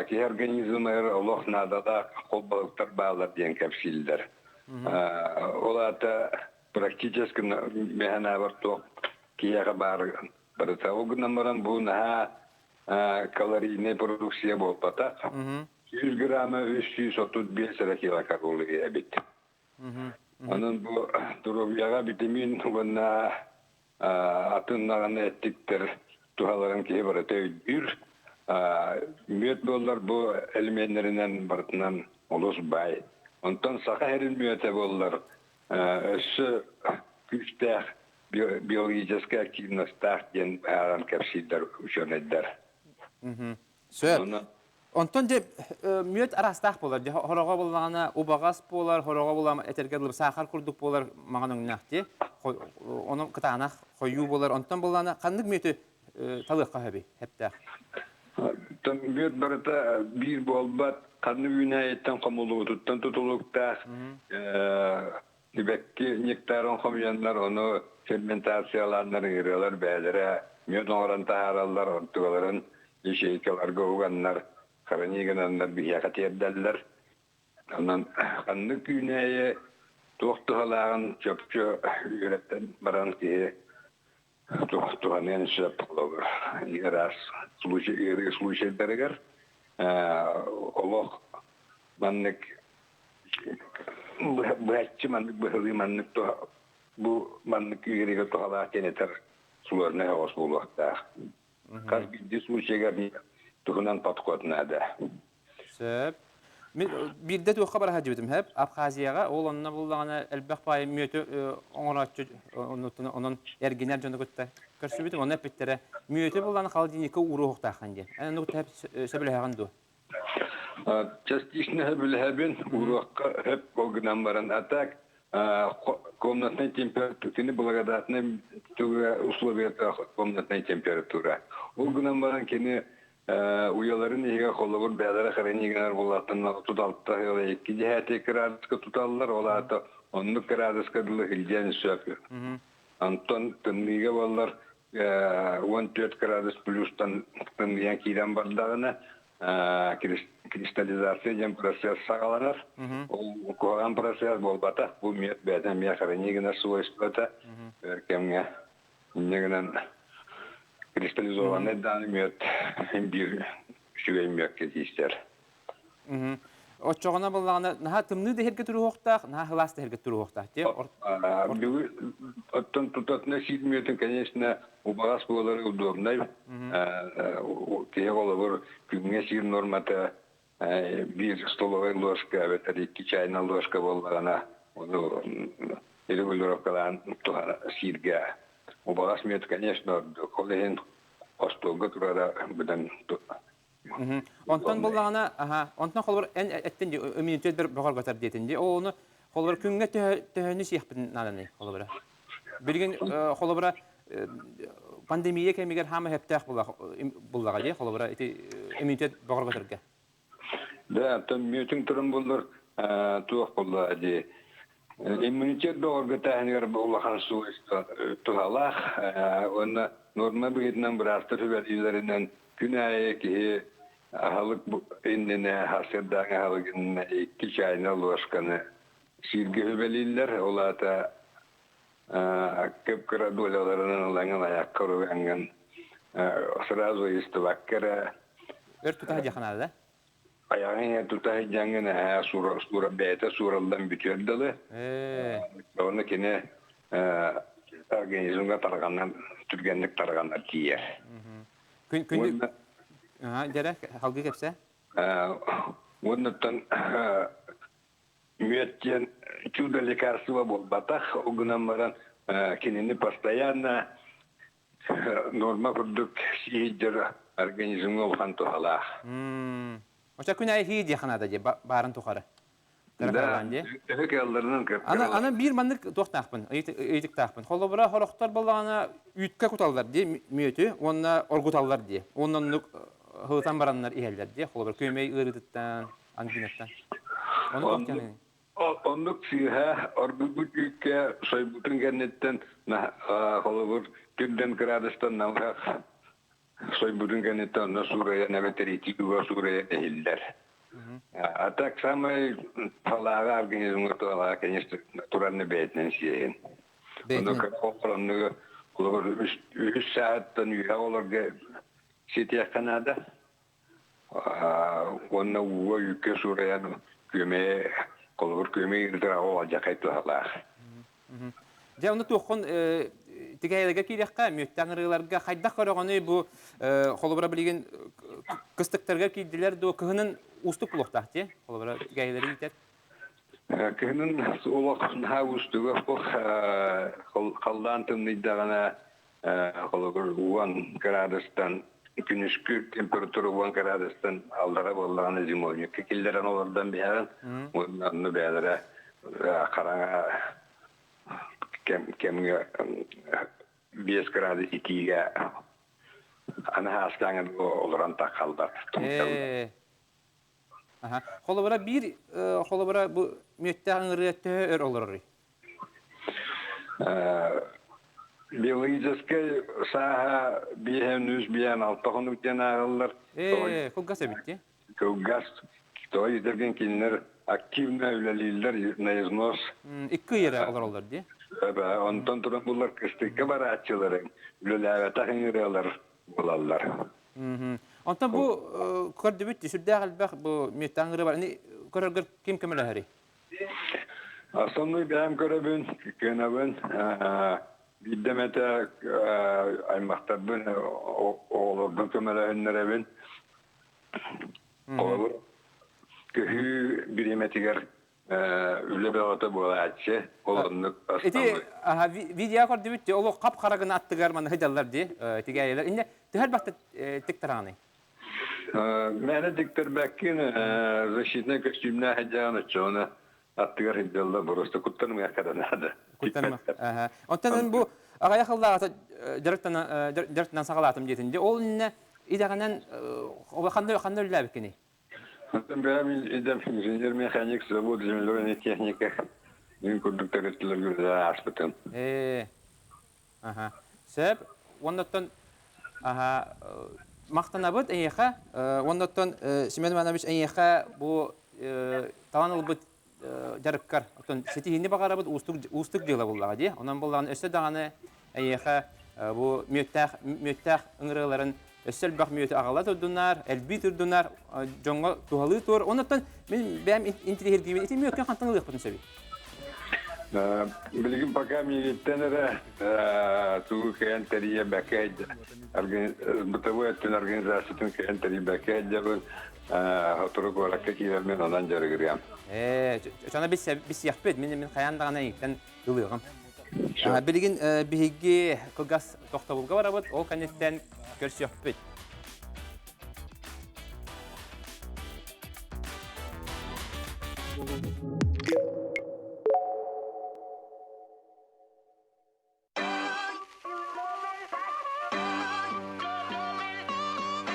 Speaker 20: киһи организмыгар олох наадалаах холбоһуктар бааллар диэн кэпсииллэр. Ол аата практически мэһэнээбэр туох киһиэхэ баар барыта. Ол гынан баран бу наһаа калорийнай продукция буолбатах. 100 грамма 335 эрэ килокалория эбит. Онон бу витамин уонна атын даҕаны эттиктэр туһаларын киһи барыта өйдүүр. Мүөт буоллар бу элеменнэринэн барытынан олус баай. Онтон саха сирин мүөтэ буоллар өссө күүстээх биологическай активностаах диэн быһааран кэпсииллэр учуонайдар.
Speaker 1: Сөп. Онтон дьэ мүөт араастаах буолар. Дьэ хороҕо буоллаҕына убаҕас буолар, хороҕо буоллаҕына этэргэ дылы саахар курдук буолар маҥан өҥнөөх дии. Онон кытаанах хойуу буолар. Онтон буоллаҕына ханнык мүөтү талыахха сөбүй хэптээх?
Speaker 20: Оттон мүөт барыта биир буолбат, ханнык үүнээйиттэн хомулуутуттан тутулуктаах. Сибэкки нектарын хомуйаннар, ону ферментациялааннар ыҥырыалар бэйэлэрэ мүөт оҥорон таһаараллар, онтугаларын ячейкаларга уганнар, хранить гынаннар биһиэхэ тиэрдэллэр. Онон ханнык үүнээйи туох туһалааҕын чопчу үөрэтэн баран киһи туһаныан сөп холобур ыраас случай ыарыы случайдарыгар олох маннык быһаччы маннык быһылыы маннык бу маннык ыарыыга туһалаах диэн этэр сложнай оҕус буолуохтаах. Хас биирдии случайга туһунан подход наада.
Speaker 1: Сөп. Мин биирдэ туохха бара сылдьыбытым сөп. Абхазияҕа ол онно буллаҕына элбэх баайы мүөтү оҥорооччу онон эргинэр дьону кытта көрсүбүтүм. Онно эппиттэрэ мүөтү буллаҕына холодильникка ууруохтааххын диэн. Эн оннук сөбүлэһэҕин дуо?
Speaker 20: Частично сөбүлэһэбин, ууруохха сөп ол гынан баран. А так комнатная температура, кини благодатная условията комнатная температура. Ол гынан баран кини Уйаларын иһигэр холобур бэйэлэрэ хранигинар буоллахтарына 36 ыла икки дьэһээти кыраадыска туталлар, ол аата оннук кыраадыска дылы илдьэн сөп. Онтон тымныыга буоллар 14 кыраадыс плюстан тымныйан киирэн бардаҕына кристаллизация диэн процесс саҕаланар. Ол куһаҕан процесс буолбатах, бу миэт бэйэтэ эмиэ хранигинар свойствота өр кэмҥэ. Инньэ гынан кристаллизованный дааны мүөт биир үчүгэй мүөккэ тиистэр.
Speaker 1: Оччоҕуна буоллаҕына наһаа тымныы да иһэргэ туруһуохтаах, наһаа сылаас да иһэргэ туруһуохтаах.
Speaker 20: Оттон тутатына сиир мүөтүн, конечно, убаҕас буолары удобнай. Киһи холобур күҥҥэ сиир нормата биир столовай ложка эбэтэр икки чайная ложка буоллаҕына, ону регулировкалаан туһана сииргэ убаҕас мүөт, конечно, ордук. Ол иһин остуолга турара быдан
Speaker 1: Онтон буллаҕына, аха, онтон холобур эн эттин дии, иммунитет бөҕөргөтөр диэтин дии. Ол ону холобур күҥҥэ төһөнү сиэхпитин нааданый холобура? Билигин холобура пандемия кэмигэр хаама сөптөөх буллаҕа дии, холобура ити иммунитет бөҕөргөтөргө.
Speaker 20: Да, оттон мүөтүҥ туран буллар туох булла дии. Иммунитет бөҕөргөтөөһүнүгэр улахан свойство туһалаах уонна норма быһыытынан быраастар сүбэлииллэринэн күн аайы киһи аһылык иннинэ сарсыардааҥы аһылык иннинэ икки чайная ложканы сииргэ сүбэлииллэр. Ол аата кып-кыра доляларынан ылаҥын айакка уругаҥҥын сразу истыбакка эрэ
Speaker 1: Өр тутаһа диэххэ наада да?
Speaker 20: Айаҕыҥ иһэ тута сылдьаҥҥын эһээ сура, сура, бэйэтэ суураллан бүтүөр дылы. Онно кини организмҥа тарҕанан, түргэнник тарҕанар тиийэр.
Speaker 1: Күн күндү дьэрэ халгыы кэпсээ.
Speaker 20: Уоннаттан мүөт диэн чудо лекарство буолбатах, ол гынан баран кинини постоянно норма курдук сиһийдэр организмҥа улахан туһалаах.
Speaker 1: Оча күн аайы хии диэххэ наада дии баарын тухары.
Speaker 20: Да, төһө кыалларынан
Speaker 1: Аны, аны биир маннык туохтаахпын, ыйытыктаахпын. Холобура, хорохтор буоллаҕына үүткэ куталлар дии мүөтү уонна оргуталлар дии. Уонна оннук һылытан бараннар иһэллэр дии. Холобура, күөмэй ыарыытыттан, ангинаттан. Ону туох диэн
Speaker 20: Оннук сыыһа оргуйбут үүккэ сойбутун кэнниттэн холобур түрдэн кыраадыстан намыһах сойбутун кэнниттэн онно суурайан эбэтэр итии ууга суурайан иһиллэр. А так самый талааҕа организмҥа туһалааҕа конечно натуральный бэйэтинэн сиэһин. Ону оннугу холобур үһүс сааттан үөһэ олорго ситиэххэ наада. Уонна ууга үүккэ суурайан күөмэйи, холобур, күөмэй ыытар алдьархай туһалаах.
Speaker 1: Дьэ, ону туоххун тигээйэлэргэ киириэххэ, мүөттээх ырыаларга хайдах көрөҕүнүй бу холобура билигин кыстыктарга киирдилэр дуо, кыһынын уустук буолуохтаах дии, холобура тигээйэлэри иитэр.
Speaker 20: Кыһынын олох наһаа уустуга халлаан тымныйдаҕына холобур уон градустан күнүскү температура уон градустан аллара буоллаҕына зимовникка киллэрэн олордон биһэҕин уонна онно бэйэлэрэ хараҥа кэмҥэ 5 градус итиигэ аны хааскааҥа олорон таххаллар.
Speaker 1: Холобура биир холобура бу мүөттээх ыҥырыа төһө өр олороруй?
Speaker 20: Биологическай сааһа биэһэн үс биэһэн алта хонук диэн ааҕыллар.
Speaker 1: Ээ, кылгас эбит дии.
Speaker 20: Кылгас. Тоҕо диэтэргин кинилэр активно үлэлииллэр на износ.
Speaker 1: Икки ый эрэ олороллор дии.
Speaker 20: Онтон туран буллар кыстыкка барааччылары үлэлээбэтэх ыҥырыалар буолаллар.
Speaker 1: Онтон бу көрдүбүт сүрдээх элбэх бу мүөттээх ыҥырыы бар. Көрөргөр ким көмөлөһөрүй?
Speaker 20: Основной бэйэм көрөбүн, кыанабын. Биирдэ эмэтэ аймахтарбын, оҕолорбун көмөлөһүннэрэбин. Холобур, көһүү бириэмэтигэр үлэ бөҕөтө буолааччы. Ол оннук
Speaker 1: Ити видео көрдүбүт дии, олох хап-хара гына аттыгар маны сылдьаллар дии, тигээйэлэр. Инне төһө элбэхтик тиктараҕыный?
Speaker 20: Мээнэ диктэрбэккин защитнай көстүүмнээх сылдьаҕын оччоҕуна аттыгар сылдьаллар просто куттанымыахха да наада.
Speaker 1: Куттанымыах. Оттон бу аҕыйах сыллааҕыта дьарыктанан саҕалаатым диэтин. Ол иннэ идэҕинэн ханна ханна үлэлээбиккиний?
Speaker 20: Оттон бэйэм идэм инженер-механик завод землеройная техника мин курдук төрүттүлэргэ үлэлээн ааспытым.
Speaker 1: Ээ. Аха. Сөп. Оннуттан аха махтанабыт эйиэхэ. Оннуттан Семен Иванович эйиэхэ бу талан ылбыт дьарыккар оттон ситиһиини баҕарабыт уустук уустук дьыала буоллаҕа дии. Онон буоллаҕына өссө даҕаны эйиэхэ бу мүөттээх мүөттээх ыҥырыыларын өссө элбэх мүөтү аҕала турдунар, элбии турдунар, дьоҥҥо туһалыы тур. Оннуттан мин бэйэм интириэһиргиибин ити мүөккүн хантан ылыахпытын сөбүй?
Speaker 20: Билигин пока миигиттэн эрэ тугу кэйэн тэрийэ бэкэ бытовой өттүн организациятын кэйэн тэрийбэккэ сылдьабын. Сотору куоракка киирэрмин онон дьарыгырыам.
Speaker 1: Ээ, чона билсиэхпит. Мин мин хайаан даҕаны эйигиттэн ылыаҕым. Билигин биһиги кылгас тохтобулга барабыт, ол кэнниттэн көрсүөхпүт.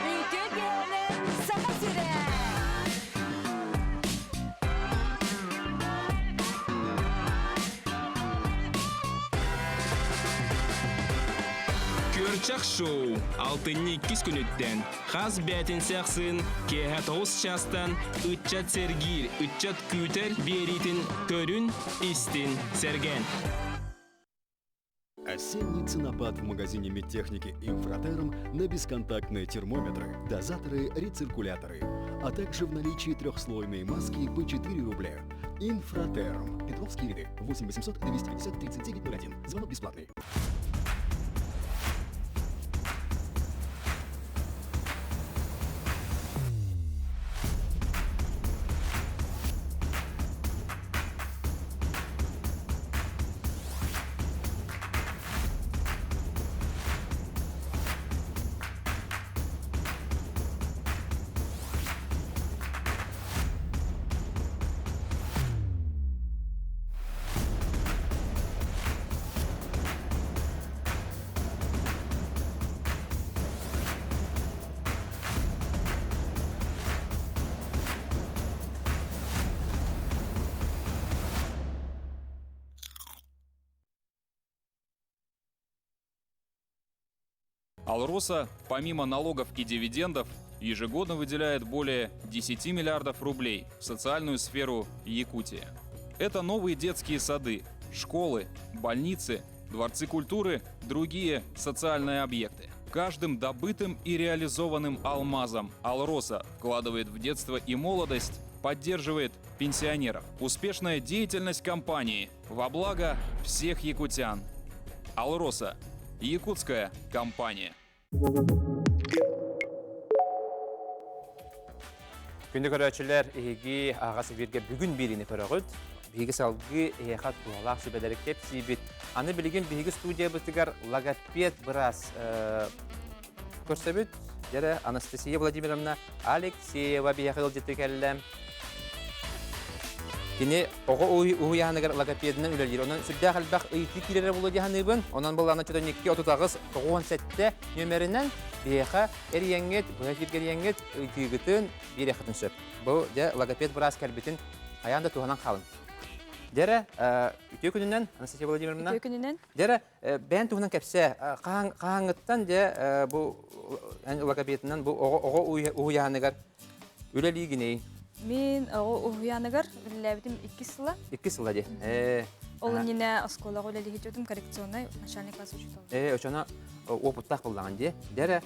Speaker 21: Үтүө киһинэн Саха сирэ!
Speaker 9: Күөрчэх шоу алтынньы иккис күнүттэн хас бээтинсэ ахсын киэһэ тоҕус чаастан ыччат сэргиир, ыччат күүтэр биэриитин көрүн, истин, сэргээн.
Speaker 22: Осенний ценопад в магазине медтехники «Инфратерм» на бесконтактные термометры, дозаторы, рециркуляторы, а также в наличии трехслойные маски по 4 рубля. «Инфратерм». Петровские ряды. 8 800 250 39 01. Звонок бесплатный.
Speaker 6: Алроса, помимо налогов и дивидендов, ежегодно выделяет более 10 миллиардов рублей в социальную сферу Якутии. Это новые детские сады, школы, больницы, дворцы культуры, другие социальные объекты. Каждым добытым и реализованным алмазом Алроса вкладывает в детство и молодость, поддерживает пенсионеров. Успешная деятельность компании во благо всех якутян. «Алроса» – якутская компания.
Speaker 1: Күндү көрөөчүлэр, эһиги аҕас эфиргэ бүгүн биэриини көрөҕүт. Биһиги салгыы эһиэхэ туһалаах сүбэлэри кэпсиибит. Аны билигин биһиги студиябытыгар логопед быраас көрсөбүт. Дьэрэ Анастасия Владимировна Алексеева биһиэхэ ыалдьыты кэллэ. Кини оҕо уһуйааныгар логопедынан үлэлиир. Онон сүрдээх элбэх ыйытыы киирэрэ буолуо дии саныыбын. Онон былаана чөтөнньүкки 38 97 нүөмэринэн биһиэхэ эрийэҥҥит, быһа эфиргэ эрийэҥҥит ыйытыыгытын биэриэххитин сөп. Бу дьэ логопед быраас кэлбитин хайаан да туһанан хаалыҥ. Дьэрэ, үтүө күнүнэн, Анастасия Владимировна.
Speaker 2: Үтүө күнүнэн.
Speaker 1: Дьэрэ, бэйэн туһунан кэпсээ. Хаһааҥҥыттан дьэ бу эн логопедынан бу оҕо уһуйааныгар үлэлиигиний?
Speaker 2: Мин оҕо уһуйааныгар үлэлээбитим иккис сыла.
Speaker 1: Иккис сыла дии. Э.
Speaker 2: Ол иннинэ оскуолаҕа үлэлиһитим коррекционный начальный класс учитель.
Speaker 1: Э, очоно опыттаах буллаҕын дии. Дьэрэ,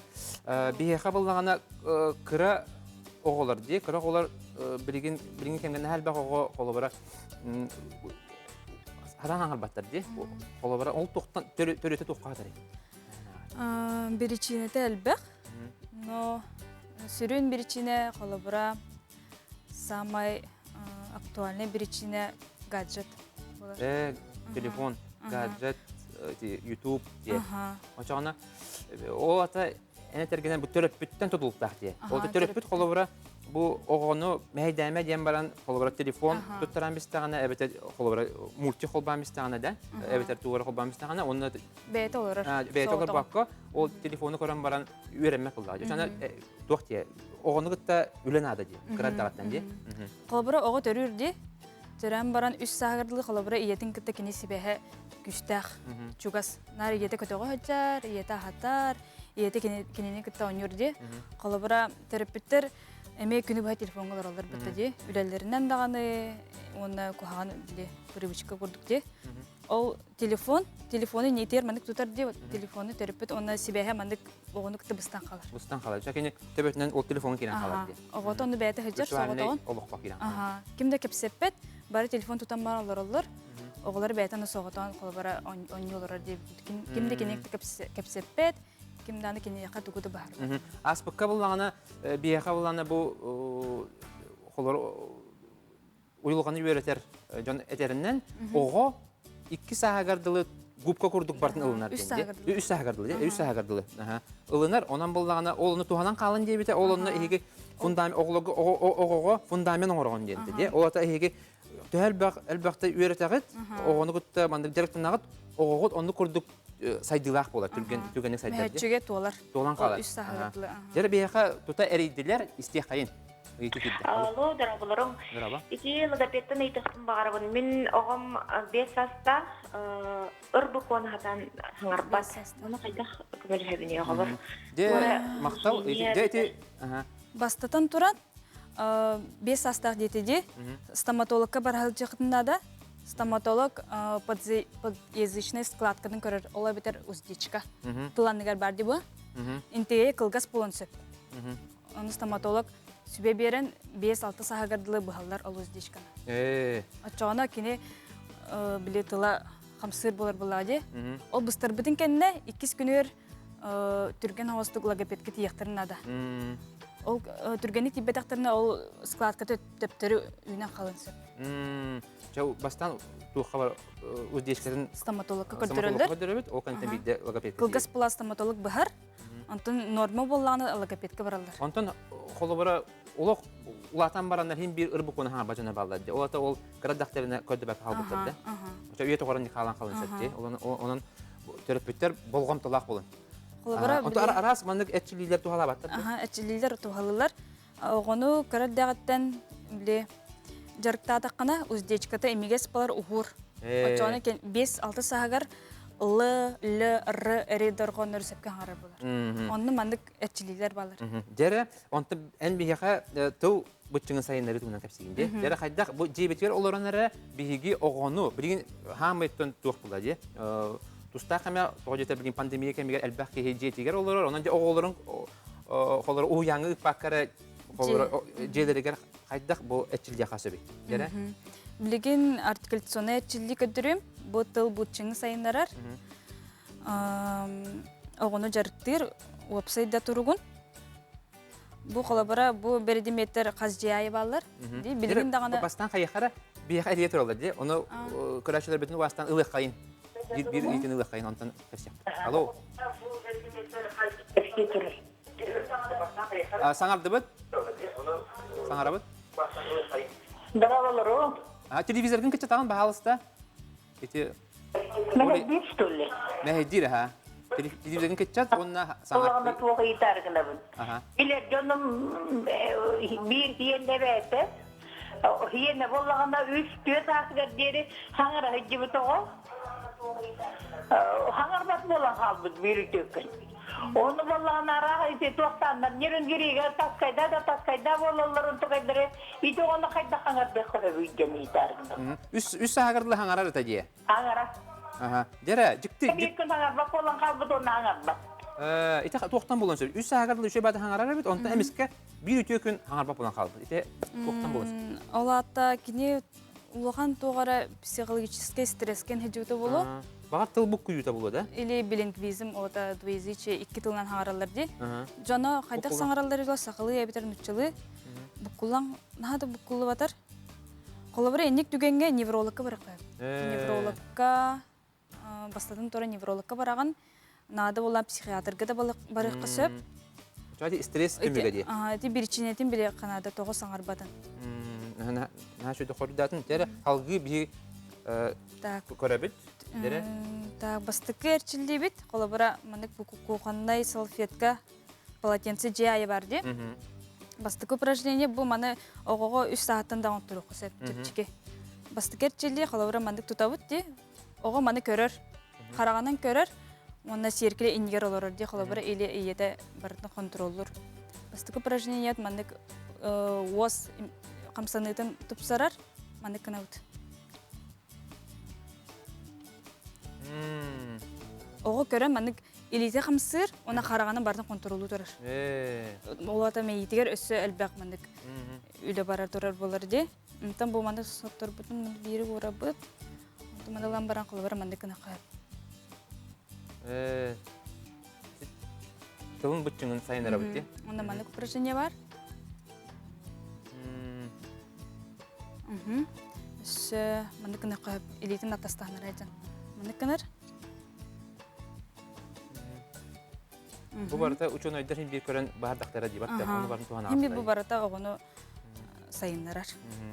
Speaker 1: биһиэхэ буллаҕына кыра оҕолор дии, кыра оҕолор билигин билигин кэмҥэ наһаа элбэх оҕо холобура Хараан аҥарбаттар дии. Холобура, ол туохтан төрүтэ туохха хатарый?
Speaker 2: Биричиинэтэ элбэх. Но сүрүн биричиинэ холобура самай актуальный биричиинэ гаджет болар.
Speaker 1: Э, телефон, гаджет, YouTube дии. Очоҕуна ол ата эн этэргинэн бу төрөппүттэн тутулуктаах диye. Ол төрөппүт холобура бу оҕону мэһэйдээмэ диэн баран холобура телефон туттаран бистэҕинэ эбэтэр холобура мультик холбоон бистэҕинэ да эбэтэр тугу холбоон бистэҕинэ онно
Speaker 2: бэйэтэ олорор
Speaker 1: бэйэтэ олорбокко ол телефону көрөн баран үөрэммэт буоллаҕа. Дьэ туох диye оҕону кытта үлэ наада диye кыра эрдэҕиттэн диye.
Speaker 2: Холобура оҕо төрүүр дии Төрөөн баран үс сааһыгар дылы холобура ийэтин кытта кини сибэһэ күүстээх, чугас. Наар ийэтэ көтөҕө сылдьар, ийэтэ аһатар, ийэтэ кинини кытта оонньуур дии. Холобура төрөппүттэр эмиэ күнү быһа телефоҥҥа олороллор бытта дии. Үлэлэринэн даҕаны уонна куһаҕан били привычка курдук дии. Ол телефон, телефону инниитигэр маннык тутар дии, телефону төрөппүт уонна сибээһэ маннык оҕону кытта быстан хаалар.
Speaker 1: Быстан хаалар. Дьэ кини төбөтүнэн ол телефоҥҥа киирэн хаалар дии.
Speaker 2: Оҕото ону бэйэтэ сылдьар соҕотоҕун.
Speaker 1: Олоххо киирэн хаалар.
Speaker 2: Ким да кэпсэппэт, бары телефон тутан баран олороллор. Оҕолор бэйэтэ ону соҕотоҕун холобура оонньуу олорор диэбит. Ким да кини кэпсэппэт, ким даҕаны киниэхэ тугу да баһарбат.
Speaker 1: Ааспыкка буллаҕына, биһиэхэ буллаҕына бу холор уйулҕаны үөрэтэр дьон этэринэн оҕо икки сааһыгар дылы губка курдук бартын ылынар
Speaker 2: Үс сааһыгар дылы.
Speaker 1: Үс сааһыгар дылы, үс сааһыгар дылы. Ылынар, онон буллаҕына ол ону туһанан хаалан диэбитэ, ол онно эһиги фундамент оҕолорго оҕоҕо фундамент оҥороҕун диэнтэ дии. Ол ата эһиги төһө элбэх элбэхтэ үөрэтэҕит, оҕону кытта маннык дьарыктанаҕыт, оҕоҕут оннук курдук сайдыылаах буолар, түргэн түргэнник сайдар.
Speaker 2: Мөһөччүгэ туолар.
Speaker 1: Туолан хаалар.
Speaker 2: Үс сааһыгар дылы.
Speaker 1: Дьэ биһиэхэ тута эрийдилэр, истиэххэйин.
Speaker 16: Алло, дорооболоруҥ.
Speaker 1: Дорообо.
Speaker 16: Ити логопедтан ыйытыахпын баҕарабын. Мин оҕом биэс саастаах ыр букваны хатан саҥарбат. Ону хайдах көмөлөһөбүнүй оҕобор?
Speaker 1: Дьэ, махтал. Дьэ, ити...
Speaker 2: Бастатан туран, биэс саастаах диэти дии, стоматологка бара сылдьыахытын наада. Стоматолог подъязычный складкатын көрөр, ол эбэтэр уздечка. Тыланыгар бар дии бу. Интигэ кылгас буолуон сөп. Ону стоматолог сүбэ биэрэн 5-6 саһыгар дылы быһаллар ол уздечканы.
Speaker 1: Ээ.
Speaker 2: Оччоҕуна кини били тыла хамсыыр буолар буоллаҕа дии. Ол быстарбытын кэннэ иккис күнүгэр түргэн оҕостук логопедка тиийиэхтэрин наада. Ол түргэнник тиийбэтэхтэринэ ол складка төптөрү үүнэн хаалан сөп.
Speaker 1: Чэ, бастаан туохха бар уздечкатын
Speaker 2: стоматологка көрдөрөллөр.
Speaker 1: Көрдөрөбүт, ол кэнниттэн биирдэ логопедка.
Speaker 2: Кылгас була стоматолог быһар. Онтон норма буоллаҕына логопедка бараллар.
Speaker 1: Онтон холобура олох улаатан бараннар хин биир ырбукуна хаҥарба дьоно бааллар дии. Ол ата ол кыра дьахтарына көрдөбөккө хаалбыттар да. Очо үйэ тоҕорон хаалан халын сөп дии. Онон төрөппүттэр болҕомтолоох болун.
Speaker 2: Холобура
Speaker 1: Онтон араас маннык эрчиллиилэр туһалаабаттар.
Speaker 2: Аха, эрчиллиилэр туһалылар. Оҕону кыра эрдэҕиттэн били дьарыктаатаххына уздечката имигэс буолар уһуур. Оччоҕуна 5-6 сааһыгар Л, Л, Р эри дорҕооннору сөпкө аҥарар буолар. Онно маннык эрчиллиилэр бааллар.
Speaker 1: Дьэрэ, онтон эн биһиэхэ тыл быччыҥын сайыннарыы туһунан кэпсиигин дии. Дьэрэ хайдах бу дьиэбитигэр олорон эрэ биһиги оҕону билигин хаамыйтан туох була дии. Тустаах эмэ тоҕо диэтэр билигин пандемия кэмигэр элбэх киһи дьиэтигэр олорор. Онон дьэ оҕолорун холоро уһуйааҥҥа ыыппакка эрэ холоро дьиэлэригэр Хайдах бу эрчиллиэххэ сөбүй? Дэрэ?
Speaker 2: Билигин артикуляционнай эрчиллии көрдөрүм. Бу тыл бутчыҥы сайыннарар. Оҕону дьарыктыыр уопсай да туругун. Бу холобура бу бэридимиэттэр хас дьиэ аайы бааллар. Ди билигин даҕаны
Speaker 1: Бастаан хайыхара биһиэхэ эрийэ тураллар ди. Ону көрөөччүлэрбитин убаастаан ылыаххайын. Биир биир ыйытын ылыаххайын онтон кэпсиэхпит. Алло. Саҥардыбыт? Саҥарабыт?
Speaker 18: Здраволору.
Speaker 1: А, телевизоргын кыччатаҕын, баһаалыста. Ити...
Speaker 18: Мэһэйдиир, что ли?
Speaker 1: Мэһэйдиир, аха. Телевизоргын кыччат уонна саҥар...
Speaker 18: Улаҕана туох ыйытаары гынабын.
Speaker 1: Аха.
Speaker 18: Билэр дьонум биир тиийэн эбээтэ. Хиэнэ буоллаҕына үс түөрт аасыгар диэри хаҥара сылдьыбыт оҕо. Хаҥарбат буолан хаалбыт биир үтүөккүн. Ону буоллаҕына арааһа ити туохтааннар ньирингириигэ таскайда да таскайда буолалларын тукайдары ити оҕону хайдах хаҥардыахха сөбүй диэн ыйытааргын.
Speaker 1: Үс үс сааһыгар дылы хаҥарар этэ дии.
Speaker 18: Хаҥара.
Speaker 1: Аха. Дьэрэ, дьикти.
Speaker 18: Биир күн хаҥарбат буолан хаалбыт уонна хаҥарбат.
Speaker 1: Э, ити туохтан буолан сөп. Үс сааһыгар дылы үчүгэй баата хаҥарар эбит, онтон эмискэ биир үтүө күн хаҥарбат буолан хаалбыт. Ити туохтан буолан сөп.
Speaker 2: Ол аата кини улахан туох эрэ психологическай стресскэн сылдьыбыта буолуо.
Speaker 1: Баҕар тыл буккуйуута буолуо да?
Speaker 2: Или билингвизм, ота двоязычие икки тылынан хаҥараллар дии. Дьоно хайдах саҥараллар ило сахалыы эбэтэр нуччалыы буккуллан наһаа да буккуллубатар. Холобура инник түгэҥҥэ неврологка барахха. Неврологка бастатан туран неврологка бараҕын, наада буолан психиатрга да барыахха сөп.
Speaker 1: Чати стресс түмүгэ дии.
Speaker 2: Ити биричиинэтин билиэххэ наада тоҕо саҥарбатын.
Speaker 1: Наһаа шөйдө хордаатын. Тере алгыы биһи көрөбүт. Дере.
Speaker 2: Так, бастакы эрчиллиибит, холобура, маннык кухоннай салфетка полотенце дьиэ айы бар дии. Бастакы упражнение бу маны оҕоҕо үс сааттан да оҥотторуохха сөп чэпчэки. Бастакы эрчиллии холобура маннык тутабыт дии. Оҕо маны көрөр, хараҕынан көрөр уонна сиэркилэ иннигэр олорор дии холобура или ийэтэ барытын хонтуруоллуур. Бастакы упражнениет маннык уос хамсаныытын тупсарар, маннык гынабыт. Оҕо көрөн маннык илиитэ хамсыыр, уонна хараҕынан барытын хонтуруоллуу турар. Ол аата мэйиитигэр өссө элбэх маннык үлэ барар турар буолар дии. Онтон бу маннык сотторбутун биири уурабыт. Онтон маны ылан баран холобура маннык гына хаһар.
Speaker 1: Тылын быччыҥын сайыннарабыт дии.
Speaker 2: Онно маннык упражнение бар. Өссө маннык гына хаһып илиитин атастаһынар айдьан. Маннык гынар.
Speaker 1: Бу барыта учуонайдар хин биир көрөн баһардахтара дии барта. Ону барын туһана.
Speaker 2: Хин бу барыта оҕону сайыннарар.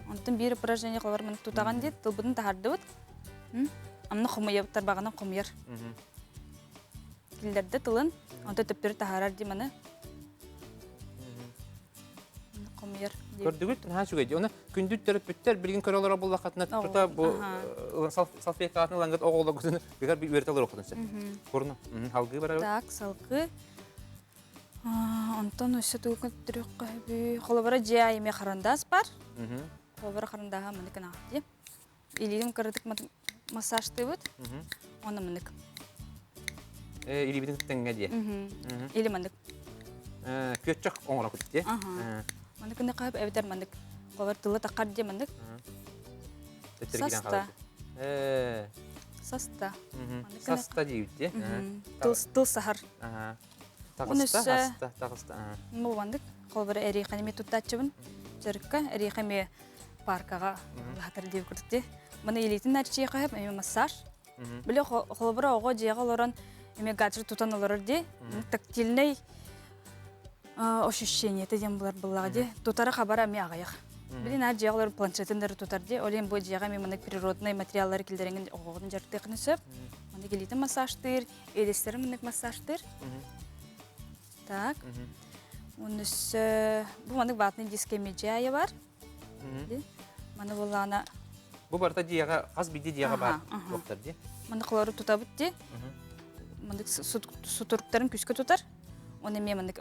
Speaker 2: Онтон биир упражнение холор маны тутаҕан диэт тылбытын таһардыбыт. Амна хомуйабыт тарбаҕынан хомуйар. Киллэрдэ тылын, онто төптөрү таһаарар дии маны. Хомуйар.
Speaker 1: Көрдүгүт, наһаа үчүгэй дии. Оны күндү төрөппүттэр билигин көрө олорор буоллаххытына тута бу салфеткаҕытын ылаҥҥыт оҕолоргутун ыгар үөрэтэ олоруоххутун сөп. Курну. Салгыы барабыт.
Speaker 2: Так, салгыы. Онтон өссө тугу көрдөрүөххэ сөбүй? Холобура дьиэ айымы харандаас бар. Холобура харандааһа маны кынаах дии. Илиим кыратык массажтыыбыт. Уонна маннык.
Speaker 1: Илиибитин тэҥҥэ дии.
Speaker 2: Или маннык.
Speaker 1: Күөччэх оҥорокут дии.
Speaker 2: Маннык гына хаһып эбэтэр маннык. Холобур тылы таххар дии маннык. Саста. Саста.
Speaker 1: Саста диибит дии.
Speaker 2: Тыл саһар.
Speaker 1: Таҕыста, аста, таҕыста.
Speaker 2: Бу маннык. Холобура эриэхэни эмиэ туттааччыбын. Дьарыкка эриэхэ эмиэ паркаҕа лаһатар диэбит курдук дии. Маны илиитин эрчийиэхэ эмиэ массаж. Били холобура оҕо дьиэҕэ олорон эмиэ гаджет тутан олорор дии. Тактильнай ощущениета диэн булар буллаҕа дии. Тутара хабара эмиэ аҕыйах. Били наар дьиэҕэ олорор планшетын дары тутар дии. Ол иһин бу дьиэҕэ эмиэ маннык природный материаллары киллэрэҥин оҕоҕун дьарыктыаххын сөп. Маннык илиитин массажтыыр, иэдэстэрин маннык массажтыыр. Так. Уонна өссө бу маннык ватный диск эмиэ бар. Маны буоллаҕына
Speaker 1: Бу барыта дьиэҕэ хас биирдии дьиэҕэ баар туохтар дии.
Speaker 2: Маны холору тутабыт дии. Маннык сутуруктарын күскэ тутар. Оны эмиэ маннык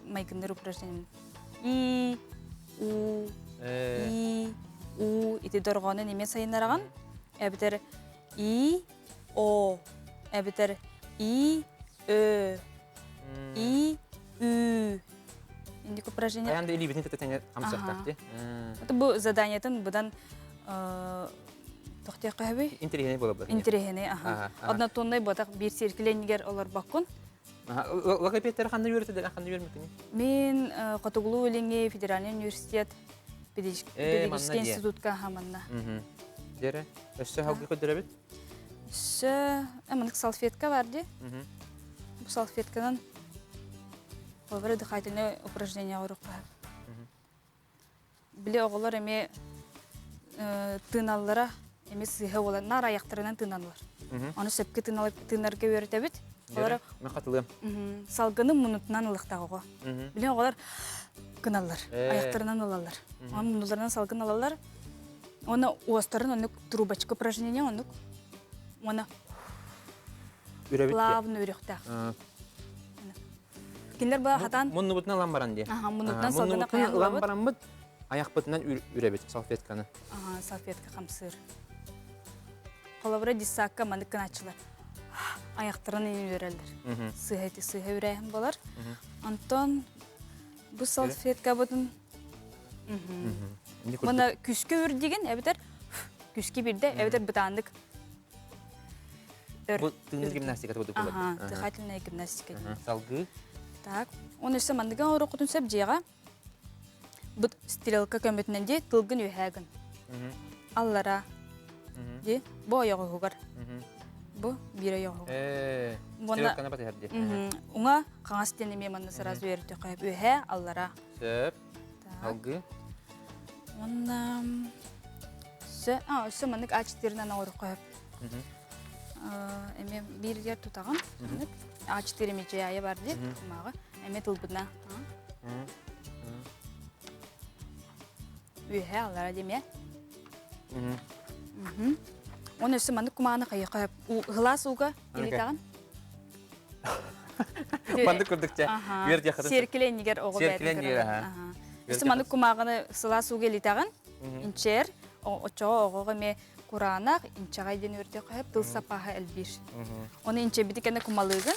Speaker 2: майгыннар упражнение. И, у, и, у ити дорҕоонун эмиэ сайыннараҕын. Эбэтэр и, о, эбэтэр и, ö, и, ү. Инник упражнение.
Speaker 1: Аян да илиибитин кытта тэҥэ хамсыахтаах дии.
Speaker 2: Это бу заданиетын быдан тохтуохха хөбүй?
Speaker 1: Интэриэһинэй буолар.
Speaker 2: Интэриэһинэй, аха. Однотоннай буотах биир сиркилэнигэр олорбоккун.
Speaker 1: Логопедтер ханна үөрэтэлэр, ханна үөрмүкүнүй?
Speaker 2: Мин Хотугулуу Илиҥҥи федеральный университет педагогический институтка хаманна.
Speaker 1: Дьэрэ, өссө халгы көрдөрөбүт?
Speaker 2: Өссө, маннык салфетка бар дии. Бу салфетканан Холобура дыхательное упражнение оҥоруохха Били оҕолор эмиэ тыыналлара эмиэ сыыһа буолар. Наар айахтарынан тыыналлар. Ону сөпкө тыынарга үөрэтэбит.
Speaker 1: Олора Мен хатылыам.
Speaker 2: Салгыны мунутунан ылыхтаах оҕо. Били оҕолор гыналлар, айахтарынан ылаллар. Оны мунуларынан салгын алаллар. Оны уостарын оннук трубочка упражнение оннук. Оны плавно үрүөхтээх. Кинилэр бу хатан
Speaker 1: Муннубутунан ылан баран дии.
Speaker 2: Аха, муннубутунан салгына хайан
Speaker 1: ылан бараммыт, айахпытынан үрэбит салфетканы.
Speaker 2: Аха, салфетка хамсыыр. Холобура диссакка маннык гынааччылар. Аяқтарын үрэллэр. Сыһа ити сыһа үрээһин болар. Онтон бу салфеткабытын Мына күскө үрдигин, эбэтэр күскө бирде, эбэтэр бытааннык
Speaker 1: Бу тыыныы гимнастиката курдук буолар.
Speaker 2: Ага, дыхательная гимнастика.
Speaker 1: Салгыы.
Speaker 2: Так, он өссө манныгы оҥоруоххутун сөп дьиэҕэ. Бут стрелка көмөтүнэн дии тылгын үөһээгин. Аллара. Дии бу ойоҕоһугар. Бу биир ойоҕоһугар.
Speaker 1: Э, стрелканы батыһар дии.
Speaker 2: Уҥа хаҥас диэн эмиэ манна сразу үөрэтиэххэ сөп. Үөһээ, аллара.
Speaker 1: Сөп. Алгыы.
Speaker 2: Уонна өссө, а, өссө маннык А4-нан оҥоруохха сөп. Эми бииргэр тутаҕын. А4 мечеяйа бар дии кумааҕы. Эми тылбытына. Үөһэ аллара диэмэ. Оны өссө маннык кумааны хайыха ыһылаас ууга илитаҕын.
Speaker 1: Маннык курдук чэ. Үөр диэххэ.
Speaker 2: Сиэркилэ иннигэр оҕо
Speaker 1: Сиэркилэ иннигэр
Speaker 2: Өссө маннык кумааҕыны сылаас ууга илитэҕин. Инчээр оччоҕо оҕоҕо эмиэ Кураанах, инчэҕэй диэн үөрдүөххэ сөп, тыл сапааһа элбиир. Ону инчэбити кэннэ кумалыыгын.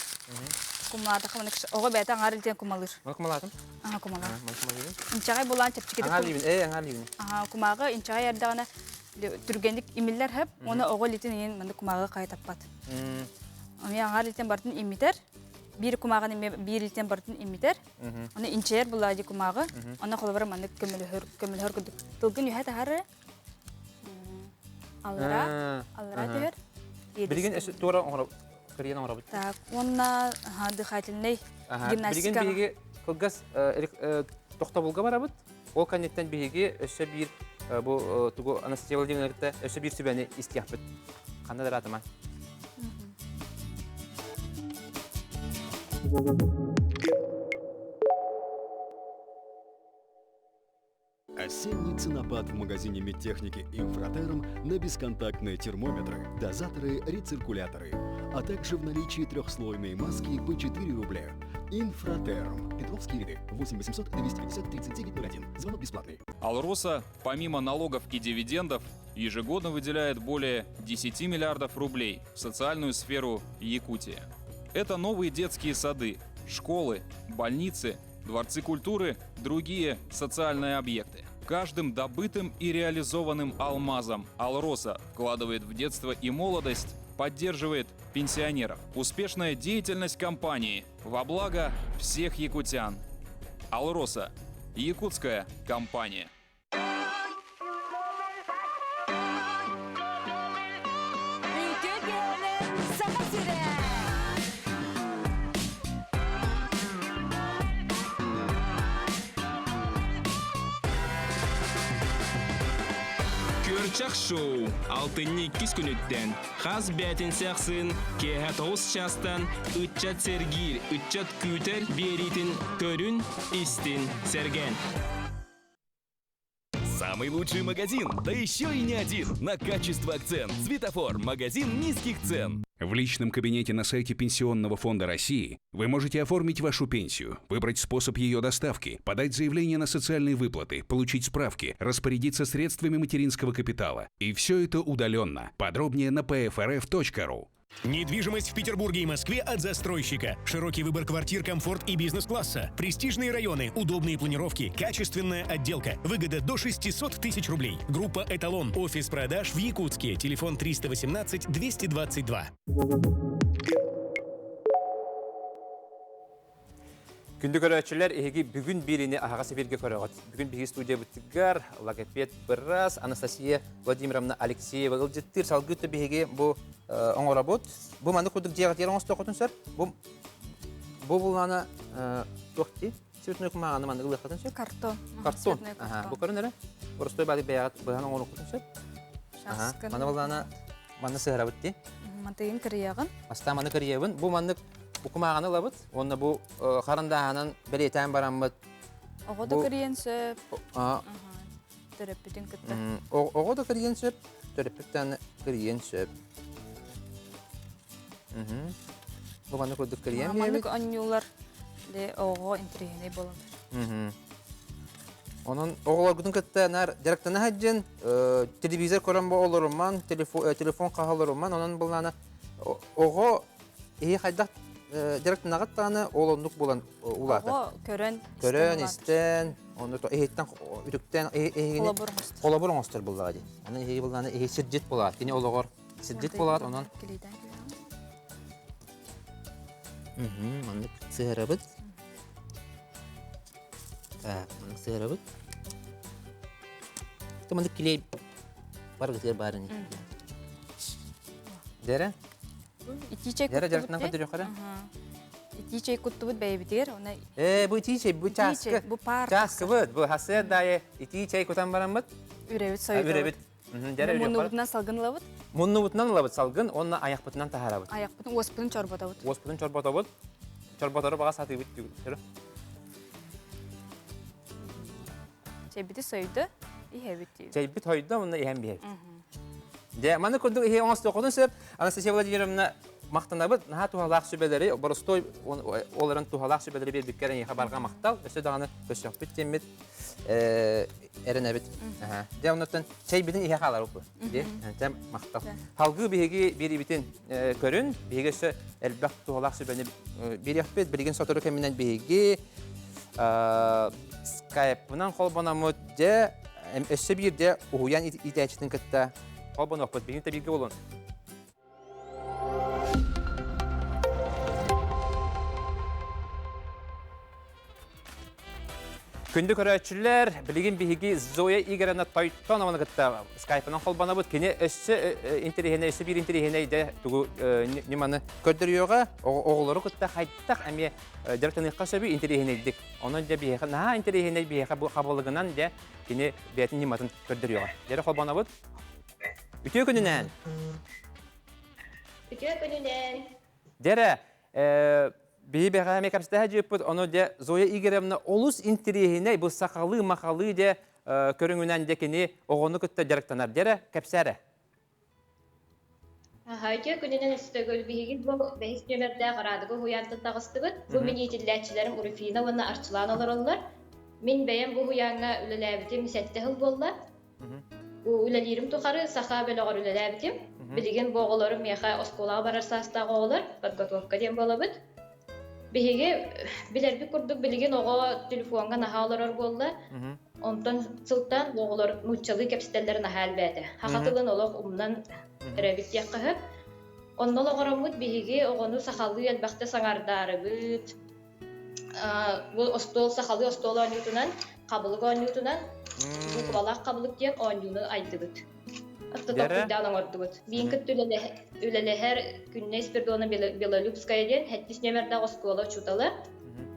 Speaker 2: Кумалаатахха маны оҕо бэйэтэ аҥаар илтиэн кумалыыр.
Speaker 1: Маны кумалаатым?
Speaker 2: Аха кумалаа. Инчэҕэй булаан чэпчэкитик
Speaker 1: Аҥаар лиибин, ээ аҥаар лиибин.
Speaker 2: Аха кумааҕы инчэҕэй эрдэҕинэ түргэнник имиллэр сөп, уонна оҕо илиитин иһин маннык кумааҕы хайа таппат. Эмиэ аҥаар илиитин барытын имитэр, биир кумааҕын эмиэ биир илиитин барытын имитэр. Ону инчэйэр булаа дии кумааҕы, онно холобура маннык көмөлөһөр көмөлөһөр курдук. Тылгын үһэ таһары Аллара, аллара түһэр.
Speaker 1: Билигин өссө туора оҥоро кырыйан оҥоробут.
Speaker 2: Так, уонна дыхательный гимнастика.
Speaker 1: Билигин биһиги кылгас тохтобулга барабыт. Ол кэнниттэн биһиги өссө биир бу тугу Анастасия Владимировна кытта өссө биир сүбэни истиэхпит. Ханна да ыраатыма.
Speaker 22: Осенний ценопад в магазине медтехники «Инфратерм» на бесконтактные термометры, дозаторы, рециркуляторы, а также в наличии трехслойные маски по 4 рубля. «Инфратерм». Петровские ряды. 8 800 250 39 01. Звонок бесплатный.
Speaker 6: Алроса, помимо налогов и дивидендов, ежегодно выделяет более 10 миллиардов рублей в социальную сферу Якутии. Это новые детские сады, школы, больницы, дворцы культуры, другие социальные объекты. Каждым добытым и реализованным алмазом Алроса вкладывает в детство и молодость, поддерживает пенсионеров. Успешная деятельность компании во благо всех якутян. Алроса – якутская компания.
Speaker 21: Үтүө киэһэнэн Саха сирэ!
Speaker 9: Күөрчэх шоу алтынньы иккис күнүттэн хас бээтинсэ ахсын киэһэ тоҕус чаастан ыччат сэргиир, ыччат күүтэр биэриитин көрүн, истин, сэргээн.
Speaker 3: Самый лучший магазин, да еще и не один. На качество акцент. Светофор. Магазин низких цен.
Speaker 10: В личном кабинете на сайте Пенсионного фонда России вы можете оформить вашу пенсию, выбрать способ ее доставки, подать заявление на социальные выплаты, получить справки, распорядиться средствами материнского капитала. И все это удаленно. Подробнее на pfrf.ru.
Speaker 4: Недвижимость в Петербурге и Москве от застройщика. Широкий выбор квартир, комфорт и бизнес-класса. Престижные районы, удобные планировки, качественная отделка. Выгода до 600 тысяч рублей. Группа «Эталон». Офис продаж в Якутске. Телефон 318 222.
Speaker 1: Күндү көрөөччүлэр, эһиги бүгүн биириини аһаҕас эфиргэ көрөҕүт. Бүгүн биһиги студиябытыгар логопед быраас Анастасия Владимировна Алексеева ыалдьыттыыр. Салгыы өттө биһиги бу оҥоробут. Бу маннык курдук дьиэҕитигэр оҥостуоххутун сөп. Бу бу булаана туох дии? Цветной кумааҕыны маннык ылыаххытын сөп.
Speaker 2: Картон.
Speaker 1: Картон. Аха, бу көрүн эрэ. Боростой баады бэйэҕит быһан оҥоруоххутун сөп. Аха, маны булаана манна сыһарабыт дии.
Speaker 2: Мантыйын кырыйаҕын.
Speaker 1: Бастаан маны кырыйабын. Бу маннык бу кумааҕыны ылабыт уонна бу харандааһынан бэлиэтээн бараммыт.
Speaker 2: Оҕо да кырыйан сөп. Төрөппүтүн кытта.
Speaker 1: Оҕо да кырыйан сөп, төрөппүттэн кырыйан сөп. Бу маннык курдук кырыйан
Speaker 2: Маннык оонньуулар оҕо интэриэһинэй буолаллар.
Speaker 1: Онон оҕолоргутун кытта наар дьарыктана сылдьын, телевизор көрөн бу олоруман, телефон хаһа олоруман, онон былаана оҕо иһи хайдах дьарыктанаҕыт даҕаны ол оннук буолан улаатар.
Speaker 2: Оҕо көрөн,
Speaker 1: көрөн, истэн, ону иһиттэн үтүктэн эһигини холобур оҥостор буоллаҕа дии. Онон эһиги былаана эһи сирдьит буолаат, кини олоҕор сирдьит буолаат, онон маннык сыһарабыт. Так, маннык сыһарабыт. Маннык килиэй баргытыгар баар ини. Дэрэ?
Speaker 2: Итии чэй
Speaker 1: Дэрэ дьарыктынан көрдөрүөххэ
Speaker 2: Итии чэй куттубут бэйэбитигэр, уна
Speaker 1: Ээ, бу итии чэй, бу чааскы.
Speaker 2: Бу паар.
Speaker 1: Чааскыбыт, бу хасыа дайы итии чэй кутан бараммыт.
Speaker 2: Үрэбит сойутабыт.
Speaker 1: Үрэбит. Дэрэ
Speaker 2: Муннубутунан салгын ылабыт.
Speaker 1: Муннубутунан ылабыт салгын, уонна айахпытынан таһаарабыт.
Speaker 2: Айахпытын, уоспутун чорботобут.
Speaker 1: Уоспутун чорботобут. Чорботору баҕа сатыыбыт
Speaker 2: Чэйбити сойдо, иһэбит диибит.
Speaker 1: Чэйбит хойдо, уонна иһэн биһэбит. Дьэ, маны курдук иһи оҥостуоххутун сөп. Анастасия Владимировна махтанабыт. Наһаа туһалаах сүбэлэри, боростуой олорон туһалаах сүбэлэри биэрбиккэр эйиэхэ барҕа махтал. Өссө даҕаны көрсөхпүт диэммит эрэнэбит. Дьэ, оннуттан чэйбитин иһэ хаалар бу. Дьэ, махтал. Халгыы биһиги биэрибитин көрүн, биһиги өссө элбэх туһалаах сүбэни биэриэхпит. Билигин сотору кэминэн биһиги скайпынан холбономмут дьэ өссө биирдэ уһуйаан иитээччитин кытта холбонуохпут. Билигин тэбииргэ буолун. Күндү көрөөччүлэр, билигин биһиги Зоя Игоревна Тойтонованы кытта скайпынан холбонобут. Кини өссө интэриэһинэй, өссө биир интэриэһинэй дэ тугу ньыманы көрдөрүөҕэ. Оҕолору кытта хайдах эмиэ дьарыктаныахха сөбүй интэриэһинэйдик. Онон дьэ биһиэхэ наһаа интэриэһинэй биһиэхэ бу хабылыгынан дьэ кини бэйэтин ньыматын көрдөрүөҕэ. Дьэрэ холбонобут. Үтүө күнүнэн!
Speaker 5: Үтүө күнүнэн!
Speaker 1: Дьэрэ, биһи бэҕэһээ эмиэ кэпсэтэһэ дьиэппит, ону дьэ Зоя Игоревна олус интэриэһинэй бу сахалыы-махалыы дьэ көрүҥүнэн дьэ кини оҕону кытта дьарыктанар. Дьэрэ, кэпсээрэ.
Speaker 5: Үтүө күнүнэн өстөгүл биһиги бу бэһис нүөмэрдээх Радуга уһуйаантан таҕыстыбыт. Бу мин иитиллээччилэрим Руфина уонна Арчылаан олороллор. Мин бэйэм бу уһуйааҥҥа үлэлээбитим сэттэ сыл буолла. Үлэлиирим тухары саха бөлөҕөр үлэлээбитим. Билигин бу оҕолорум миэхэ оскуолаҕа барар саастаах оҕолор, подготовка диэн буолабыт. Биһиги билэрбит курдук билигин оҕо телефоҥҥа наһаа олорор буолла. Онтон сылтаан оҕолор нууччалыы кэпсэтэллэрэ наһаа элбээтэ. Саха тылын олох умнан эрэбит диэххэ сөп. Онно олоҕороммут биһиги оҕону сахалыы элбэхтэ саҥардаарыбыт, бу остуол сахалыы остуол оонньуутунан, хабылык оонньуутунан буквалаах хабылык диэн оонньууну айдыбыт. Толкуйдаан оҥордубут. Биин кытта үлэлэһэр Күннэй Спирдона Белолюбская диэн сэттис нүөмэрдээх оскуола учуутала.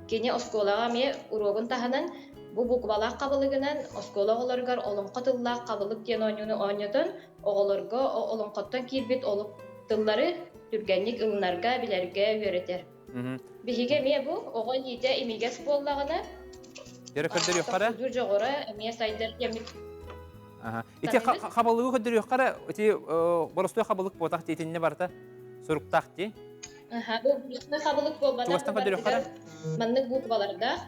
Speaker 5: Кини оскуолаҕа эмиэ уруогун таһынан бу буквалаах хабылыгынан оскуола оҕолоругар олоҥхо тыллаах хабылык диэн оонньууну оонньотон оҕолорго олоҥхоттон киирбит олук тыллары түргэнник ылынарга, билэргэ үөрэтэр. Биһиги эмиэ бу оҕо илиитэ имигэс буоллаҕына,
Speaker 1: Дьэрэ көрдөрүөххэ эрэ.
Speaker 5: дьоҕура эмиэ сайдар диэммит.
Speaker 1: Ити хабылыгы көрдөрүөххэ эрэ, ити боростуой хабылык буотах диэтиннэ барыта суруктаах дии.
Speaker 5: Аха, бу боростуой хабылык буолбатах.
Speaker 1: Чугастан көрдөрүөххэ эрэ.
Speaker 5: Маннык буквалардаах.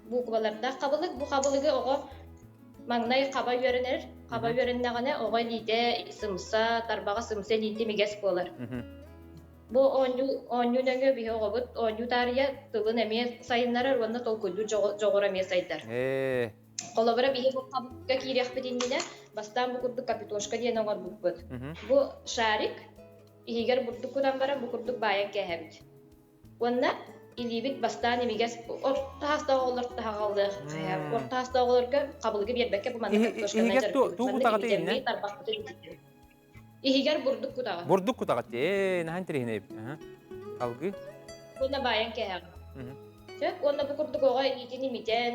Speaker 5: Буквалардаах хабылык. Бу хабылыгы оҕо маҥнай хаба үөрэнэр. Хаба үөрэннэҕинэ оҕо илиитэ сымса, тарбаҕа сымса илиитэ имигэс буолар. Бу оонньуу оонньуу нөҥүө биһи оҕобут оонньуу таарыйа тылын эмиэ сайыннарар уонна толкуйдуур дьоҕура эмиэ сайдар. Холобура биһи бу хабыкка киириэхпит иннинэ бастаан бу курдук капитошка диэн оҥорбуппут. Бу шарик иһигэр бурдук кутан баран бу курдук баайан кээһэбит. Уонна илиибит бастаан имигэс орто хаастаах оҕолор таһаҕалыах орто хаастаах оҕолорго хабылыгы биэрбэккэ бу манна картошканан дьарыктыыбыт. Манна имитэммит, тарбахпытын имитэммит. Иһигэр бурдук кутаҕа.
Speaker 1: Бурдук кутаҕа ээ наһаа интэриэһинэй эбит. Алгыы.
Speaker 5: Уонна баайан кээһэҕин. Сөп уонна бу курдук оҕо илиитин имитэн,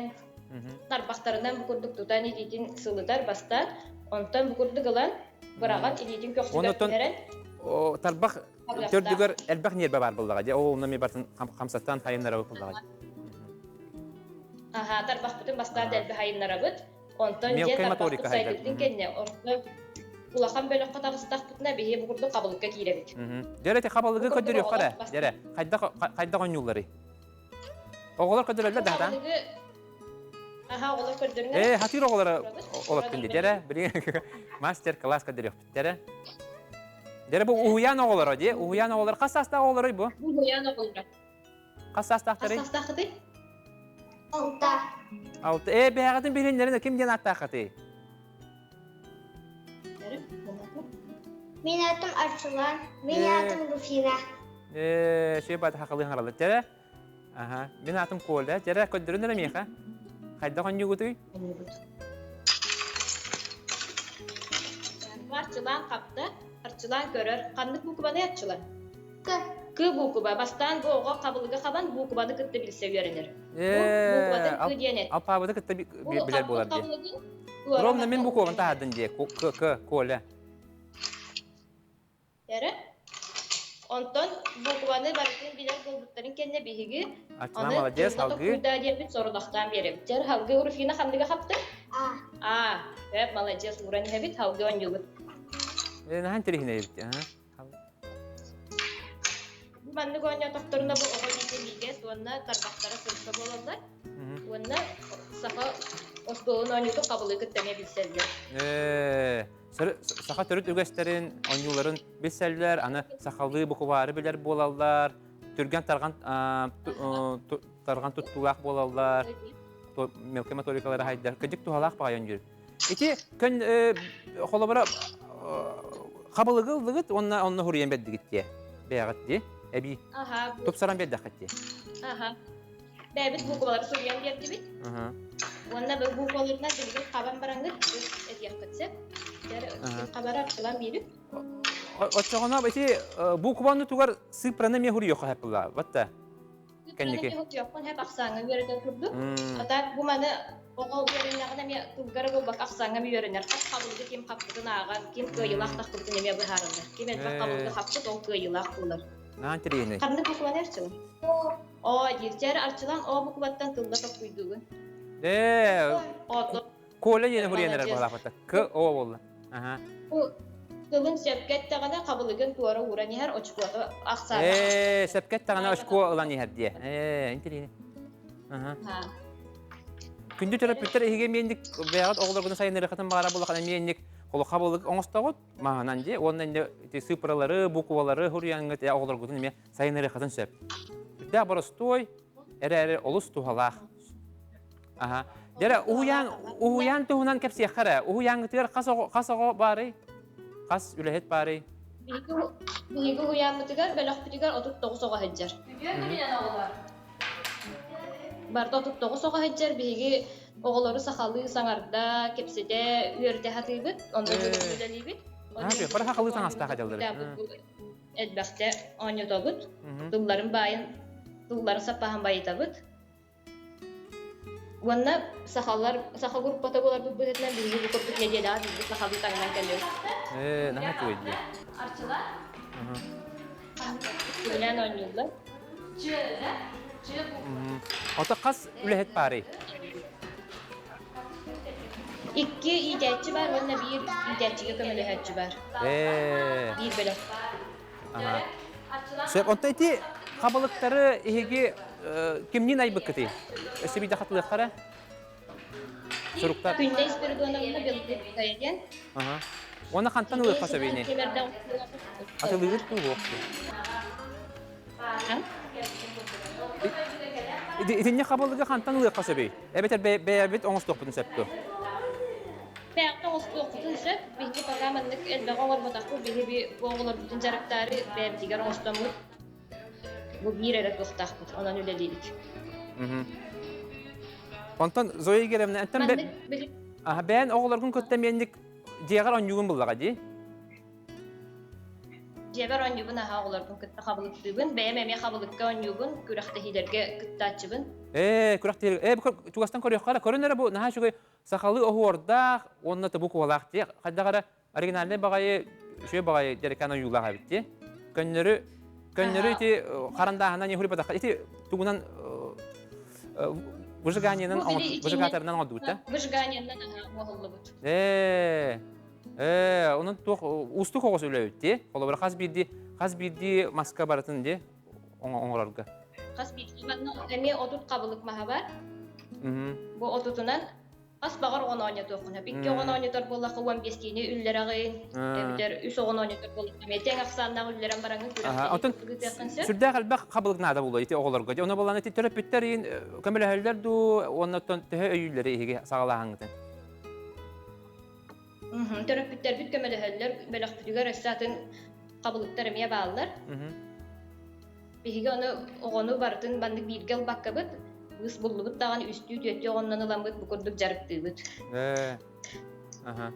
Speaker 5: тарбахтарынан бу курдук тутан илиитин сылытар бастаан, онтон бу курдук ылан быраҕан илиитин көхсүгэр түһэрэн
Speaker 1: тарбах төрдүгэр элбэх ньиэрбэ баар буоллаҕа дии. Ол онно эмиэ барытын хамсаттан хайыннарабыт буоллаҕа дии.
Speaker 5: Аха, тарбахпытын бастаан дэлби хайыннарабыт. Онтон дьэ тарбахпыт сайдыбытын кэннэ орто улахан бөлөххө таҕыстахпытына биһи бу курдук хабылыкка киирэбит.
Speaker 1: Дьэрэ ити хабылыгы көрдөрүөххэ эрэ. Дьэрэ, хайдах хайдах оонньуулларый? Оҕолор көрдөрөллөр да хатаан?
Speaker 5: Аха, оҕолор көрдөрүҥ.
Speaker 1: Ээ, хатыыр оҕолоро олоттун дии. Дьэрэ, билигин мастер-класс көрдөрүөхпүт. Дьэрэ. Дьэрэ бу уһуйаан оҕолоро дии. Уһуйаан оҕолоро хас саастаах оҕолорой бу?
Speaker 5: Уһуйаан оҕолоро.
Speaker 1: Хас саастаахтарый?
Speaker 5: Хас саастааххытый?
Speaker 7: Алта.
Speaker 1: Алта. Ээ, бэйэҕитин билиннэрин ким диэн ааттааххытый?
Speaker 7: Мин аатым Арчылан, мин аатым Руфина.
Speaker 1: Ээ, шөй бата хақылыы хаҥаралар. Дьэрэ. Аха, мин аатым Коля. Дьэрэ, көрдөрүн эрэ миэхэ. Хайдах онньугутуй?
Speaker 5: Арчылан хапта, Арчылан көрөр. Ханнык букваны Арчылан? К. К буукуба. Бастаан бу оҕо хабылыгы хабан буукубаны кытта билсэ үөрэнэр. Бу буукубатын К диэн эт.
Speaker 1: Алпаабыты кытта билэр буолар дии. Ровно мин буквабын таһаардын дии. К, К, Коля.
Speaker 5: Эрэ. Онтон букваны барытын билэр буолбуттарын кэннэ биһиги
Speaker 1: Аччына молодец,
Speaker 5: алгыы. Аны диэммит сорудахтаан биэрэбит. Дьэр халгыы Руфина ханныга хапты?
Speaker 7: А.
Speaker 5: А. Эп, молодец, ууран иһэбит, халгыы оонньуубут.
Speaker 1: Э, наһаа интэриэһинэй эбит.
Speaker 5: Бу маннык оонньоотохторуна бу оҕо илиитэ миигэс уонна тарбахтара сырса буолаллар. Уонна саха остуолун оонньуутун хабылыы кытта эмиэ билсэллэр.
Speaker 1: Ээ, саха төрүт үгэстэрин, оонньууларын билсэллэр, аны сахалыы букубаары билэр буолаллар, түргэн тарҕан тарҕан туттуулаах буолаллар, мелкий моторикалары хайдар. Кырдьык туһалаах баҕайы оонньуур. Ити көн холобура хабылыгы ыллыгыт уонна онно хуруйан бэрдигит дии. Бэйэҕит дии. Эбии. Тупсаран биэрдэххит дии.
Speaker 5: Аха. Бэйэбит буквалары суруйан биэрдибит. Уонна бу букваларынан билигин хабан бараҥҥыт этиэххит сөп. Хабара арчылан биэрик.
Speaker 1: Оччоҕуна ити букваны тугар сыыппараны эмиэ хуруйуохха сөп Батта.
Speaker 5: Кэнники. Хеп ахсааҥҥа үөрэтэр курдук. А так бу маны оҕо үөрэннэҕинэ эмиэ тылгара буолбакка ахсааҥҥа эмиэ үөрэнэр. Хас хабылгы ким хаппытын ааҕан, ким кыайыылаах тахпытын эмиэ быһаараллар. Ким элбэх хабылгы хаппыт, ол кыайыылаах буолар.
Speaker 1: Наан тириэһинэй.
Speaker 5: Ханнык букваны арчылан? О диир. Чээр арчылан О букваттан тылла токкуйдуугун.
Speaker 1: Ээ, Коля диэн хуруйан эрэр буолаахпыта. К О буолла. Аха.
Speaker 5: Бу тылын сөпкө эттэҕинэ хабылыгын туора ууран иһэр очкуота ахсаана.
Speaker 1: Ээ, сөпкө эттэҕинэ очко ылан иһэр диэ. Ээ, интириэһинэй. Аха. Күндү төрөппүттэр эһиги эмиэнник бэйэҕит оҕолоргутун сайыннарыаххытын баҕара буоллаххына эмиэнник хабылык оҥостоҕут маһынан дии уонна инде ити сыыппаралары, буквалары хуруйаҥҥыт оҕолоргутун эмиэ сайыннарыаххытын сөп. Сүрдээх боростуой, эрээри олус туһалаах. Аха. Дьэрэ, уһуйаан, уһуйаан туһунан кэпсиэххэ эрэ. Уһуйааҥҥытыгар хас оҕо, хас оҕо баарый? Хас үлэһит баарый?
Speaker 5: Биһиги уһуйааммытыгар, бөлөхпүтүгэр 39 оҕо сылдьар.
Speaker 2: Үтүө күнүнэн оҕолор.
Speaker 5: Барыта 39 оҕо сылдьар. Биһиги оҕолору сахалыы саҥарда, кэпсэтэ, үөрэтэ сатыыбыт. Онно үлэлиибит.
Speaker 1: Бары сахалыы таҥастаах дьаллары.
Speaker 5: Элбэхтэ оонньотобут. Тылларын баайын, тылларын саппаһын байытабыт. Уонна сахалар, саха группата буоларбыт быһыытынан биһиги бу курдук нэдиэлэҕэ биирдэ сахалыы таҥнан кэллибит.
Speaker 1: Ээ, наһаа үчүгэй дии.
Speaker 2: Арчыла?
Speaker 5: Сөбүлээн оонньууллар.
Speaker 2: Ч, да? Ч буква.
Speaker 1: Ото хас үлэһит баарый?
Speaker 5: Икки иитээччи баар уонна биир иитээччигэ көмөлөһөөччү баар.
Speaker 1: Ээ.
Speaker 5: Биир бөлөх.
Speaker 1: Аха. Сөп, онто ити хабылыктары эһиги кимниин айбыккытый? Өссө биирдэ хатылыахха эрэ. Суруктар.
Speaker 5: Күннэй Спиридоновна Белгородская диэн.
Speaker 1: Аха. Уонна хантан ылыахха сөбүйний? Атылыыр дуу суох дуу? Итинник хабылыгы хантан ылыахха сөбүй? Эбэтэр бэйэбит оҥостуохпутун сөп дуо?
Speaker 5: Бэйэҕит оҥостуоххутун сөп. Биһиги пока маннык элбэҕи оҥорботохпут. Биһиги бу оҕолорбутун дьарыктаары бэйэбитигэр оҥостоммут бу биир эрэ туохтаахпыт. Онон үлэлиибит.
Speaker 1: Онтон Зоя Игоревна, энтэн бэйэн оҕолоргун кытта миэнник дьиэҕэр оонньуугун буллаҕа дии?
Speaker 5: Дьиэбэр оонньуубун аһаа оҕолорбун кытта хабылыктыыбын. Бэйэм эмиэ хабылыкка оонньуубун, күрэхтэһиилэргэ кыттааччыбын.
Speaker 1: Ээ, күрэхтэһиилэр. Ээ, чугастан көрүөххэ эрэ. Көрөн эрэ бу наһаа үчүгэй сахалыы оһуордаах уонна тобук уолаах дии. Хайдах эрэ оригинальнай баҕайы, үчүгэй баҕайы дьэрэкээн ойуулаах эбит дии. Көннөрү, көннөрү ити харандааһынан не Ити тугунан выжиганиенан выжигаторынан оҥордубут да?
Speaker 5: Выжиганиенан оҥоһуллубут.
Speaker 1: Ээ, Ээ, онон туох уустук оҕус үлэбит дии. Холобура хас биирдии хас биирдии маска барытын дии оҥорорго.
Speaker 5: Хас биирдии манна эмиэ отут хабылык маһа бар. Бу отутунан хас баҕар оҕону оонньотуоххун сөп. Икки оҕону оонньотор буоллахха уон биэстиини үллэрэҕин, эбэтэр үс оҕону оонньотор буоллахха эмиэ тэҥ ахсааннаах үллэрэн бараҥын
Speaker 1: Оттон сүрдээх элбэх хабылык наада буолуо ити оҕолорго. Ону буолан ити төрөппүттэр иин көмөлөһөллөр дуу, уонна оттон төһө өйүүллэри иһиги саҕалааһыҥҥытын?
Speaker 5: Төрөппүттэрбит көмөлөһөллөр, бөлөхпүтүгэр өссө атын хабылыктар эмиэ бааллар. Биһиги ону оҕону барытын маннык бииргэ ылбаккабыт, быыс буллубут даҕаны үстүү түөртүү оҕоннон ыламмыт бу курдук дьарыктыыбыт.
Speaker 1: Ээ. Аха.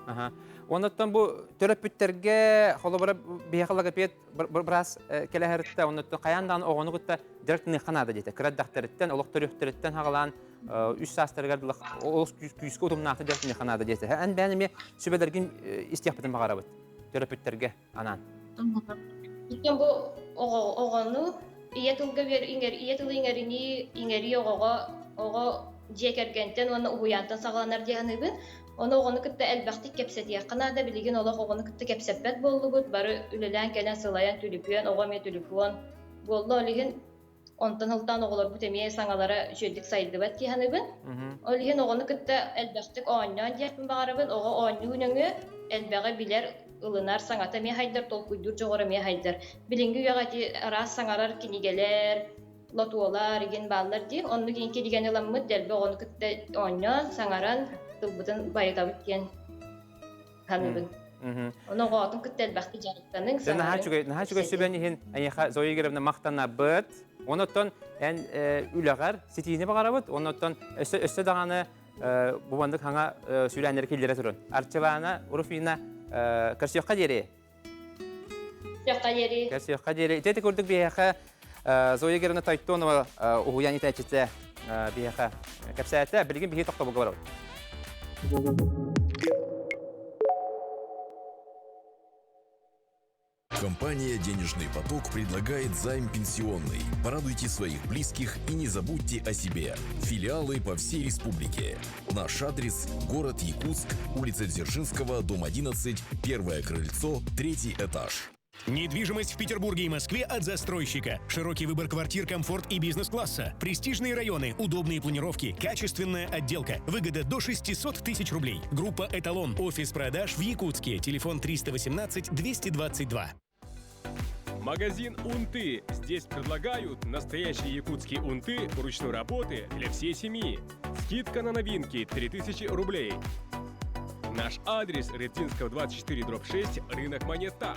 Speaker 1: Аха. Оннуттан бу төрөппүттэргэ холобура биһиэхэ логопед быраас кэлэһэриттэ, оннуттан хайаан даҕаны оҕону кытта дьарыктаныахха наада диэтэ. Кыра эрдэхтэриттэн, олох төрүөхтэриттэн хаҕалаан үс саастарыгар дылы олус күүскэ утумнаахтык дьарыктаныахха наада диэтэ. Эн бэйэн эмиэ сүбэлэргин истиэхпитин баҕарабыт төрөппүттэргэ анаан.
Speaker 5: Иккиэн бу оҕону ийэ тылга иҥэр ийэ тылы иҥэринии иҥэрии оҕоҕо оҕо дьиэ кэргэнтэн уонна уһуйаантан саҕаланар дии саныыбын. Ону оҕону кытта элбэхтик кэпсэтиэххэ наада. Билигин олох оҕону кытта кэпсэппэт буоллубут. Бары үлэлээн кэлэн сылайан түлүпүөн, оҕо эмиэ түлүпүөн буолла. Ол иһин Онтон ылтаан оҕолорбут эмиэ саҥалара үчүгэйдик сайдыбат дии саныыбын. Ол иһин оҕону кытта элбэхтик оонньоон диэхпин баҕарабын. Оҕо оонньуу нөҥүө элбэҕи билэр, ылынар, саҥата эмиэ хайдар, толкуйдуур дьоҕура эмиэ хайдар. Билиҥҥи үйэҕэ ити араас саҥарар кинигэлэр, лотуолар игин бааллар дии. Оннук иин кинигэни ыламмыт дэлби оҕону кытта оонньоон, саҥаран, тылбытын байытабыт диэн саныыбын. Ону оҕоотун кытта элбэхтик дьарыктаныҥ,
Speaker 1: Наһаа үчүгэй, наһаа үчүгэй сүбэн иһин эйиэхэ Зоя Игоревна махтанабыт. Онуттан эн үлэҕэр ситиини баҕарабыт. Онуттан өссө өссө даҕаны бу маннык хаҥа сүүрээннэри киллэрэ турун. Арчылаана Руфина көрсүөххэ диэри.
Speaker 5: Көрсүөххэ диэри.
Speaker 1: Көрсүөххэ диэри. Ити курдук биһиэхэ Зоя Игоревна Тойтонова уһуйаан иитээччитэ биһиэхэ кэпсээтэ. Билигин биһиги тохтобулга барабыт.
Speaker 3: Компания «Денежный поток» предлагает займ пенсионный. Порадуйте своих близких и не забудьте о себе. Филиалы по всей республике. Наш адрес – город Якутск, улица Дзержинского, дом 11, первое крыльцо, третий этаж.
Speaker 4: Недвижимость в Петербурге и Москве от застройщика. Широкий выбор квартир, комфорт и бизнес-класса. Престижные районы, удобные планировки, качественная отделка. Выгода до 600 тысяч рублей. Группа «Эталон». Офис продаж в Якутске. Телефон 318 222.
Speaker 9: Магазин «Унты». Здесь предлагают настоящие якутские унты ручной работы для всей семьи. Скидка на новинки 3000 рублей. Наш адрес Ретинского 24 дробь 6, рынок Монета.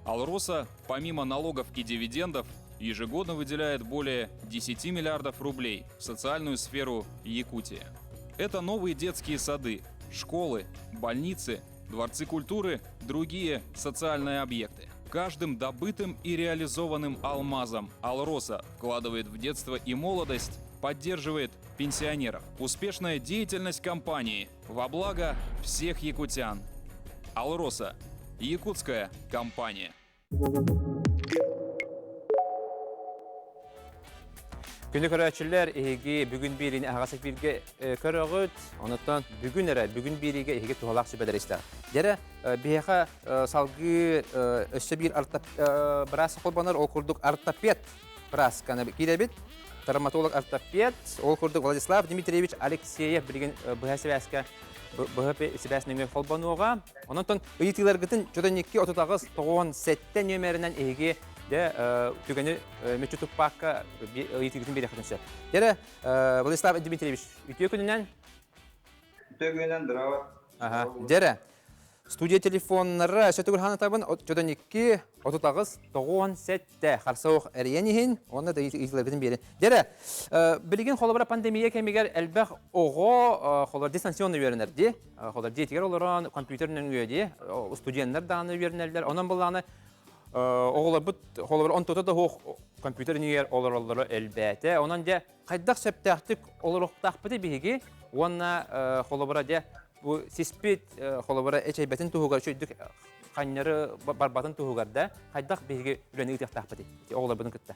Speaker 6: Алроса, помимо налогов и дивидендов, ежегодно выделяет более 10 миллиардов рублей в социальную сферу Якутии. Это новые детские сады, школы, больницы, дворцы культуры, другие социальные объекты. Каждым добытым и реализованным алмазом «Алроса» вкладывает в детство и молодость, поддерживает пенсионеров. Успешная деятельность компании во благо всех якутян. «Алроса» – якутская компания.
Speaker 1: Күнү көрөөччүлэр эһиги бүгүн биириини аһаҕас эфиргэ көрөҕүт. Онуттан бүгүн эрэ бүгүн биириигэ эһиги туһалаах сүбэлэр истэр. Дьэрэ биһиэхэ салгыы өссө биир быраас холбонор, ол курдук ортопед быраасканы киирэбит. Травматолог ортопед, ол курдук Владислав Дмитриевич Алексеев билигин быһа сибээскэ быһа сибээс нөҥүө холбонуоҕа. Онон ыйытыыларгытын 42 38 97 нүөмэринэн эһиги дьэ түгэни мүччү туппакка ыйытыыгытын биэриэххитин сөп. Дьэрэ Владислав Дмитриевич, үтүө күнүнэн.
Speaker 8: Үтүө күнүнэн, здорово.
Speaker 1: Ага. Дьэрэ, студия телефоннара сөтүгүр ханатабын 42 38 97 харса эрийэн иһин, уонна да ыйытыыларгытын биэрин. Дьэрэ, билигин холобура пандемия кэмигэр элбэх оҕо холор дистанционно үөрэнэр дии. Холор дьиэтигэр олорон компьютер нөҥүө дии. Студенттар даҕаны үөрэнэллэр. Онон былааны оҕолорбут холобур онтута да суох компьютер иннигэр олороллоро элбээтэ. Онон дьэ хайдах сөптөөхтүк олоруохтаахпытый биһиги уонна холобура дьэ бу сиспит холобура эчэйбэтин туһугар үчүгдүк ханньары барбатын туһугар да хайдах биһиги үлэни ыытыахтаахпытый оҕолорбутун кытта?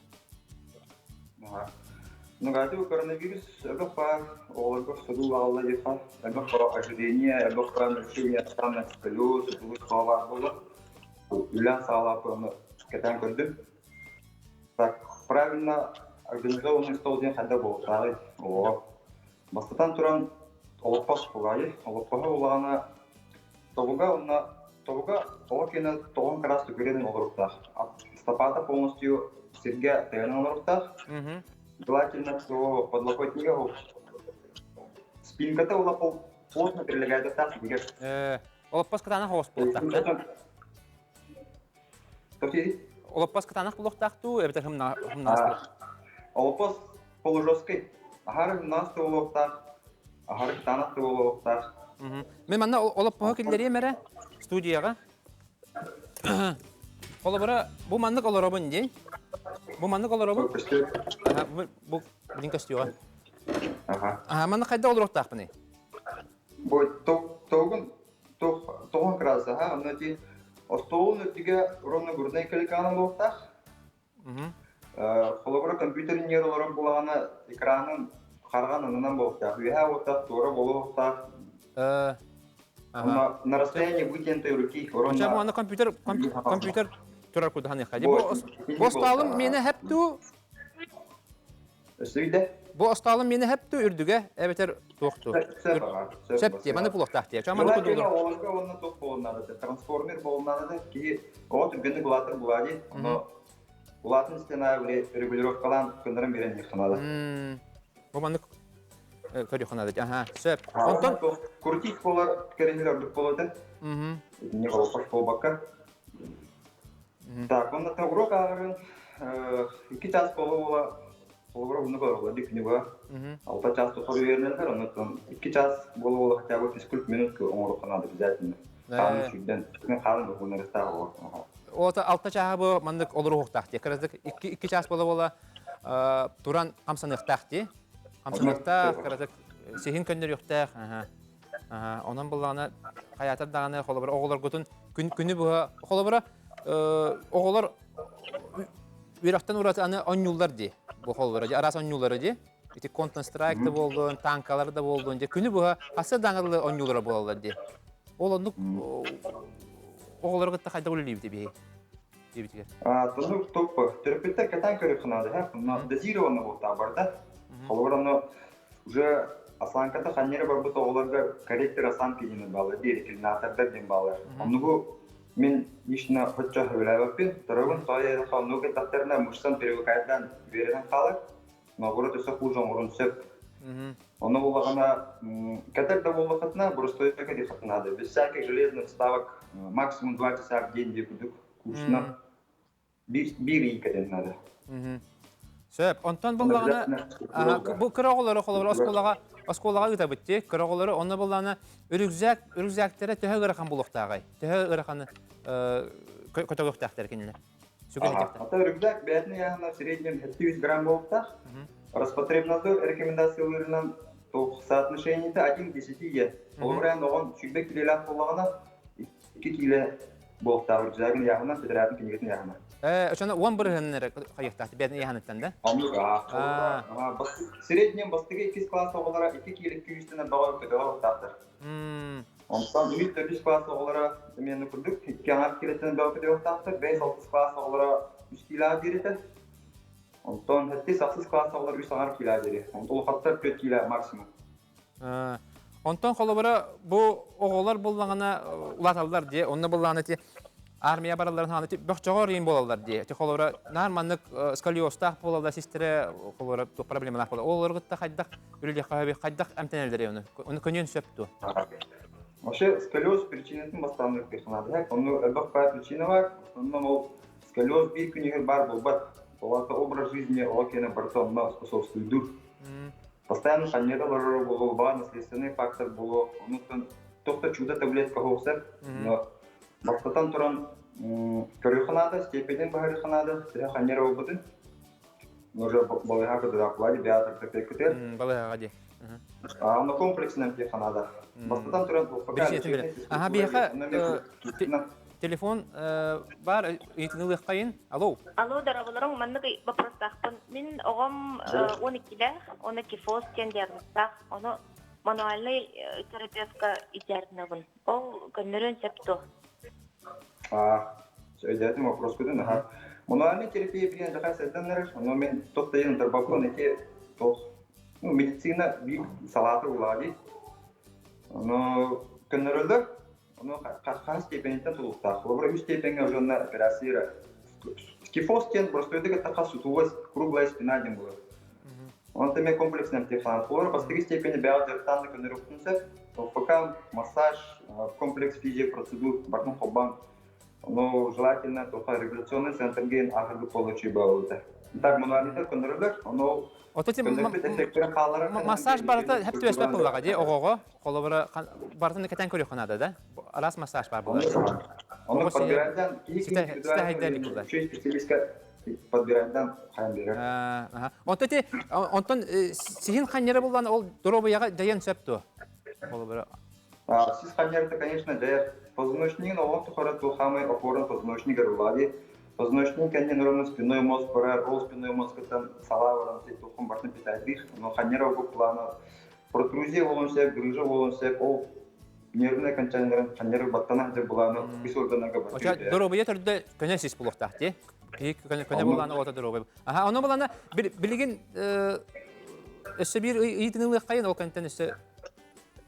Speaker 8: Ну, коронавирус элбэх баар, оҕолорго содул аҕалла диэххэ, элбэх ожирение, элбэх мөлчү плюс, плюс баар буолла. Үлээн саҕалааппын кэтээн көрдүм. Так, правильно организованный стол диэн хайдах буолуохтааҕый оҕоҕо? Бастатан туран, олоппос буолаайы. Олоппоһо улаҕана тобуга уонна тобуга оҕо киэнэ тоҕон кыраас түгүрэн олоруктаах. Стопата полностью сиргэ тайанан олоруктаах. Желательно всего подлокотнига спинката ула плотно прилегает сиргэ.
Speaker 1: Олоппос кытаанах оҕус буолуохтаах. Олоппос кытаанах буолуохтаах дуу, эбэтэр хымнаас
Speaker 8: Олоппос полужесткий. Аһары хымнаас да буолуохтаах, аһары кытаанах да буолуохтаах.
Speaker 1: Мен манна олоппоһу киллэриэм эрэ студияҕа. Холобура, бу маннык олоробун дии. Бу маннык олоробун. Бу билин көстүөҕэ. Аха. Манна хайдах олоруохтаахпыный?
Speaker 8: Бу тоҕун тоҕун кыраасаһа, онно ти остуолун үрдүгэ ровно грудной клетканан буолуохтаах. Холобура компьютер иннигэр олорор буолаҕына экранын харҕан аннынан буолуохтаах, үөһээ буолуохтаах, туора буолуохтаах. На, на расстоянии вытянутой руки
Speaker 1: ровно. Аны компьютер компьютер турар кудаһаныхха. Бу остуолум миэнэ хэпту
Speaker 8: Өссө
Speaker 1: Бу остуолум миэнэ хэпту үрдүгэ эбэтэр туохту. Сөп дии, маны булуохтаах дии. Ча маны
Speaker 8: кудулур. Оҕолорго уонна туох буолуон наада трансформер буолуон наада киһи оҕо түргэнник улаатар булаа дии. Ону улаатын истэн аайы регулировкалаан көннөрөн биэрэн иһиэххэ наада.
Speaker 1: Бу маннык көрүөххэ наада. Аха, сөп. Онтон
Speaker 8: крутить болар кэриҥир ордук болот Итинник олоххош буолбакка. Так, онно уруок ааҕарын икки час буола-буола Холобура оннук олороллор дии күнү быһа. Алта час тухары үөрэнэллэр, оннуттан икки час буола-буола хотя бы физкульт минутка оҥоруохха наада обязательно. Хаанын сүүрдэн, хаанын уһунарыстаах оҕо.
Speaker 1: Ота алта чааһа бу маннык олоруохтаах дии. Кыраздык икки икки час буола-буола туран хамсаныахтаах дии. Хамсаныахтаах, кыратык сиһин көннөрүөхтээх. Онон буллаҕына хайаатар даҕаны холобура оҕолоргутун күн күнү быһа холобура оҕолор үөрэхтэн ураты аны онньууллар дии. Бу холобура дии араас онньууллара дии. Ити Counter Strike да буоллун, танкалар да буоллун дии. Күнү быһа хасса даҕаны онньуулара буолаллар дии. Ол оннук оҕолору кытта хайдах үлэлиибит биһи диэбитигэр.
Speaker 8: Тонук топпо. Төрөппүттэр кэтээн көрүөххэ наада, һэ. Онно дозированно буолтаа барда. Холобур, онно уже осанката ханньары барбыт оҕолорго корректор осанки диэн бааллар, рекламатордар диэн бааллар. Оннугу мин лично хоччо сөбүлээбэппин. Торобун тоҕо диэтэххэ оннугу кыттахтарына мышцам привыкайдан үөрэнэн хаалар. Наоборот өссө хуже оҥорун сөп. Ону буллаҕына кэтэр да буоллаххытына боростуойга кэтиэххитин наада. Без всяких железных вставок максимум 2 часа в день диэн курдук курсунан биир биир ый кэтэн наада.
Speaker 1: Сөп. Онтон буллаҕына бу кыра оҕолору холобура оскуолаҕа оскуолаҕа ыытабыт дии. Кыра оҕолору онно буллаҕына үрүкзээк үрүкзээктэрэ төһө ыарахан буолуохтааҕый? Төһө ыараханы? Көтөгөхтәхтер кинилер. Сүгэн
Speaker 8: Ата рюкзак бэйэтин ыйааһына в среднем 700 грамм буолуохтаах. Роспотребнадзор рекомендацияларынан соотношениета 1 к 10 е. Холобура, оҕон 20 килэлээх буоллаҕына, 2 киилэ буолуохтаах рюкзагын ыйааһынан, тетрадын кинигэтин ыйааһына.
Speaker 1: Ошону 10 бырыһын эрэ хайыахтаах бэйэтин ыйааһыныттан да?
Speaker 8: Оннук среднем бастакы иккис класс оҕолоро 2 киилэ 200-тэн элбэҕи көтөҕө уохтаахтар. Онтон үһүс төрдүс класс оҕолоро эмиэ курдук икки аҥаар киилэттэн элбэҕи көтөҕүөхтаахтар, бэс алтыс класс оҕолоро үс киилэҕэ диэри Онтон сэттис ахсыс класс оҕолор үс аҥаар киилэҕэ диэри. Онтон улахаттар 4 киилэ максимум.
Speaker 1: Онтон холобура бу оҕолор буллаҕына улааталлар дии, онно буллаҕына ти армия баралларын хааны бөхчөҕөр иин буолаллар дии. Ти холобура наар маннык сколиозтаах буолаллар систэрэ холобура туох проблемалаах буолар. Олору кытта хайдах үлэлиэххэ хайдах эмтэнэллэрий ону? Ону көнүөн сөп дуо?
Speaker 8: Вообще сколиоз причинатын бастаан ырытыахха Онно элбэх баар причина бар. В основном ол сколиоз биир күнүгэр баар буолбат. Ол аата образ жизни оҕо киэнэ барыта онно способствуйдуур. Постоянно ханньыта олорор буолуо, баар наследственный фактор буолуо. Онуттан туох да чудо таблетка суох Но бастатан туран көрүөххэ наада, степенин баһарыахха наада, төһө ханньара буолбутун. Уже балыыһа кытырааппыла ди бэйэ ортопедкытыгар.
Speaker 1: Балыыһаҕа ди.
Speaker 8: Онно комплексынан диэххэ наада. Бастатан туран
Speaker 1: Аха биһиэхэ телефон бар ыйытынылыаххайын. Алло.
Speaker 16: Алло, дорооболоруҥ, маннык вопростаахпын. Мин оҕом 12-лээх, уонна кифоз диэн диагнозтаах. Ону мануальнай терапевтка идеарнабын. Ол көннөрүөн сөп дуо?
Speaker 8: Өйдөөтүм вопроскутун, аха. Мануальнай терапия билэн дьаха сайданнарар, ону мен туох да диэн утарбаппын, ити туох ну, медицина биир салаата улаҕа Ону көннөрөллөр, ону хас степениттэн тутулуктаах. Холобура, үс степеҥҥэ уже онно операция Кифоз диэн простойдук эттэххэ сутулась круглая спина диэн буолар. Онон эмиэ комплексный амтихан. Холобура, бастакы степени бэйэҕэ дьарыктаан да көннөрүөххүн сөп. ЛФК, массаж, комплекс физиопроцедур барытын холбоон. Но желательно только регуляционный центр ген аһаргы получи баалыта. Так мануалита көннөрөлөр, ону
Speaker 1: Массаж барыта хэп түөспэт буоллаҕа дии оҕоҕо. Холобура барытын кэтэн көрүөххэ наада да. Араас массаж бар буолар.
Speaker 8: Ону подбирайдан специалистка подбирайдан хайан берер.
Speaker 1: Онтон ти онтон сиһин ханньара буллан ол доруобуйаҕа дьайан сөп дуо? Холобура.
Speaker 8: Сис ханньарыта, конечно, дьайар. Позвоночнигын оҕон тухары туохаамай опорун позвоночнигар улаadi. Позвоночник кэннин ровно спинной мозг барар, ол спинной мозгыттан салаа баран тухун бартын питайдых. Но ханньара обук плана протрузия болон сөп, грыжа болон сөп, ол нервный окончанияларын ханньары баттана сылдьар булааны үс органнарга
Speaker 1: Оча доруобуйа төрдө көнө сис булуохтаах дии. Киһи көнө булааны оҕото доруобуйа. Аха, ону булана билигин өссө биир ыйытын ылыаххайын ол кэнтэн өссө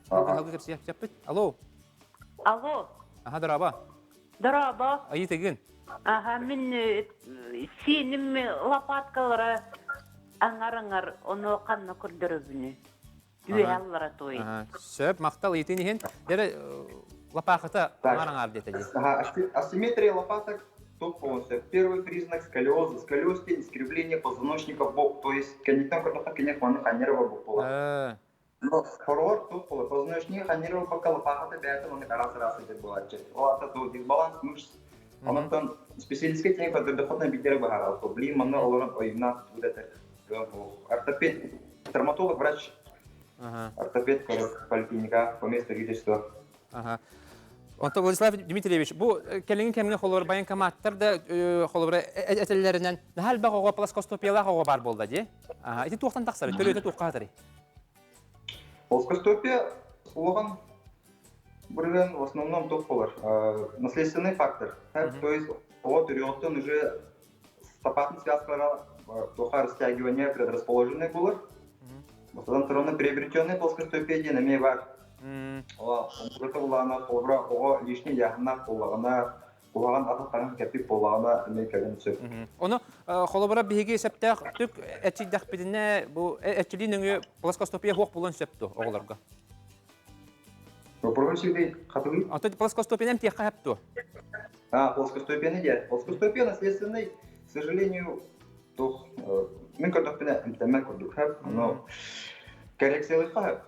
Speaker 1: кэпсиэхпит. Алло.
Speaker 12: Алло.
Speaker 1: Аха, дорообо.
Speaker 12: Дорообо.
Speaker 1: Ыйытыгын.
Speaker 12: Аха, мин сииним лопаткалара аҥар-аҥар, ону ханна көрдөрөбүнүй? Үөһэ аллара туой.
Speaker 1: Сөп, махтал ыйытыын иһин. Дere лопахата аҥар-аҥар диэтэ
Speaker 8: дии. Асимметрия лопаток топ полностью. Первый признак сколиоза. Сколиоз – искривление позвоночника в бок, то есть кэнниттэн көрдөххө кини маны ханньарова бок буолар. Но хороор туох буолар? Позвоночник ханньарова бокка лопахата бэйэтэ маннык араас-араас сылдьар буолааччы. Ол аата то дисбаланс мышц. Онон специалистка тиийэн көрдөрдөххүнэ биирдэрэ быһаарар. Блин, манна олорон ойумнаах тугу да этэр. Ортопед, травматолог, врач, ортопед, поликлиника, по месту жительства.
Speaker 1: Ага. Онто Владислав Дмитриевич, бу кэлиҥҥи кэмҥэ холобур военкоматтар да холобура этэллэринэн наһаа элбэх оҕо плоскостопиялаах оҕо баар буолла дии. Ага, ити туохтан тахсар? Төрүөтэ туохха хатарый?
Speaker 8: Плоскостопия улахан бырыган в основном туох буолар? Наследственный фактор. То есть оҕо төрүөҕүттэн уже стопатын связкалара туоха растягивание предрасположенный буолар. Бастатан туран приобретенный плоскостопия диэн эмиэ баар. Омурата булаана холобура оҕо лишний яһыннаах буоллаҕына, куһаҕан атахтарын кэппит буоллаҕына эмиэ кэлин сөп.
Speaker 1: Ону холобура биһиги сөптөөх түк эрчийдэхпитинэ бу эрчилии нөҥүө плоскостопия суох буолуон сөп дуо оҕолорго?
Speaker 8: Вопрос всегда хатылый.
Speaker 1: Ото плоскостопияны эмтиэххэ сөп дуо?
Speaker 8: А, плоскостопияны диэн. Плоскостопия наследственный, к сожалению, туох мин көрдөхпүнэ эмтэммэт курдук хөп. Ону коррекциялыахха сөп.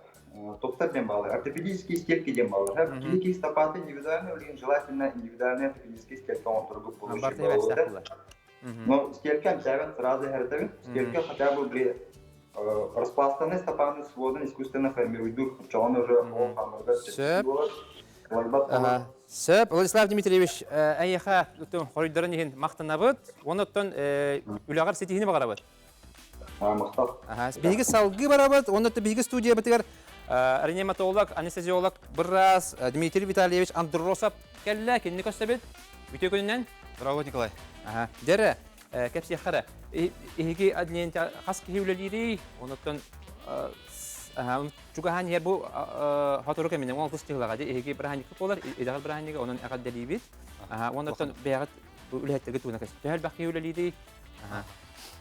Speaker 8: Топтар диэн баалар, ортопедические стельки диэн баалар. Киһи киһи стопата индивидуально, билигин желательно индивидуальная ортопедические стелька оҥорторгут буолуо. Но стелька эмтээбэн сразу иһэрдэбин. Стелька хотя бы били распластанный стопаны сводын искусственно формируйдур. Чоҕон уже ол хамырга
Speaker 1: Сөп. Сөп. Владислав Дмитриевич, эйиэхэ хоруйдарын иһин махтанабыт. Оннуттан үлэҕэр ситиһини баҕарабыт.
Speaker 8: Махтал.
Speaker 1: Биһиги салгыы барабыт. Оннуттан биһиги студиябытыгар реаниматолог, анестезиолог быраас Дмитрий Витальевич Андросов кэллэ. Кинини көрсөбүт. Үтүө күнүнэн.
Speaker 13: Здорово, Николай.
Speaker 1: Дьэрэ, кэпсиэххэ эрэ. Эһиги отделение хас киһи үлэлиирий? Онуттан чугаһаан иһэр бу сотору кэминэн 16 чыһылаҕа дии эһиги бырааһынньыкка буолар, идэҕит бырааһынньыга, онон эҕэрдэлиибит. Онуттан бэйэҕит бу үлэһиттэргэ тугунан кэс. Төһө элбэх киһи үлэлиирий?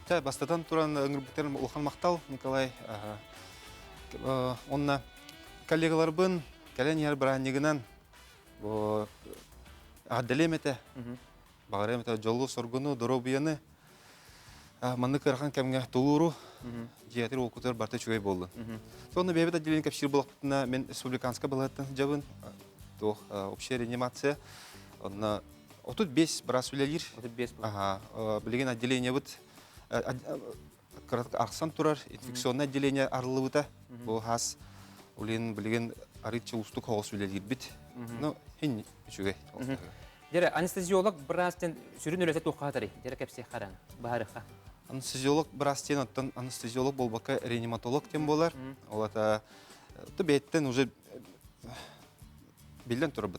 Speaker 13: Чэ, бастатан туран ыҥырбыттарын улахан махтал, Николай. Онно коллегаларбын кэлэн иһэр бырааһынньыгынан бу эҕэрдэлиэм этэ. Баҕарыам этэ дьолу-соргуну, доруобуйаны, маннык ыарахан кэмҥэ тулууру, дьиэтир уокутугар барыта үчүгэй буоллун. Сонно бэйэбит отделение кэпсиир буоллахпытына, мен республиканскай балыһаттан сылдьабын, туох общая реанимация. Онно 35 быраас үлэлиир.
Speaker 1: 35
Speaker 13: Ага, билигин отделениебыт кыратык арахсан турар инфекционное отделение арыллыбыта. Бу хас улин билигин арыычча уустук соҕус үлэлиирбит. Ну, хин үчүгэй.
Speaker 1: Дьэрэ, анестезиолог быраас диэн сүрүн үлэтэ туохха хатарый? Дьэрэ кэпсиэх харан, баһарыхха.
Speaker 13: Анестезиолог быраас диэн оттон анестезиолог буолбакка реаниматолог диэн буолар. Ол ата бэйэттэн уже биллэн турар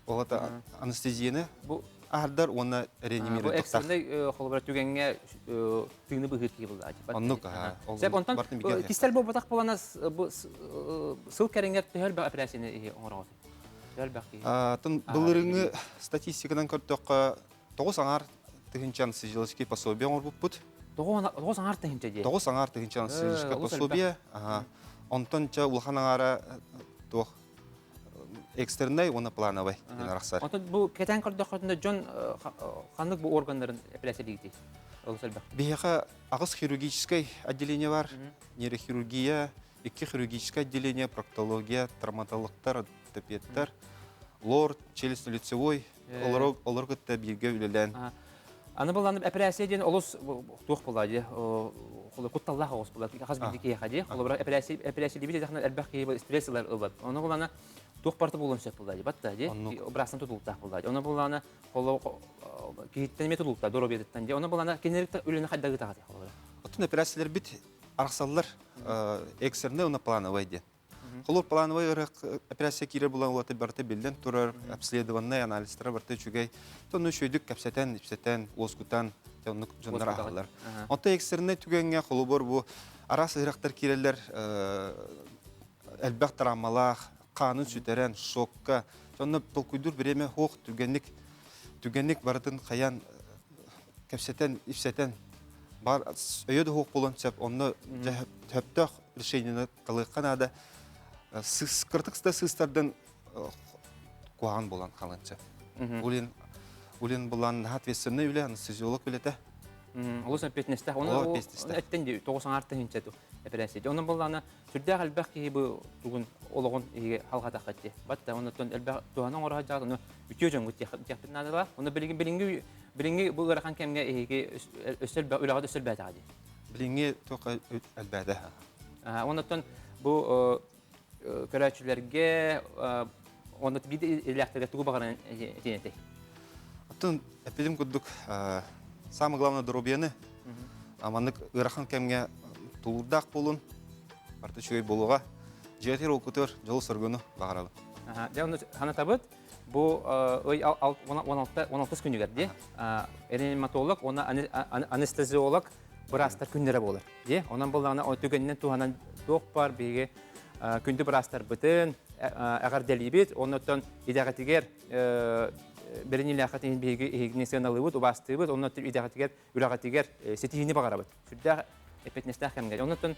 Speaker 13: Ол ата анестезияны
Speaker 1: бу
Speaker 13: аһардар уонна реанимируй
Speaker 1: Бу экстренный холобура түгэҥҥэ тыыны быһыыр киһи булла.
Speaker 13: Оннук
Speaker 1: Сөп, онтон кистэл буолбатах буолана бу сыл кэриҥэр төһө элбэх операцияны оҥороҕут? Төһө элбэх киһи?
Speaker 13: Тын былырыҥҥы статистиканан көрдөххө, 9 аҥаар тыһыынча анестезиологический пособие оҥорбуппут.
Speaker 1: 9 аҥаар тыһыынча дии?
Speaker 13: 9 аҥаар тыһыынча анестезиологический пособие. Онтон ча улахан аҥаара туох экстреннай уонна плановай диэн арахсар.
Speaker 1: Онтон бу кэтээн көрдөххүтүнэ дьон ханнык бу органнарын эпэрээссийэлиигитий? Олус элбэх.
Speaker 13: Биһиэхэ аҕыс хирургическай отделение бар. Нейрохирургия, икки хирургическое отделение, проктология, травматологтар, ортопедтар, лор, челюстно-лицевой, олор олор кытта бииргэ үлэлээн.
Speaker 1: Аны былааны эпэрээссийэ диэн олус туох буолла дии, кутталлаах оҕус буолла, хас биирдии киһиэхэ дии. Холобура, эпэрээссийэлиибит диэтэххинэ элбэх киһи стресс ылар ылбат. Ону булана туох барыта буолуон сөп буолла дии, батта дии. Быраастан тутулуктаах буолла дии. Ону булана киһиттэн эмиэ тутулуктаах, доруобуйатыттан дии. Ону булана кинилэр үлэни хайдах ыытаҕыт холобура?
Speaker 13: Оттон эпэрээссийэлэрбит арахсаллар экстренный уонна плановый диэн. Холуур плановай ырыах операция киирэр булан улата барыта биллэн турар, обследованный анализтара барыта үчүгэй. Тону үчүгэйдик кэпсэтэн, ипсэтэн, уоскутан, оннук дьоннор аһаллар. Онто экстренный түгэҥҥэ холобур бу араас ыарахтар киирэллэр элбэх травмалаах, хаанын сүтэрэн, шокка, онно толкуйдуур бириэмэ суох түгэнник түгэнник барытын хайан кэпсэтэн, ипсэтэн бар өйө да суох буолуон сөп, онно сөптөөх решениены талыахха наада. Кыртык да сыыстардан куһаҕан буолан хаалан сөп. Улин Улин булан наһаа ответственный үлэ, анестезиолог үлэтэ.
Speaker 1: Олус ответственностях. Оны эттен ди тоҕус аҥаар тыһыынча эпэрээссийэ. Онон буллаана сүрдээх элбэх киһи бу тугун олоҕун иһигэ халҕатахха ти. Батта оннуттан элбэх туһаны оҥоро сылдьаҕыт, ону үтүө дьоҥҥут диэхпит наадалаах. Ону билигин билиҥҥи билиҥҥи бу ыарахан кэмҥэ эһиги өссө элбэх үлэҕит өссө элбээтэҕэ дии.
Speaker 13: Билиҥҥи туохха элбээтэ.
Speaker 1: Оннуттан бу көрөөччүлэргэ онно биир илээхтэргэ тугу баҕаран этиэн этэй?
Speaker 13: Оттон эппитим курдук самое главное доруобуйаны маннык ыарахан кэмҥэ тулуурдаах буолун, барыта үчүгэй буолуоҕа. Дьиэтигэр окутугар дьолу-соргуну баҕарабын.
Speaker 1: Дьэ, онно санатабыт, бу ый 16 күнүгэр дии реаниматолог уонна анестезиолог быраастар күннэрэ буолар. Дии, онон буоллаҕына түгэнинэн туһанан туох баар биһиги күндү быраастарбытын эҕэрдэлиибит, оннуттан идэҕитигэр бэриниилээххит иһин биһиги эһигини сыаналыыбыт, убаастыыбыт, оннуттан идэҕитигэр, үлэҕитигэр ситиһиини баҕарабыт. Сүрдээх эппиэтинэстээх кэмҥэ. Оннуттан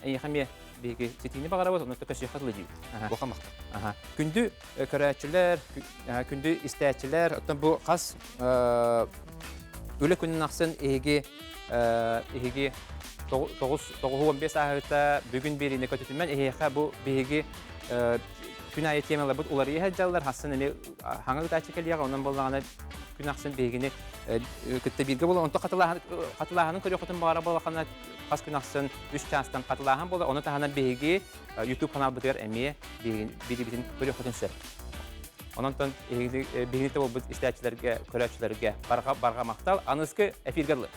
Speaker 1: эйиэхэ эмиэ биһиги ситиһиини баҕарабыт, оннуттан көсүөххэ дылы диибит.
Speaker 13: Улахан махтал.
Speaker 1: Күндү көрөөччүлэр, күндү истээччилэр, оттон бу хас үлэ күнүн ахсын эһиги эһиги. 9-15 ааһыыта бүгүн биэриини көтүтүмэн эһиэхэ бу биһиги күн аайы темаларбыт уларыйа сылдьаллар хассын эми хаҥа ытааччы кэлиэҕэ онон буоллаҕына күн ахсын биһигини кытта бииргэ буолан онто хатылааһынын көрүөххүтүн баҕара буоллаххына хас күн ахсын үс чаастан хатылааһын буолар ону таһынан биһиги YouTube каналбытыгар эмиэ биирибитин көрүөххүтүн сөп. Онон биһигини буолбут истээччилэргэ, көрөөччүлэргэ барҕа барҕа махтал. Аныскы эфиргэ дылы.